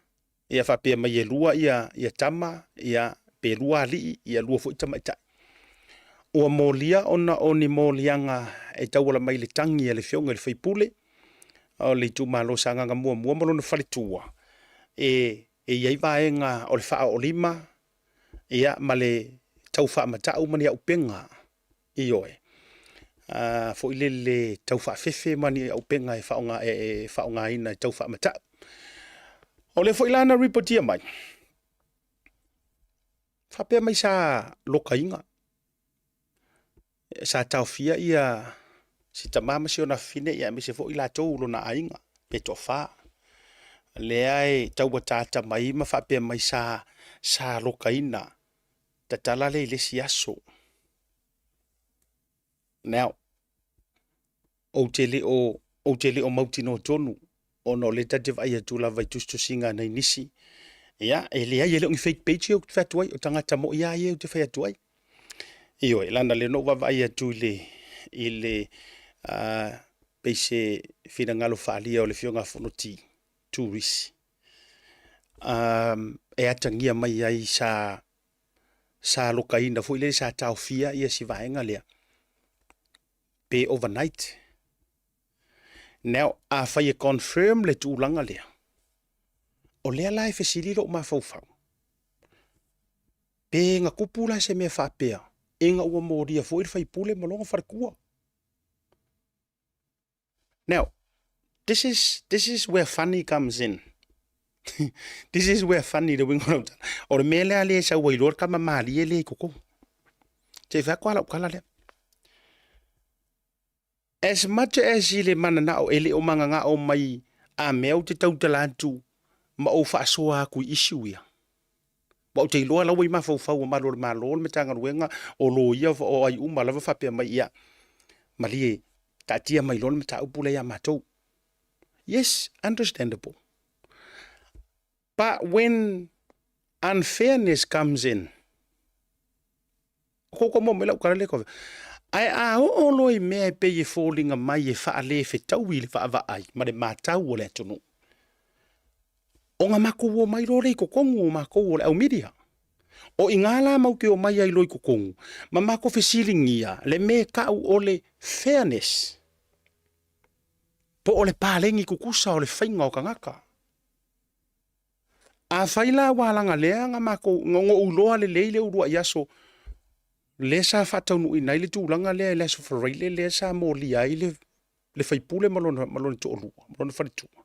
ia faapea mai e lua ia, ia tama, ia pe lua alii, ia lua foi tamaitai. Ua molia ona o ni moliaga e tauala mai i le tagi a le Afioga i le sui usufono o le itumalo o Sagaga 1 ma lona faletua, e i ai vaega o le faaoolima ia, ma le tau faamatau ma ni auupega, ioe, foi lele tau faafefe ma ni auupega e faaaogaina e tau faamatau. O lea foi la na ripotia mai, faapea mai sa lokaina, sa taofia ia si tama ma si ona afafine ia aemaise foi latou lona aiga pe toafa. Lea e tau ataata mai ma faapea mai sa sa lokaina tatala lea i le isi aso. Now, ou te le o, ou te le o mautinoa tonu ona o lea ta te vaai atu lava i tusitusiga a nai nisi. Ia, e leai, e le o ni fake page ia ou te fai atu ai, o tagata moi lava ia ou te fai atu ai. Ioe, leaga lea na ou vaavaai atu i le, i le, uh, pei se finagalo faaalia o le Afioga a Fonoti, Turisi, um, e atagia mai ai sa sa lokaina foi lele sa taofia ia si vaega lea pe overnight. Now, afai e confirm le tulaga lea, o lea la e fesili lou mafaufau, pe na tupu la se mea faapea ina ua molia foi le faipule ma lona faletua. Now, this is, this is where funny comes in. This is where funny le uiga o lau tala. O le mea lea lea e sau ai loa le tama malie lea i totonu. Se i fai atu lava lau tala lea. As much as i le mananao e le o mananao mai a mea ou te tautala atu ma ou faasoa atu i issue ia. Aua ou te iloa la ua i mafaufau o Malu o le Malo, le Matagaluega, o loia, o ai uma lava faapea mai, ia, malie, taatia mai loa le mataupu lea ia matou. Yes, understandable. But when unfairness comes in, o koukou maua mai lau tala lea e Ae a oo loa i mea e pei e foliga mai e faalefetaui i le vaavaai ma le matau a le atunuu, ona matou omai loa lea i totonu o matou o le au media. O i ina la matou te omai ai loa i totonu ma matou fesiligia le mea e tau o le fairness, po o le paleni tutusa o le faiga o tagata. Afai la ua alaga lea na matou, na ou iloa lelei le uluai aso lea sa faataunuuina ai le tulaga lea i le aso Faraile lea sa molia ai le, le faipule ma lona, ma lona toalua, ma lona faletua.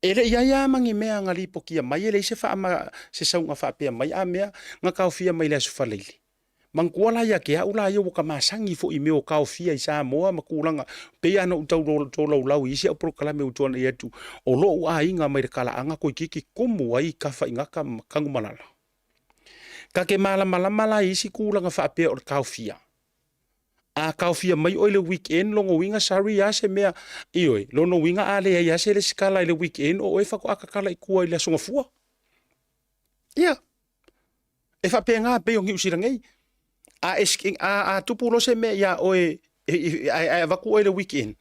E le i ai lava ma ni mea na lipotia mai, e leai se, faama, se sauga faapea mai, a mea na taofia mai i le aso Faraile. Manatua la ia te au la ia ua ta masani foi i mea o taofia i Samoa ma tulaga, pei lava ona ou tau tolaulau i isi au polokalame ua tuanai atu, o lou aiga mai le talaaga toeitiiti tumu ai Tafaigata ma Tanumalala. Ta te malamalama la i isi tulaga faapea o le taofia. A taofia mai oe i le weekend, lona uiga sari lava se mea, ioe, lona uiga a leai lava se resitala i le weekend o oe faatoa tatala i tua i le Aso Gafua. Ia, e faapena pei o Niu Sila nei. A, a, a tupu loa se mea iā oe ae avatu oe i le weekend,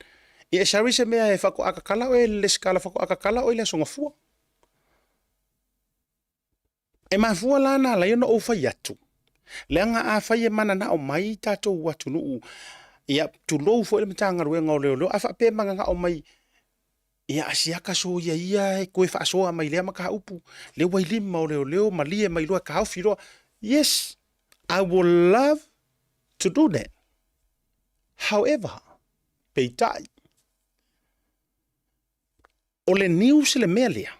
ia e sari se mea e faatoa tatala oe i le resitala faatoa tatala oe i le Aso Gafua. E mafua la na ala ai ona ou fai atu, leaga afai e mananao mai tatou atunuu, ia tulou foi le Matagaluega o Leoleo, a faapea e mananao mai, ia asiata soia ia e toe faasoa mai lea mataupu, lea ua i lima o leoleo, malie mai loa e taofi loa. Yes, I would love to do that. However, peitai, O le news le mea lea,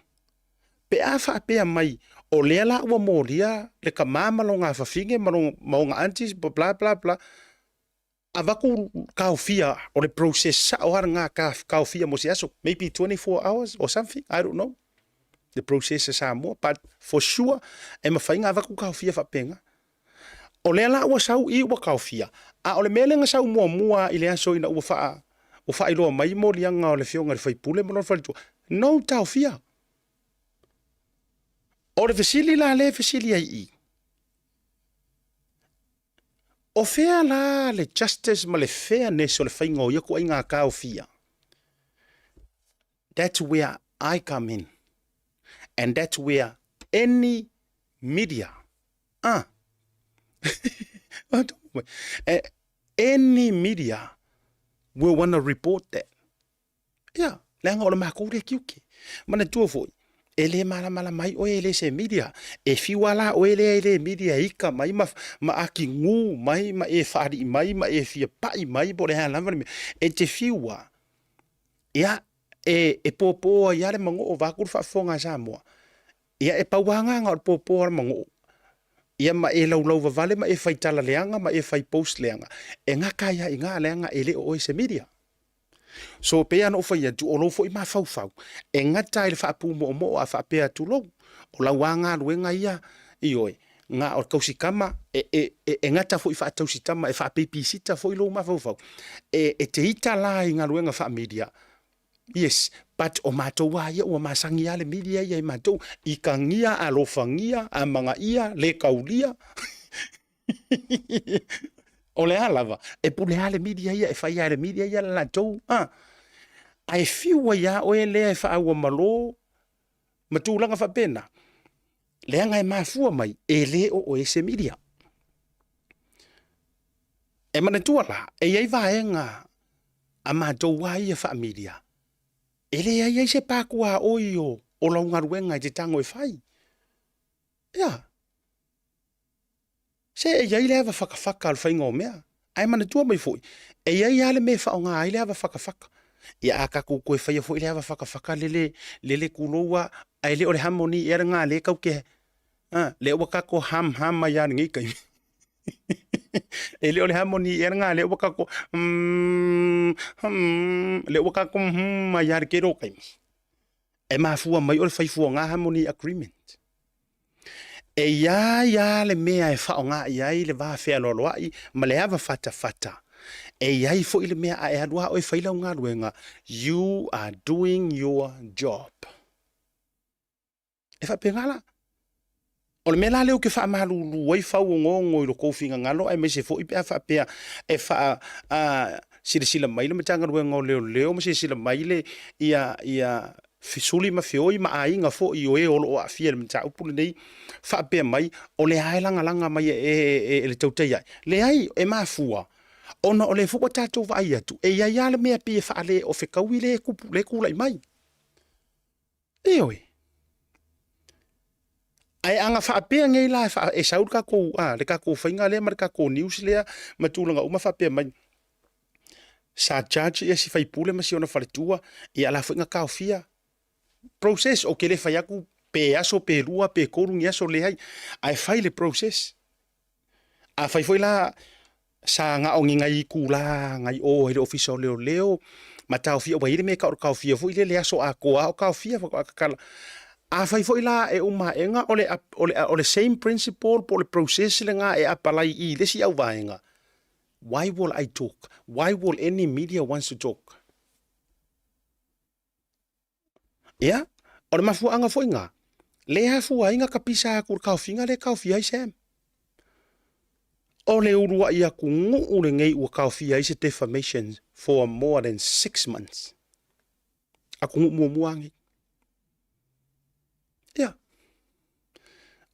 pe a faapea mai o lea la ua molia le tama ma lona afafine ma lona ma ona aunties bla bla bla bla, avatu taofia o le process sao lava lena taofia mo se aso, maybe 24 hours or something, I don't know the process a Samoa, but for sure e mafai ona avatu taofia faapena. O lea la ua sau i ua taofia, a o le mea lea na sau muamua i le aso ina ua faa, ua faailoa mai moliaga o le Afioga i le sui usufono ma lona faletua, no taofia. O le fesili la lea e fesili ai i i, o fea la le justice ma le fairness o le faiga o ia ituaiga taofia? That's where I come in and that's where any media ah e, Any media will wanna report that. Ia, leaga o le makou lea tiute. Manatua foi, e le malamalama ai oe e le se media. E fiu lava la oe lea e le media e ika mai ma, ma akigu mai ma e faalii mai ma e fia pai mai po o le a lava le mea. E te fiu lava, ia, e, e pōpō ai lava le manoo vaeatu le faafofoga a Samoa. Ia, e pau lava agaga o le pōpō o le manoo. Ia ma e laulau vavale ma e fai tala leaga ma e fai post leaga. E gata ai lava i ina leaga e le o oe se media. So, pei lava ona ou fai atu, o lou foi mafaufau, e gata ai le faapumoomoo a faapea atu lou, o lau lava galuega ia, ioe, na o le tausikama, e, e, e, e gata foi faatausikama, e faapeipисita foi lou mafaufau. E, e te ita la i galuega faa-media, yes, but o matou lava ia ua masani lava le media ia i matou, ikagia, alofagia, amanaia, le kaulia. O le a lava, e pule lava le media ia, e fai lava e le media ia le latou, a. Ae fiu ai lava oe lea e faaauamalo ma tulaga faapena, leaga e mafua mai, e le o oe se media. E manatua la, e i ai vaega a matou lava ia faa-media, e leai ai se patuaoi o lau galuega e te tago e fai. Ia. Se e i ai le ava fakafaka o le faiga o mea. Ae manatua mai foi, e i ai lava le mea e faaaoga ai le ava fakafaka. Ia a tatou toe faia foi le ava fakafaka lele, lele tulou a, ae le o le harmony ea lena lea tatou te, a, lea ua tatou hum hum ai lava i lenei taimi. E le o le harmony ea lena lea ua tatou mm, mm, lea ua tatou mm ai lava i le tele o taimi. E mafua mai o le fai fuaga harmony agreement. E i ai lava le mea e faaaoga i ai le va fealoaloai ma le ava fatafata. E i ai foi le mea a e alu lava oe e fai lau galuega, you are doing your job. E faapena la. O le mea la lea ou te faamalulu ai fauogogo i lo tou finagalo aemaise foi pe a faapea e faa silasila mai le Matagaluega o Leoleo ma silasila mai le ia ia fesuli ma feoi ma aiga foi o e o lo o aafia i le mataupu lenei faapea mai o lea lava e lagalaga mai e le tautai ae. Leai, e mafua ona o lea foi ua tatou vaai atu e i ai lava le mea e pei e faale o fetaui lea e tupu, lea e tulai mai. Ioe. Ae a na faapea nei la e, fa, e sau le tatou, a, le tatou faiga lea ma le tatou news lea ma tulaga uma faapea mai, sa charge ia si faipule ma si ona faletua, ia la foi na taofia process. Ou te le fai atu pe aso pe lua pe tolu ni aso, leai, ae fai le process. Afai foi la sa na o ni nai itula nai o i le ofisa o leoleo ma taofia, ua i ai le mea e tau o le taofia foi lele aso atoa lava o taofia faatoa tatala. Afai foi la e uma aega o le, o le, o le same principle po o le process lena e apalai i le isi auvaega, why will I talk? Why will any media wants to talk? Ia, o le mafuaaga foi lena, lea e afua ai na kapisa atu i le taofiga lea e taofia ai Sam. O le uluai atunuu lenei ua taofia ai se defamation for more than 6 months. Atunuu muamua lava lenei. Ia,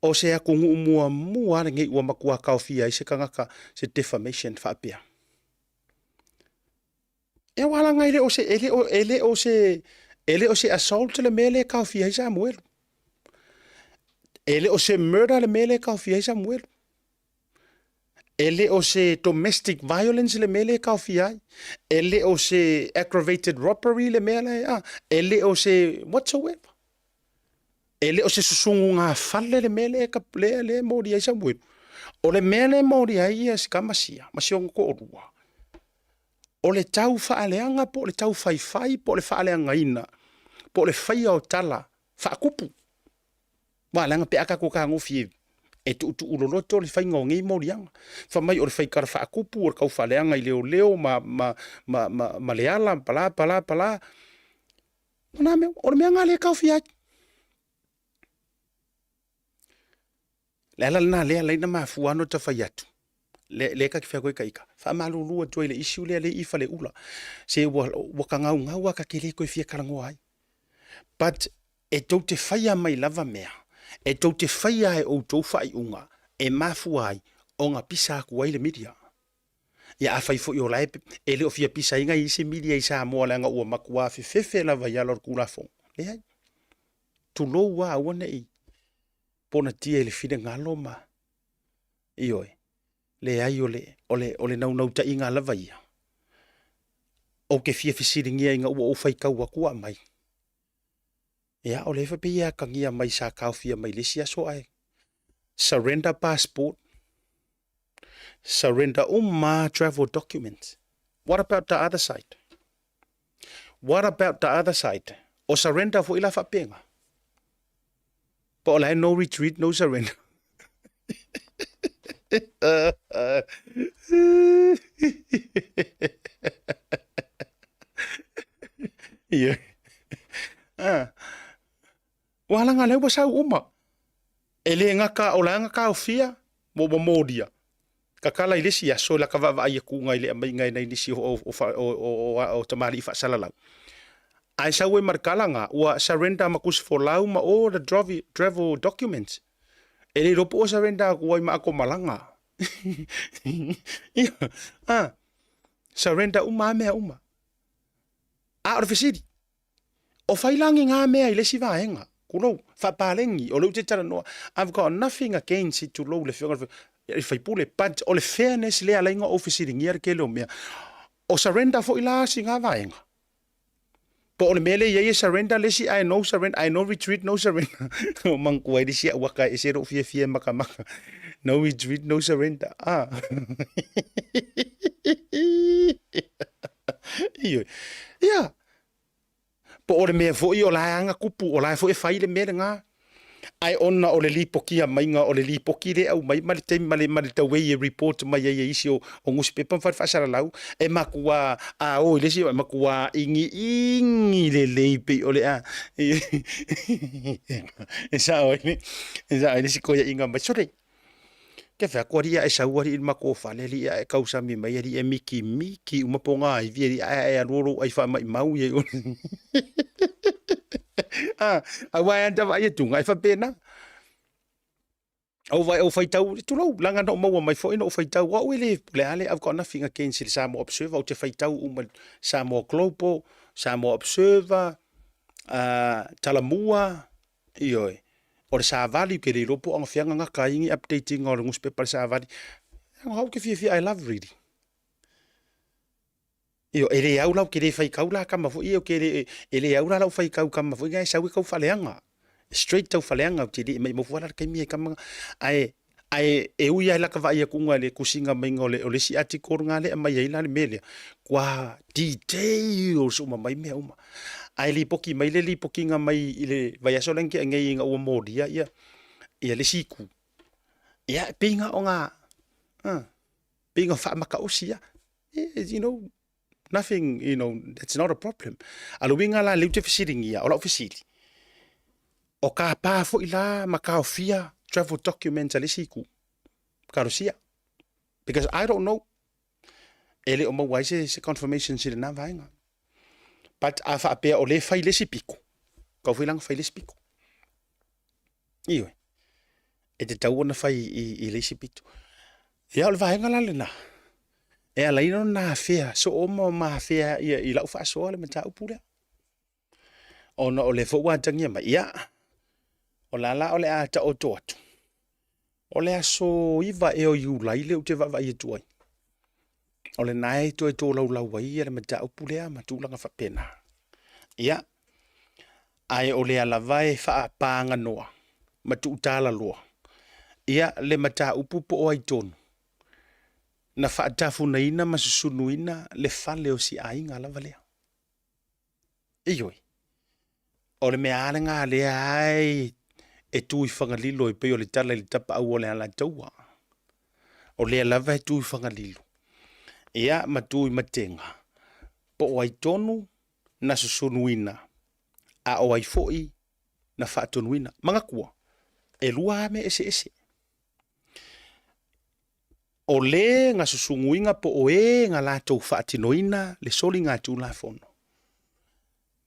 o se atunuu muamua lava lenei ua matua taofia ai se tagata se defamation faapea. E aua laga e le o se, e le o, e le o se, e le o se assault le mea lea e taofia ai Samuelu. E le o se murder le mea lea e taofia ai Samuelu. E le o se domestic violence le mea lea e taofia ai. E le o se aggravated robbery le mea lea, e le o se whatsoever. E le o se susugugafale le mea lea lea lea e molia ai Samuelu. O le mea lea e molia ai ia si tama sia ma si ona toalua, o le tau faaleaga po o le tau faifai po o le faaleagaina po o le faia o tala faatupu. Aua leaga pe a tatou fetagofi e tuutuu loloto le faiga o nei moliaga. Fai mai o le fai tala faatupu, o le tau faaleaga i leoleo ma, ma, ma, ma, ma le ala, pala, pala, pala. O na mea, o le mea lena lea e taofia ai. Le ala lena lea alai na mafua ona ta fai atu. Le, le ka te fai atu ai ka ika. Faamalulu atu ai le issue lea le i Faleula. Se ua, ua kagaugau a ka te le toe fia talanoa ai. But e tou te faia mai lava mea, e tou te faia e outou faaiuga e mafua ai ona pisa atu ai le media. Ia afai foi o la e, e le o fia pisaina i isi media i Samoa leaga ua matua fefefe lava i ala o le Tulafono. Leai. Tulou lava aua ne i ponatia i le finagalo ma, ioe, leai o le, o le, o le naunautaiga lava ia, ou te fia fesiligia ina ua ou faitau atu ua aumai. Ia, o lea pei e atagia mai sa taofia mai le isi aso ae surrender passport, surrender uma travel documents. What about the other side? What about the other side? O surrender foi la faapega. Po o la e no retreat, no surrender. Ia. Ah. Ua langa lea ua sau uma. E le gata o la na taofia, mo ua molia. Tatala i le isi aso i lata vaavaai atuga i le aumaiga e nai nisi o tamalii faasalalau. Ae sau ai ma le tala na, ua surrender ma tusi folau ma all the travel documents. E le iloa po ua surrender atu ai ma ato malaga. Ia, ah, surrender uma lava mea uma. A o le fesili, O Failangi ngā mea i le isi vaega, tulou, faapaleni, o lea ou te talanoa, I've got nothing against it, tulou le afioga i le sui usufono, but o le fairness lea ala ai ona ou fesiligia le tele o mea. O surrender foi la si ngā vaega? Po o le mea lea e i ai e surrender le isi ae no surrender, ae no retreat, no surrender. O manatua ai le isi au ata e ese lou fiafia e matamata. No retreat, no surrender. Ah. Ioe. Ia. Po o le mea foi o la e ana kupu, o la e foi e fai le mea lena. Ae ona o le lipokia maiga, o le lipoki lea e aumai ma le taimi ma le, ma le tauei e report mai ai e isi o, o nusipepa ma fale faasalalau, e matua a o i le isi, e matua igiigi lelei pei o le a. E sao ai le, e sao ai le isi koiaiga mai, sole, Ke whea kua ria e sau ari i mako fale ria e kausami mai ari e miki miki uma po ngā iwi ari ae ae alu ro ai wha mai mau i Ah, aua e anta vai e tunga e whapena. Au vai au whaitau, tulou, langa no maua mai foi no whaitau, wa ue le ale, I've got nothing against the Samoa Observer, au te whaitau uma Samoa Global, Samoa Observer, Talamua, Ioe. O le savali, ke le iloa po o agafia gagaka ai ni update-ina o le nusipepa i le savali. Leaga o au ou te fiafia, I love reading. Ioe, e le au la ou te le faitau la tama foi ia, ou te le, e le au la lau faitau tama foi ia e sau e tau faaleaga. Straight tau faaleaga, ou te le maimau fua la le taimi e tama, ae, ae e ui lava i laka vaai atuga i le tusiga maiga o le, o le isi article lena lea e aumai ai la le mea lea, kua details uma mai mea uma. Ae lipoti mai le lipotiga mai i le vaiaso lea na tea nei ina ua molia ia, ia le isi itu. Ia, e pei na o na, pei na faamataosi lava. You know, nothing, you know, that's not a problem. A o le uiga la lea ou te fesiligia, o lau fesili, o tapa foi la ma taofia travel documents a le isi itu, talosia. Because I don't know, e le o maua ai se, se confirmation i lena vaega. But a faapea o lea e fai le isi pito, kau foi la na fai le isi pito. Ioe, e tatau ona fai i, i le isi pito. Ia, o le vaega la lena, e ala ai ona afea soo ma ma afea ia i lau faasoa le mataupu lea. Ona o lea foi ua atagia mai, ia, o la la o le a taoto atu. O le aso 9 ea o Iulai lea ou te vaavaai atu ai. O lena e toe tolaulau ai ia le mataupu lea ma tulaga faapena. Ia, ae o lea lava e faapaganoa ma tuutalaloa ia le mataupu po o ai tonu na faatafunaina ma susunuina le fale o si aiga lava lea. Ioe, o le mea lava lena lea e tu i Fagalilo e pei o le tala i le tapaau o le Alataua. O lea lava e tu i Fagalilo, ia ma tu i Matega, po o ai tonu na susunuina, a o ai foi na faatonuina. Manatua, e lua lava mea eseese. O le na susunuina po o e na latou faatinoina le soligatulafono,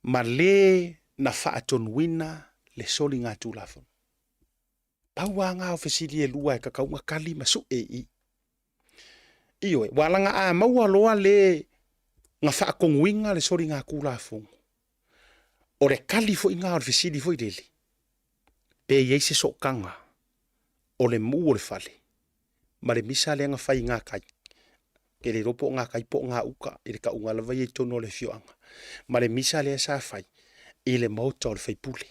ma le na faatonuina le soligatulafono. Pau lava na o fesili e lua e tatau ona tali ma sue i i. Ioe, ua laga a maua loa le na faatonuina le soligatulafono, o le tali foi lena o le fesili foi lele, pe i ai se sootaga o le mu o le fale ma le misa lea na fai i gatai. Ou te le iloa po o gatai po o gauta i le tauga lava ia i totonu o le afioaga, ma le misa lea sa fai i le maota o le faipule.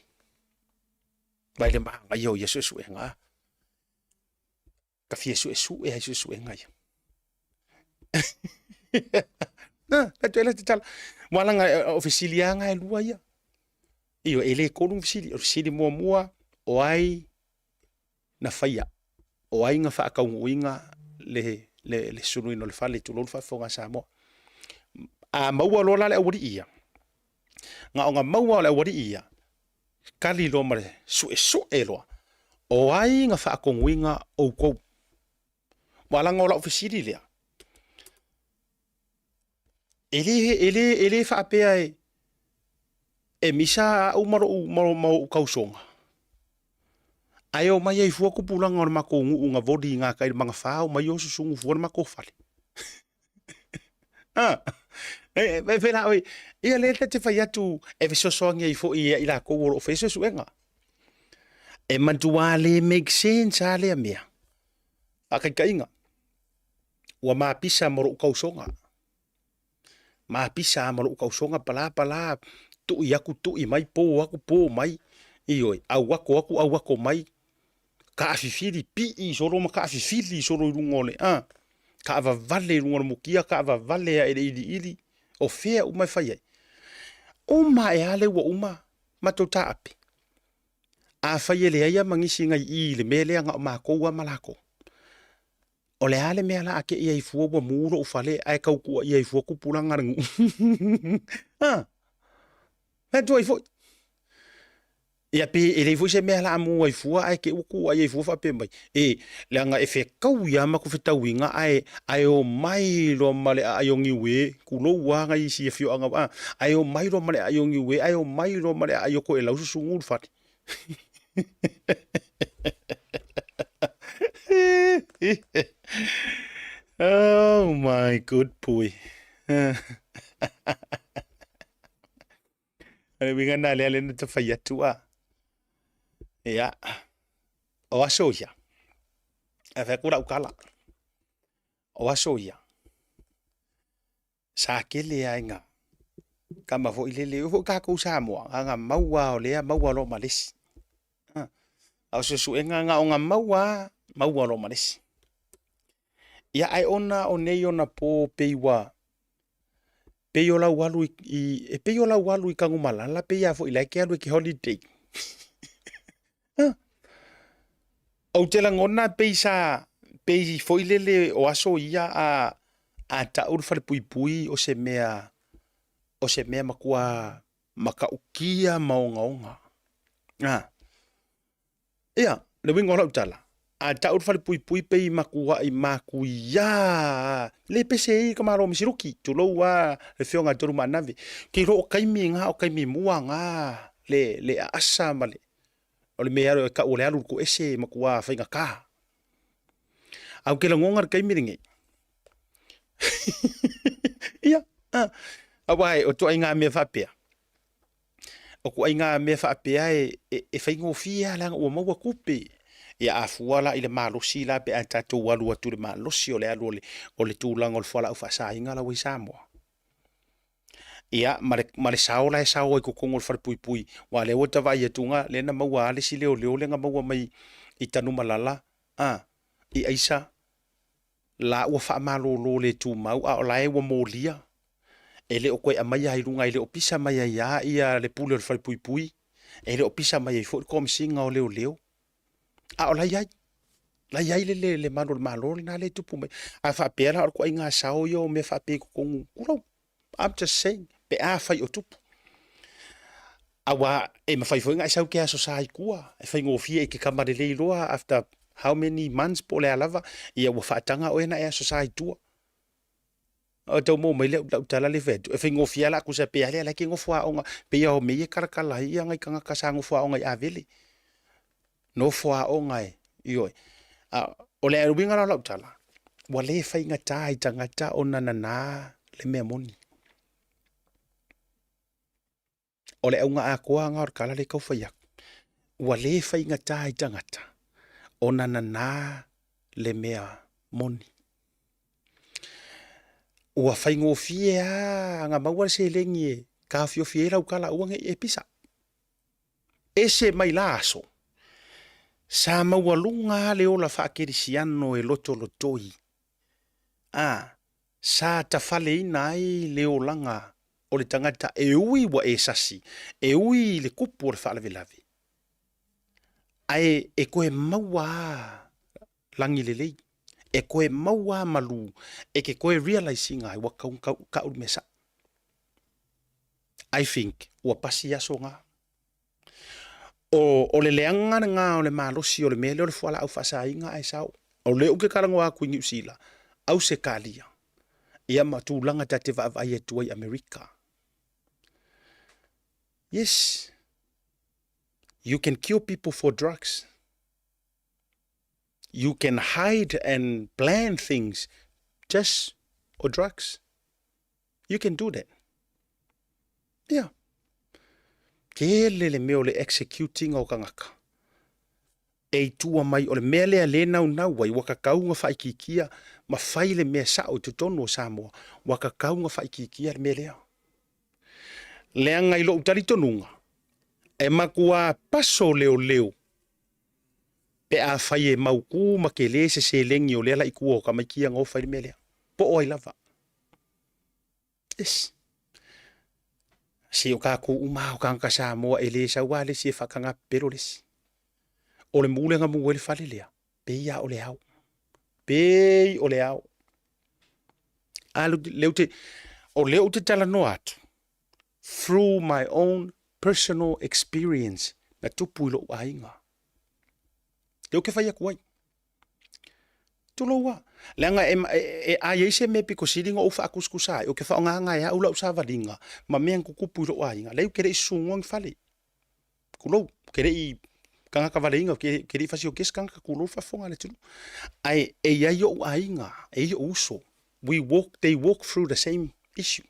Vaai le manaia o ia suesuega. Ta fia suesue lava i suesuega ia. Na, atu ai la tatala. Ua laga o fesili lava na e lua ia. Ioe, e le tolu ni fesili. O le fesili muamua, o ai na faia? O ai na faataunuuina le, le, le suluina o le fale, tulou le faafofoga a Samoa. A maua loa la le aualii ia, na ona maua o le aualii ia, tali loa ma le suesue loa, o ai na faatonuina outou? Ua laga o lau fesili lea, e le, e le, e le faapea e, e misa au ma lou, ma, ma ou tausoga, ae omai ai fua tupulaga o le matou nuu na voli i gatai i le magafa, omai o susunu fua le matou fale. Ah, e, e, e, la, ia lea ta te fai atu e fesoasoani ai foi ia i latou o lo o faia suesuega. E matua le make sense a lea mea. Faataitaiga, ua mapisa ma lou tausoga, mapisa lava ma lou tausoga pala pala, tui atu tui mai, po atu po mai, ioe, auato atu auato mai, taafifili, pii solo ma taafifili solo i luga o le a, taavavale i luga o le mutia, taavavale ae i le iliili, o fea uma e fai ai. Uma ae lava lea ua uma matou taape. Afai e leai lava ma nisi nai i i le mea lea na o matou lava ma latou, o le a le mea o le a tei ai fua ua mu lou fale ae tau tuuaia ai fua tupulaga a le nuu? A! Fai atu ai foi. Ia pe e leai foi se mea o le a mu ai fua ae te i ua tuuai ai fua faapea mai, e, leaga e fetaui lava matou fetauiga ae, ae omai loa ma le aai o Niue, tulou lava nai isi afioaga, a, ae omai loa ma le aai o Niue, ae omai loa ma le aai o Toelau susunu le fale. Oh my good boy. O le uiga lena lea lea na ta fai atu a. Ia, o aso ia, e fai atu lau tala, o aso ia, sa tele lava ina tama foi lele, e oo foi tatou Samoa, na ona maua lava o lea maua loa ma le isi. A o suesuega na ona maua lava, maua loa ma le isi. Ia ae ona o nei ona po pei ua pei o lau alu i, e pei o lau alu i Tanumalala pei lava foi la e te alu e te holiday. Ou te lagona pei sa, pei foi lele o aso ia a, a tau le falepuipui o se mea, o se mea matua matautia ma ogaoga. A. Ia, le uiga o lau tala, a tau le falepuipui pei matuai matuia le pese ai ka Malo Misiluki, tulou lava le Afioga ia Tolumaanave. Ou te iloa o taimi na, o taimi mua na le, le aasa ma le, o le mea e tau o le alu i le toese e matua faigata. Ae ou te lagona le taimi lenei, ia, aua o ituaiga mea faapea, o ituaiga mea faapea e, e, e faigofie lava leaga ua maua tupe. Ia a fua la i le malosi la pe a tatou alu atu i le malosi o le alu o le, o le tulaga o le fualaau faasaina la ua i Samoa. Ia, ma le, ma le sao la e sao ai i totonu o le falepuipui, aua o lea ua ta vaai atu na, lea na maua lava le isi leoleo lea na maua mai i Tanumalala, a, i aisa, la ua faamalolo le tumau, a o la e ua molia, e le o toe aumaia ai luga, e le o pisa mai ai lava ia le pule o le falepuipui, e le o pisa mai ai foi le Komesina o Leoleo, A o la e i ai, la e i ai le, le, le malu o le Malo lena lea e tupu mai. A faapea la o le ituaiga sao ia o mea faapea i totonu, tulou, I'm just saying, pe afai o tupu. Aua e mafai foi ona e sau e te aso sa i tua, e faigofie e te kama lelei loa after how many months po o le a lava, ia ua faataga oe ona e aso sa i tua. O tau maua mai lau tala lea e fai atu, e faigofie lava la tusa pe a lea la e te nofo aoga, pei lava o mea ia e talatala ai nai tagata sa nofo aoga i Avele. Nofo aoga e, ioe. A o le uiga la o lau tala, Ua le faigata i tagata ona nanā le mea moni. O le auga atoa lena o le tala lea e tau fai atu, ua le faigata i tagata ona nanā le mea moni. Ua faigofie lava ona maua le seleni e taofiofi ai lau tala aua ne i e pisa. Ese mai la aso, sa maualuga lava le ola faakerisiano e lotolotoi, a, sa tafaleina ai le olaga o le tagata e ui ua e sasi, e ui i le tupu o le faalavelave, ae e toe maua lava lagi lelei, e toe maua lava malu e te toe realise ina ai ua tatau ona tau le mea sao. I think ua pasi aso na. O, o le leaga lena o le malosi o le mea lea o le fualaau faasaina ae sao. O lea ou te talanoa atu i Niu Sila, Ausetalia, ia ma tulaga ta te vaavaai atu ai i Amerika. Yes, you can kill people for drugs. You can hide and plan things just for drugs. You can do that. Yeah. Tele le mea o le executing o tagata. E i tua mai o le mea lea le naunau ai, ua tatau ona faaitiitia ma fai le mea sao i totonu o Samoa, ua tatau ona faaitiitia le mea lea. Leaga i lou talitonuga, e matua paso leoleo pe afai e mautu ma tele se seleni o lea la i tua o tamaiti ia na o fai le mea lea. Po o ai lava. Yes. Se o tatou uma lava o tagata Samoa e le sau lava le isi e faataga pepelo le isi. O le mu lea na mu ai le fale lea, pei lava o le ao. Pei o le ao. A lea ou te, o lea ou te talanoa atu, through my own personal experience na tupu i lou aiga. Lea ou te fai atu ai. Tulou lava. Leaga e, e, e, a i ai se mea pito sili ona ou faatusatusa ai, ou te faaaogaina e au lau savaliga ma mea na tutupu i lou aiga. Leai, ou te le i susunuina ni fale. Tulou, ou te le i tagata valeina, ou te le i fasioti se tagata, tulou le faafofoga a le atunuu. Ae e i ai ou aiga, e i ai ou uso. We walk, they walk through the same issue.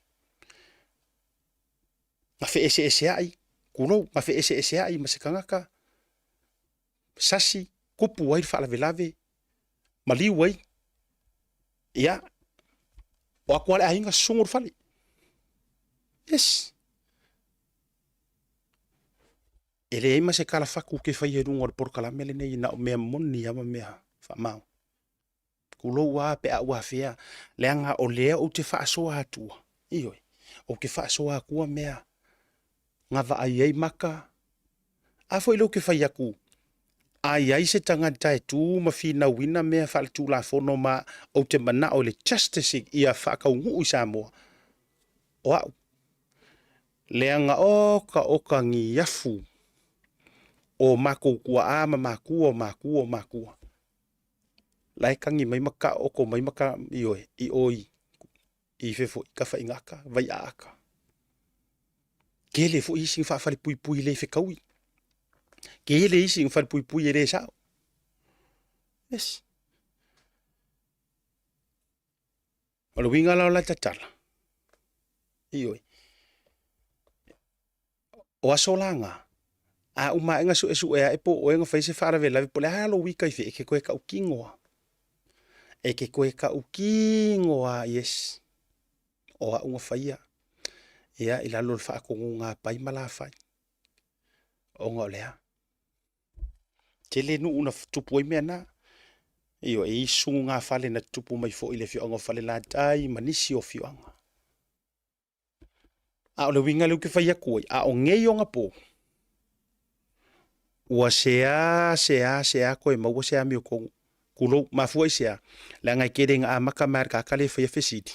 Na feeseeseai, tulou, na feeseeseai ma se tagata, sasi, kupu ai le faalavelave, maliu ai, ia, o atu lava le aiga susugu le fale. Yes. E leai ma se tala fatu ou te faia i luga o le polokalame lenei na o mea moni lava ma mea faamaoni. Tulou lava pe a ou afea, leaga o lea ou te faasoa atua, ioe, ou te faasoa atua mea na vaai ai maka. A foi lea ou te fai atu, a i ai se tagata e tu ma finauina mea faaletulafono ma ou te manao i le justice ia faataunuu i Samoa, o au. Leaga oka oka ni afu o makou tuaa ma makua o makua o makua. La e kagi mai ma kaooko mai ma ka, ioe, i o i, i fefo i Tafaigata, Vaiaata. Tele foi isi na faafalepuipui le fetaui. Tele isi na falepuipui e le sao. Yes. O le uiga la o la tatala, ioe, o aso la na, a uma ae na suesue ae po o oe na fai se faalavelave po o le a lou ika i fea, e te toe tautino lava. E te toe tautino lava, yes, o au na faia, ia, i lalo o le faatonuga a Pai ma Lafai, ona o le a? Tele nuu na tupu ai mea na. Ioe, e i ai sugafale na tutupu mai foi i le afioaga o Falelatai ma nisi o afioaga. A o le uiga lea ou te fai atu ai, a o nei ona po, ua sea sea sea toe maua se amiotonu. Tulou, mafua i se a? Leaga e tele ina amata mai lava i le tagata lea e faia fesili.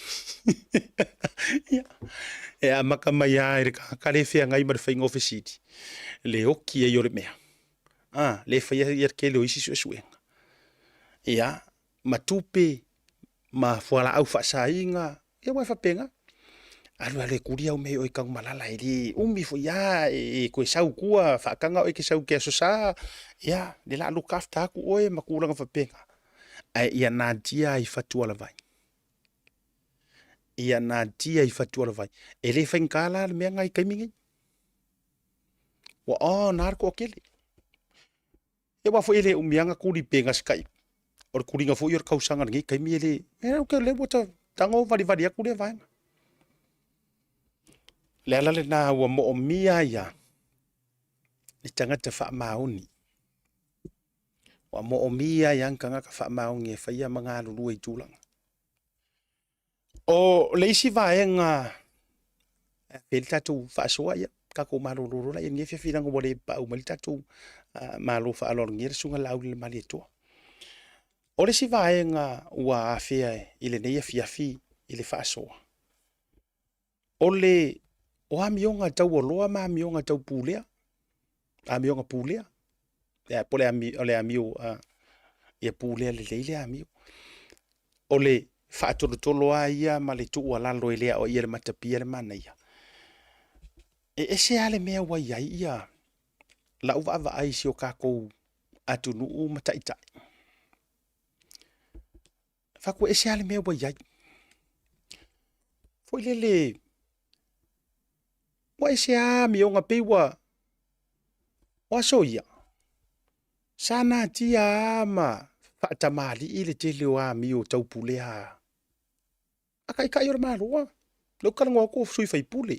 Ia, e amata mai lava i le tagata lea e feagai ma le faiga o fesili, le oti ai o le mea. A, lea e faia le tele o isi suesuega. Ia, ma tupe, ma fualaau faasaina, ia aua e faapena. Alu alu e kuli au mea i o i Tanumalala, e le umi foi lava e toe sau i tua, faataga oe e te sau i te Aso Sa, ia, le la look after atu oe ma tulaga faapena. Ae ia natia ai fatualavai. Ia natia i fatualavai. E le faigata la le mea nga i taimi nei. Ua oh, na le toatele. Ia aua foi e le umi lava na tuli pe gasitai. O le tuliga foi o le tausaga i lenei taimi e le, e ou te le ua tago valivali atu lea vaega. O le ala lena ua moomia ai lava le tagata faamaoni. Ua moomia ai lava le tagata faamaoni e faia ma galulue i tulaga. O le isi vaega e afea ai le tatou faasoa, ia tatou malolo loa lea i lenei afiafi leaga ua le paau mai le tatou malo faaaloalogia le Susuga Laaulialemalietoa. O le isi vaega ua afea i lenei afiafi i le faasoa, o le o amioga taualoa ma amioga tau pulea, amioga pulea, ia po o le amio, o le amio ia pulea lelei le amio. O le faatolotolo lava ia ma le tuualalo e le aoaia e le matapia le manaia. E ese lava le mea ua i ai ia lau vaavaai i si o tatou atunuu ma taitai. Fai atu e ese lava le mea ua i ai. Foi lele, ua ese lava amioga pei ua, o aso ia, sa natia lava ma faatamalii le tele o amio taupulea a Taitai o le Malo lava. O lea ou te talanoa atu o sui usufono,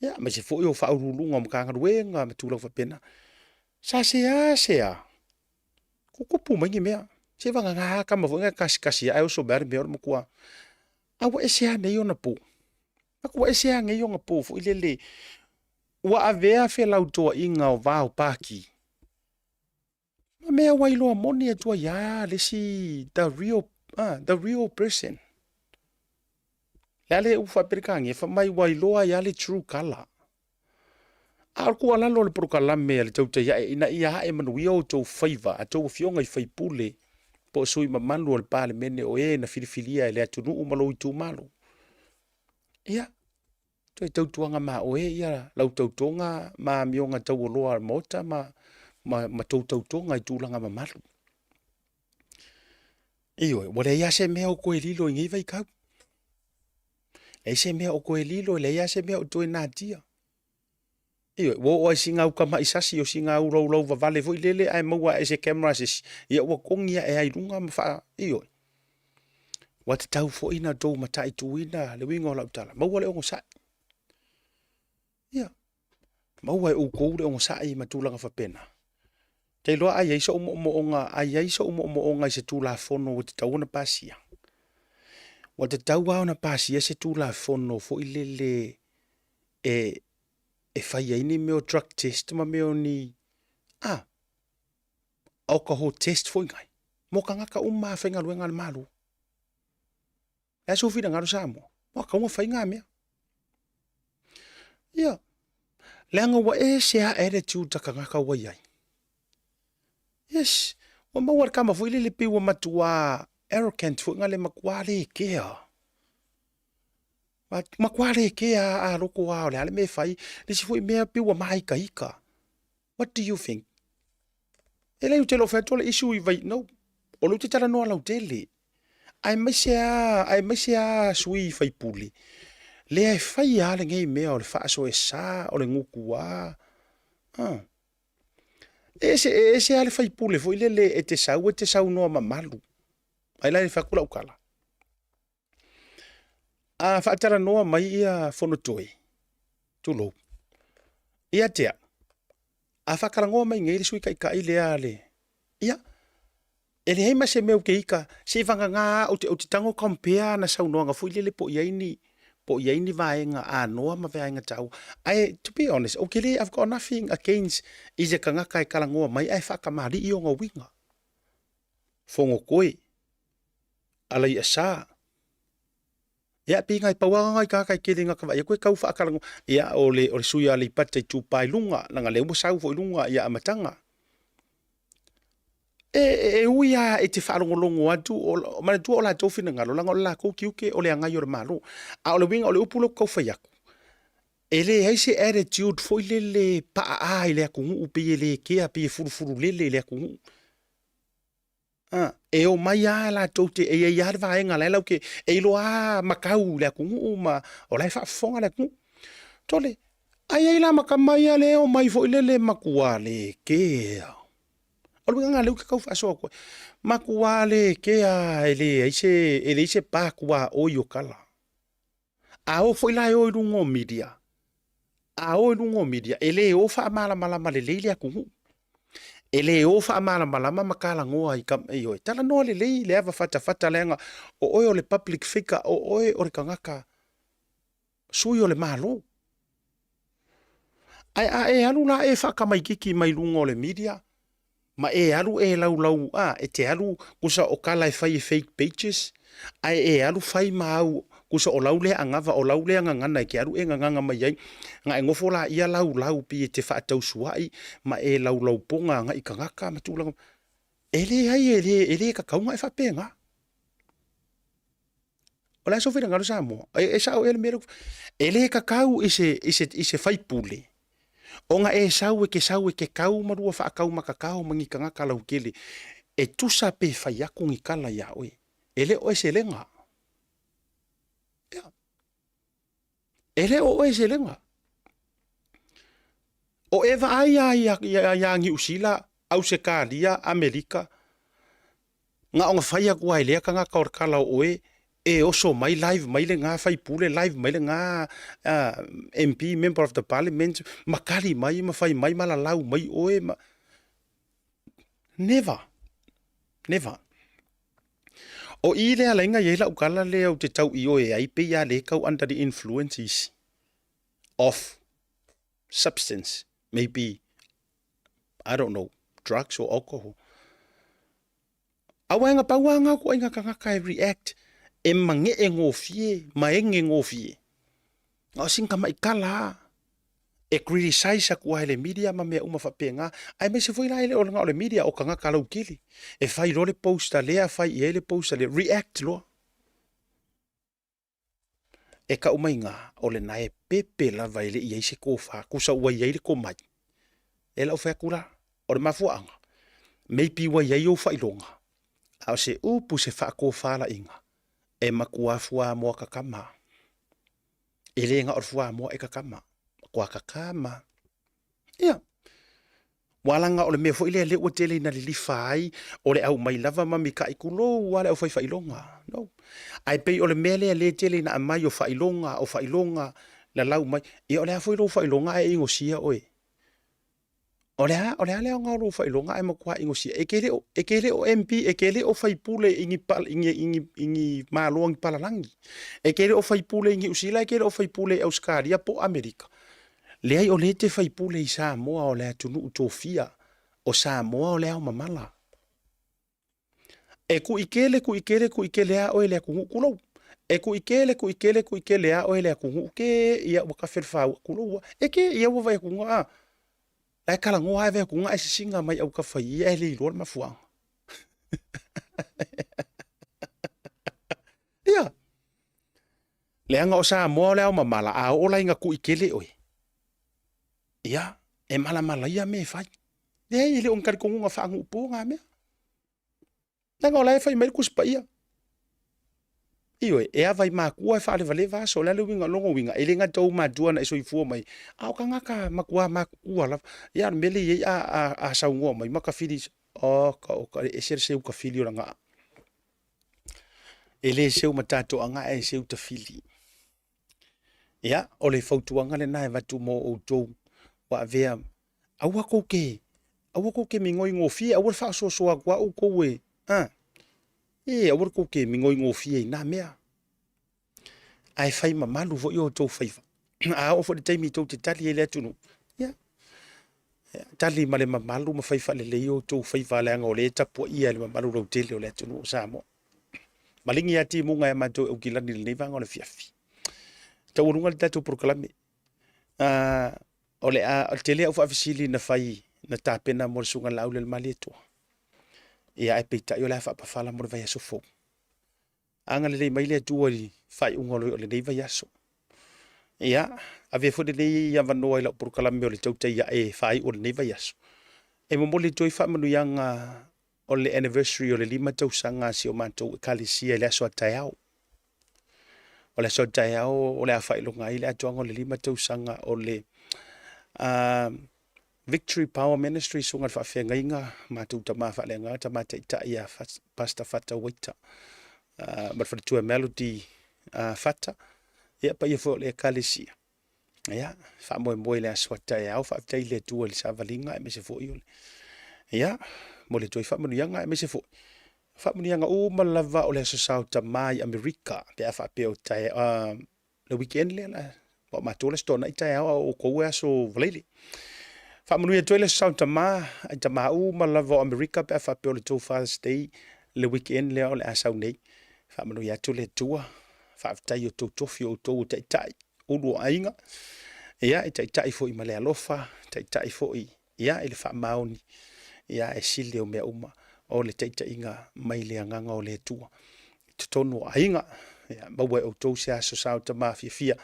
ia aemaise foi o Ofisa Sili o Pulega o Matagaluega ma tulaga faapena. Sa seasea tutupu mai ni mea, seivagana lava tama foi na e tasitasi ae oso mai lava le mea o le matua. A ua ese lava nei ona po, ua ese lava nei ona po foi lele ua avea felautoaiga o va o Pati ma mea ua iloa moni atu ai lava le isi the real, the real person. O le a le upu faa-Peretania, fai mai ua iloa ai lava le true colour. A o le tuualalo o le polokalame a le Tautai Ae ina ia ae manuia outou faiva, a outou afioga i sui usufono po o sui usufono mamalu o le Palemene o e na filifilia e le atunuu ma lou itumalo. Ia, toe tautuana ma oe ia lau tautoga ma amioga taualoa a le Maota ma, ma, ma tou tautoga i tulaga mamalu. Ioe, ua leai lava se mea o toe lilo i nei vaitau. Leai se mea o toe lilo, leai lava se mea o toe natia. Ioe, ua oo lava i sina uta mai sasi o sina ulaulau vavale foi lele ae maua ae se camera a se isi, ia ua togi ae ai i luga ma faa... Ioe. Ua tatau foi ona outou mataituina le uiga o lau tala, maua le onosai. Ia, maua e outou le onosai ma tulaga faapena. Ou te iloa a i ai sou moomooga, a i ai sou moomooga i se Tulafono ua tatau ona pasia, ua tatau lava ona pasia se Tulafono foi lele e, e fai ai ni mea o drug test ma mea o ni, ah, alcohol test foi nai, mo tagata uma lava faigaluega a le Malo. Le a sou finagalo Samoa, ua tatau ona fai na mea. Ia, leaga ua ese lava attitude a tagata ua i ai. Yes, ua maua le tama foi lele pei ua matua arrogant foi na le matua le kea. Matua le kea a loko a o le a le mea e fai. Le isi foi mea pei ua māikaika. What do you think? E leai ou te le o fai atu o le issue i vai, no. O lea ou te talanoa lautele. Aemaise lava, aemaise lava sui faipule, lea e fai lava lenei mea o le faasoesa, o le gutua. Ah. E ese, e ese lava le faipule foi lele e te sau e te saunoa mamalu. Ai la e fai atu lau tala. A faatalanoa mai ia Fonotoe, tulou, ia te au, a faatalanoa mai nei le Sui Taitai lea a le, ia, e leai ma se mea ou te ita, seivagana lava ou te, ou te tago compare ana saunoaga foi lele po o i ai ni, po o i ai ni vaega anoa ma vaega taua. Ae to be honest, ou te le, I've got nothing against i se tagata e talanoa mai ae faatamalii ona uiga. Fonotoe, Alaiasa. Ia, pei nai pau lava nai tagata e tele ina ta vaai atu e tau faatalanoa. Ia, o le, o le sui o Aleipata Itupa i Luga, leaga lea ua sau foi i luga ia amataga. E, e, e ui lava e te faalogologo atu, o, manatua o latou finagalo, leaga o le latou tiute o le agai o le Malo. A o le uiga, o le upu lea ou te tau fai atu, e leai se attitude foi lele paa i le atunuu, pei e le kea, pei e fulufululele i le atunuu. A, e omai lava latou te, e i ai lava le vaega la e latou te, e iloa lava matau i le atunuu ma o la e faafofoga le atunuu. Tole, a i ai la ma tama ia lea e omai foi lele e matua le kea. O le uiga lena lea ou te tau faasoa atu ai. Matua le kea e leai se, e leai se pa tuaoi o tala. A o foi la e o i luga o media, a o i luga o media, e le o faamalamalama lelei le atunuu. E le o faamalamalama ma talanoa i ka, ioe, talanoa lelei le ava fatafata leaga o oe o le public figure, o oe o le tagata sui o le Malo. Ae a e alu la e faatamaititi mai luga o le media, ma e alu e laulau a, e te alu tusa o tala e fai e fake pages, ae e alu fai ma au tusa o lau lea anava o lau lea gagana e te alu e gagana mai ai, na e nofo laia laulau pei e te faatausuai ma e laulau poga agai i tagata ma tulaga. E leai e le, e le tatau ona e faapena. O le a sou finagalo Samoa? E, e sao ea le mea lea? E le tatau i se, i se, i se faipule ona e sau e te sau e te kau ma lua faatau matatao ma ni tagata lautele e tusa pe fai atu ni tala iā oe. E le o oe se lega. Ia. E le o oe se lega. O e vaai lava ia, ia, ia Niu Sila, Ausetalia, Amerika, na ona fai atu lava e lea tagata o le tala o oe, e oso mai live mai lena faipule, live mai lena uh, MP, Member of the Parliament, ma tali mai, ma fai mai, ma lalau mai oe. Ma... Never. Never. O i le alaiga i ai lau tala lea ou te tau ioe ai, pei lava lea e tau under the influence isi of substance, maybe, I don't know, drugs or alcohol. Aua e nga pau lava nga ituaiga tagata e react e magee gofie ma ege gofie. Na o sina tamai tala lava e criticise atu lava e le media ma mea uma faapena, aemaise foi la e le o na o le media o tagata lautele. E fai loa le post a lea fai i ai le post a lea, react loa. E kau mai ga, o lena e pepe lava e le i ai se tofa, tusa ua i ai le tomai. E lau fai atu la, o le mafuaaga, maybe ua i ai ou faailoga, a o se upu se faatofalaiga, e matua fuamoa kakama. E le na o le fuamoa e kakama, matua kakama. Ia. Ua laga o le mea foi lea lea ua tele ina lilifa ai o le aumai lava ma mika'i tulou lava le aufai faailoga. No. Ae pei o le mea lea lea e tele ina aumai o faailoga, o faailoga, lalau mai. Ia o le a foi lou faailoga ae inosia oe? O le a, o le a le aoga o lou faailoga ae matua inosia? E te le o, e te le o MP, e te le o faipule i ni, i ni, i ni, i ni Malo a ni palalagi. E te le o faipule i Niu Sila, e te le o faipule i Ausetalia po o Amerika. Leai o lea e te faipule i Samoa o le atunuu tofia, o Samoa o le ao mamala. E kuʻikele, kuʻikele, kuʻikele a oe le atunuu kulou. E kuʻikele, kuʻikele, kuʻikele a oe le atunuu ke ia ua kafe le whāua kulou. E ke ia ua vai atu nga a. La e talanoa e vai atu nga e sisinga mai au kafa ia e le iloa le mafuaaga. Ia. Leaga o Samoa o le ao mamala, a oo la ina kuʻikele oe, ia, e malamala ia mea e fai. Leai, e le o ni talitonuga faanuu-po na mea. Leaga o la e fai mai le Tusi Paia. Ioe, e ava i matua e faalevaleva aso, o le a le uiga, lona uiga, e le gata ou matua na e soifua mai, a o tagata matua matutua lava. Ia, o le mea lea e i ai, a, a, a saunoa mai ma tafili, oka, oka, e ese le seu tafili o le agaa. E le seu ma tatou agaa e seu tafili. Ia, o le fautuaga lena e avatu mo outou ua avea, aua tou te, aua tou te migoi gofie, aua le faasoasoa atu lava outou e, a, e, aua le tou te migoi gofie i na mea. Ae fai mamalu foi outou faiva. A oo foi i le taimi tou te tali ai i le atunuu, ia, tali ma le mamalu ma fai faalelei outou faiva leaga o lea e tapuaia e le mamalu lautele o le atunuu o Samoa. Maligi ia timuga e matou e Aukilani i lenei vaega o le afiafi. Taualuga le tatou polokalame. O le a, o le tele au faafesili na fai na tapena mo le Susuga Laaulialemalietoa. Ia ae peitai o le a faapafala mo le vaiaso fou. Agalelei mai le Atua i le faaiuga o lenei vaiaso. Ia, avea foi lenei avanoa i lau polokalame o le tautai ae faaiu o lenei vaiaso. E momoli atu ai faamanuiaga o le anniversary o le 5 tausaga a si o matou Ekalesia i le aso a taeao. O le aso a taeao o le a faailoga ai le atoaga o le 5 tausaga o le Victory Power Ministry, susuga i le faafeagaiga, matou tama faaleagaga, tama taitai ia Pastor Fata Waita ma le faletua Melody Fata, ia paia foi o le Ekalesia. Ia, faamoemoe i le aso a taeao, faafetai i le Atua i le savaliga aemaise foi o le, ia, momoli atu ai faamanuiaga aemaise foi faamanuiaga uma lava o le Aso Sa o Tama i Amerika pe a faapea o tae, le weekend lea la, o matou le Aso Toonai taeao a o outou e aso Faraile. Faamanuia atu ai le Aso Sa o Tama i tama uma lava o Amerika pe a faapea o le tou Father's Day le weekend lea o le a sau nei. Faamanuia atu le Atua, faafetai i o outou tofi o outou o taitai, ulu o aiga, ia, e taitai foi ma le alofa, taitai foi, ia, i le faamaoni, ia, e sili o mea uma o le taitaiga mai le agaga o le Atua i totonu o aiga. Ia, maua e outou se aso sa o tama fiafia.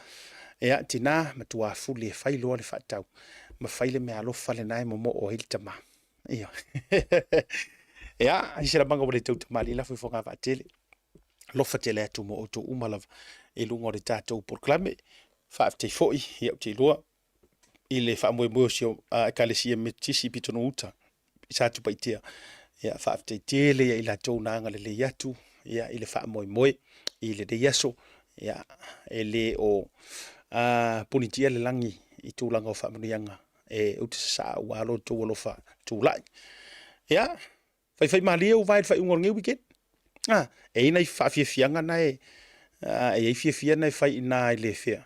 Ia, tina, matua fuli e fai loa le faatau ma fai le meaalofa lena e momoo ai le tama. Ia. Ia, i se lamaga ua le tau tamalii lafo i fogavaa tele. Alofa tele atu mo outou uma lava i luga o le tatou polokalame. Faafetai foi, ia ou te iloa i le faamoemoe o si o Ekalesia Metotisi i Pitonuu Uta i Satupaitea. Ia, faafetai tele ia i latou na agalelei atu ia i le faamoemoe i lenei aso. Ia, e le o punitia le lagi i tulaga o faamanuiaga e uta sasaa ua lo outou alofa tulai. Ia, faifaimalie ou vae i le faaiuga o lenei weekend. Ah, e i ai nai faafiafiaga na e, e i ai fiafia na e fai i ina i le fea.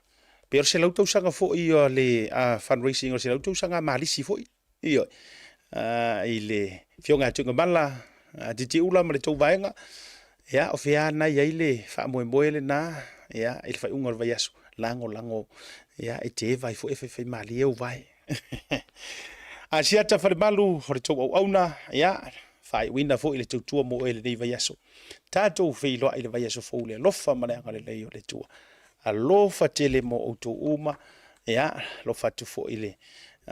Pe o le 100 tausaga foi o le fundraising o le 100 tausaga a Malisi foi. Ioe. I le Afioga ia Tuigamala, Titiula ma le tou vaega. Ia, o fea na i ai le faamoemoe lena, ia, i le faaiuga o le vaiaso, lagolago, ia, e te eva ai foi e faifaimalie ou vae. Asiata Falemalu o le tou auauna, ia, faaiuina foi le tautua mo oe i lenei vaiaso. Tatou feiloai i le vaiaso fou i le alofa ma le agalelei o le Atua. Alofa tele mo outou uma, ia, alofa atu foi i le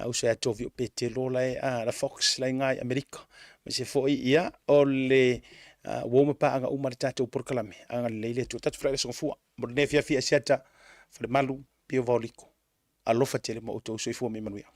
uso ia Tovi o Petelo la e, la Fox la e i Amerika. Aemaise foi, ia, o le uo ma paaga uma le tatou polokalame, agalelei le Atua. Tatou feiloai i le aso Gafua. Mo lenei afiafi Asiata Falemalu, Pio Vaoliko. Alofa tele mo outou, soifua ma ia manuia.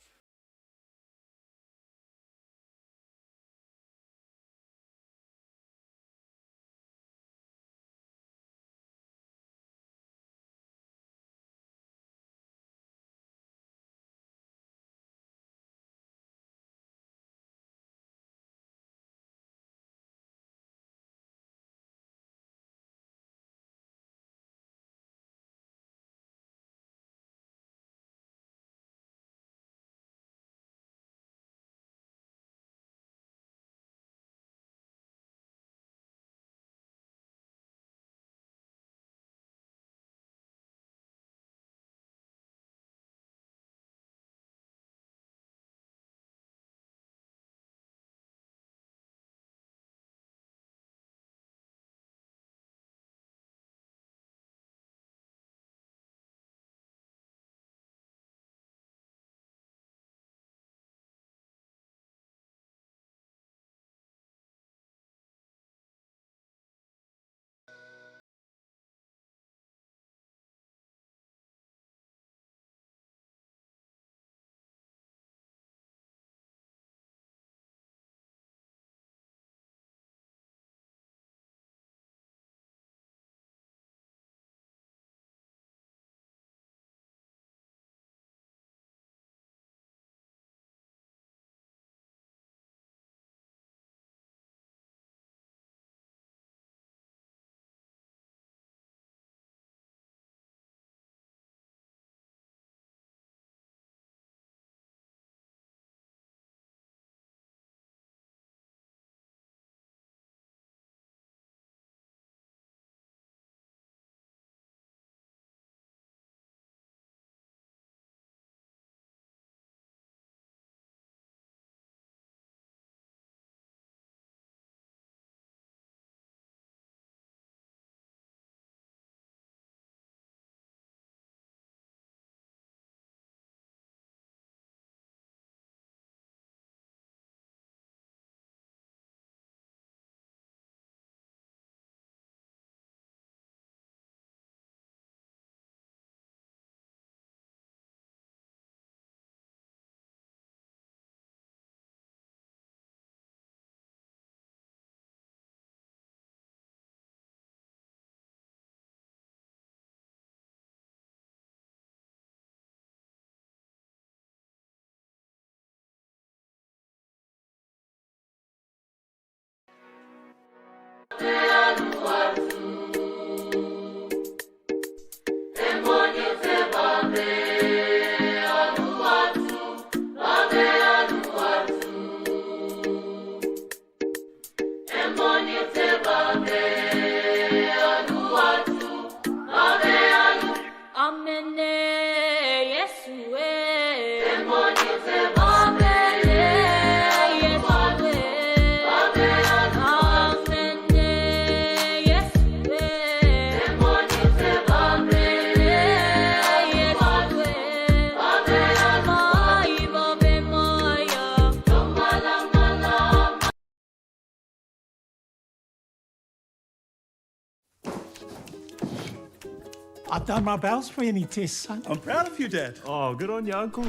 I've done my bowel screening test, son. I'm proud of you, Dad. Oh, good on you, Uncle.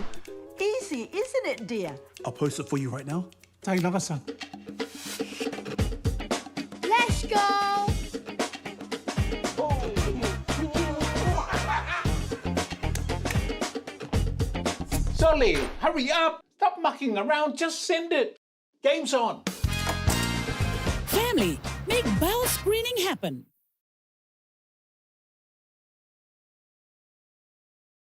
Easy, isn't it, dear? I'll post it for you right now. Take lava, son. Let's go! Solly, hurry up! Stop mucking around, just send it. Game's on. Family, make bowel screening happen.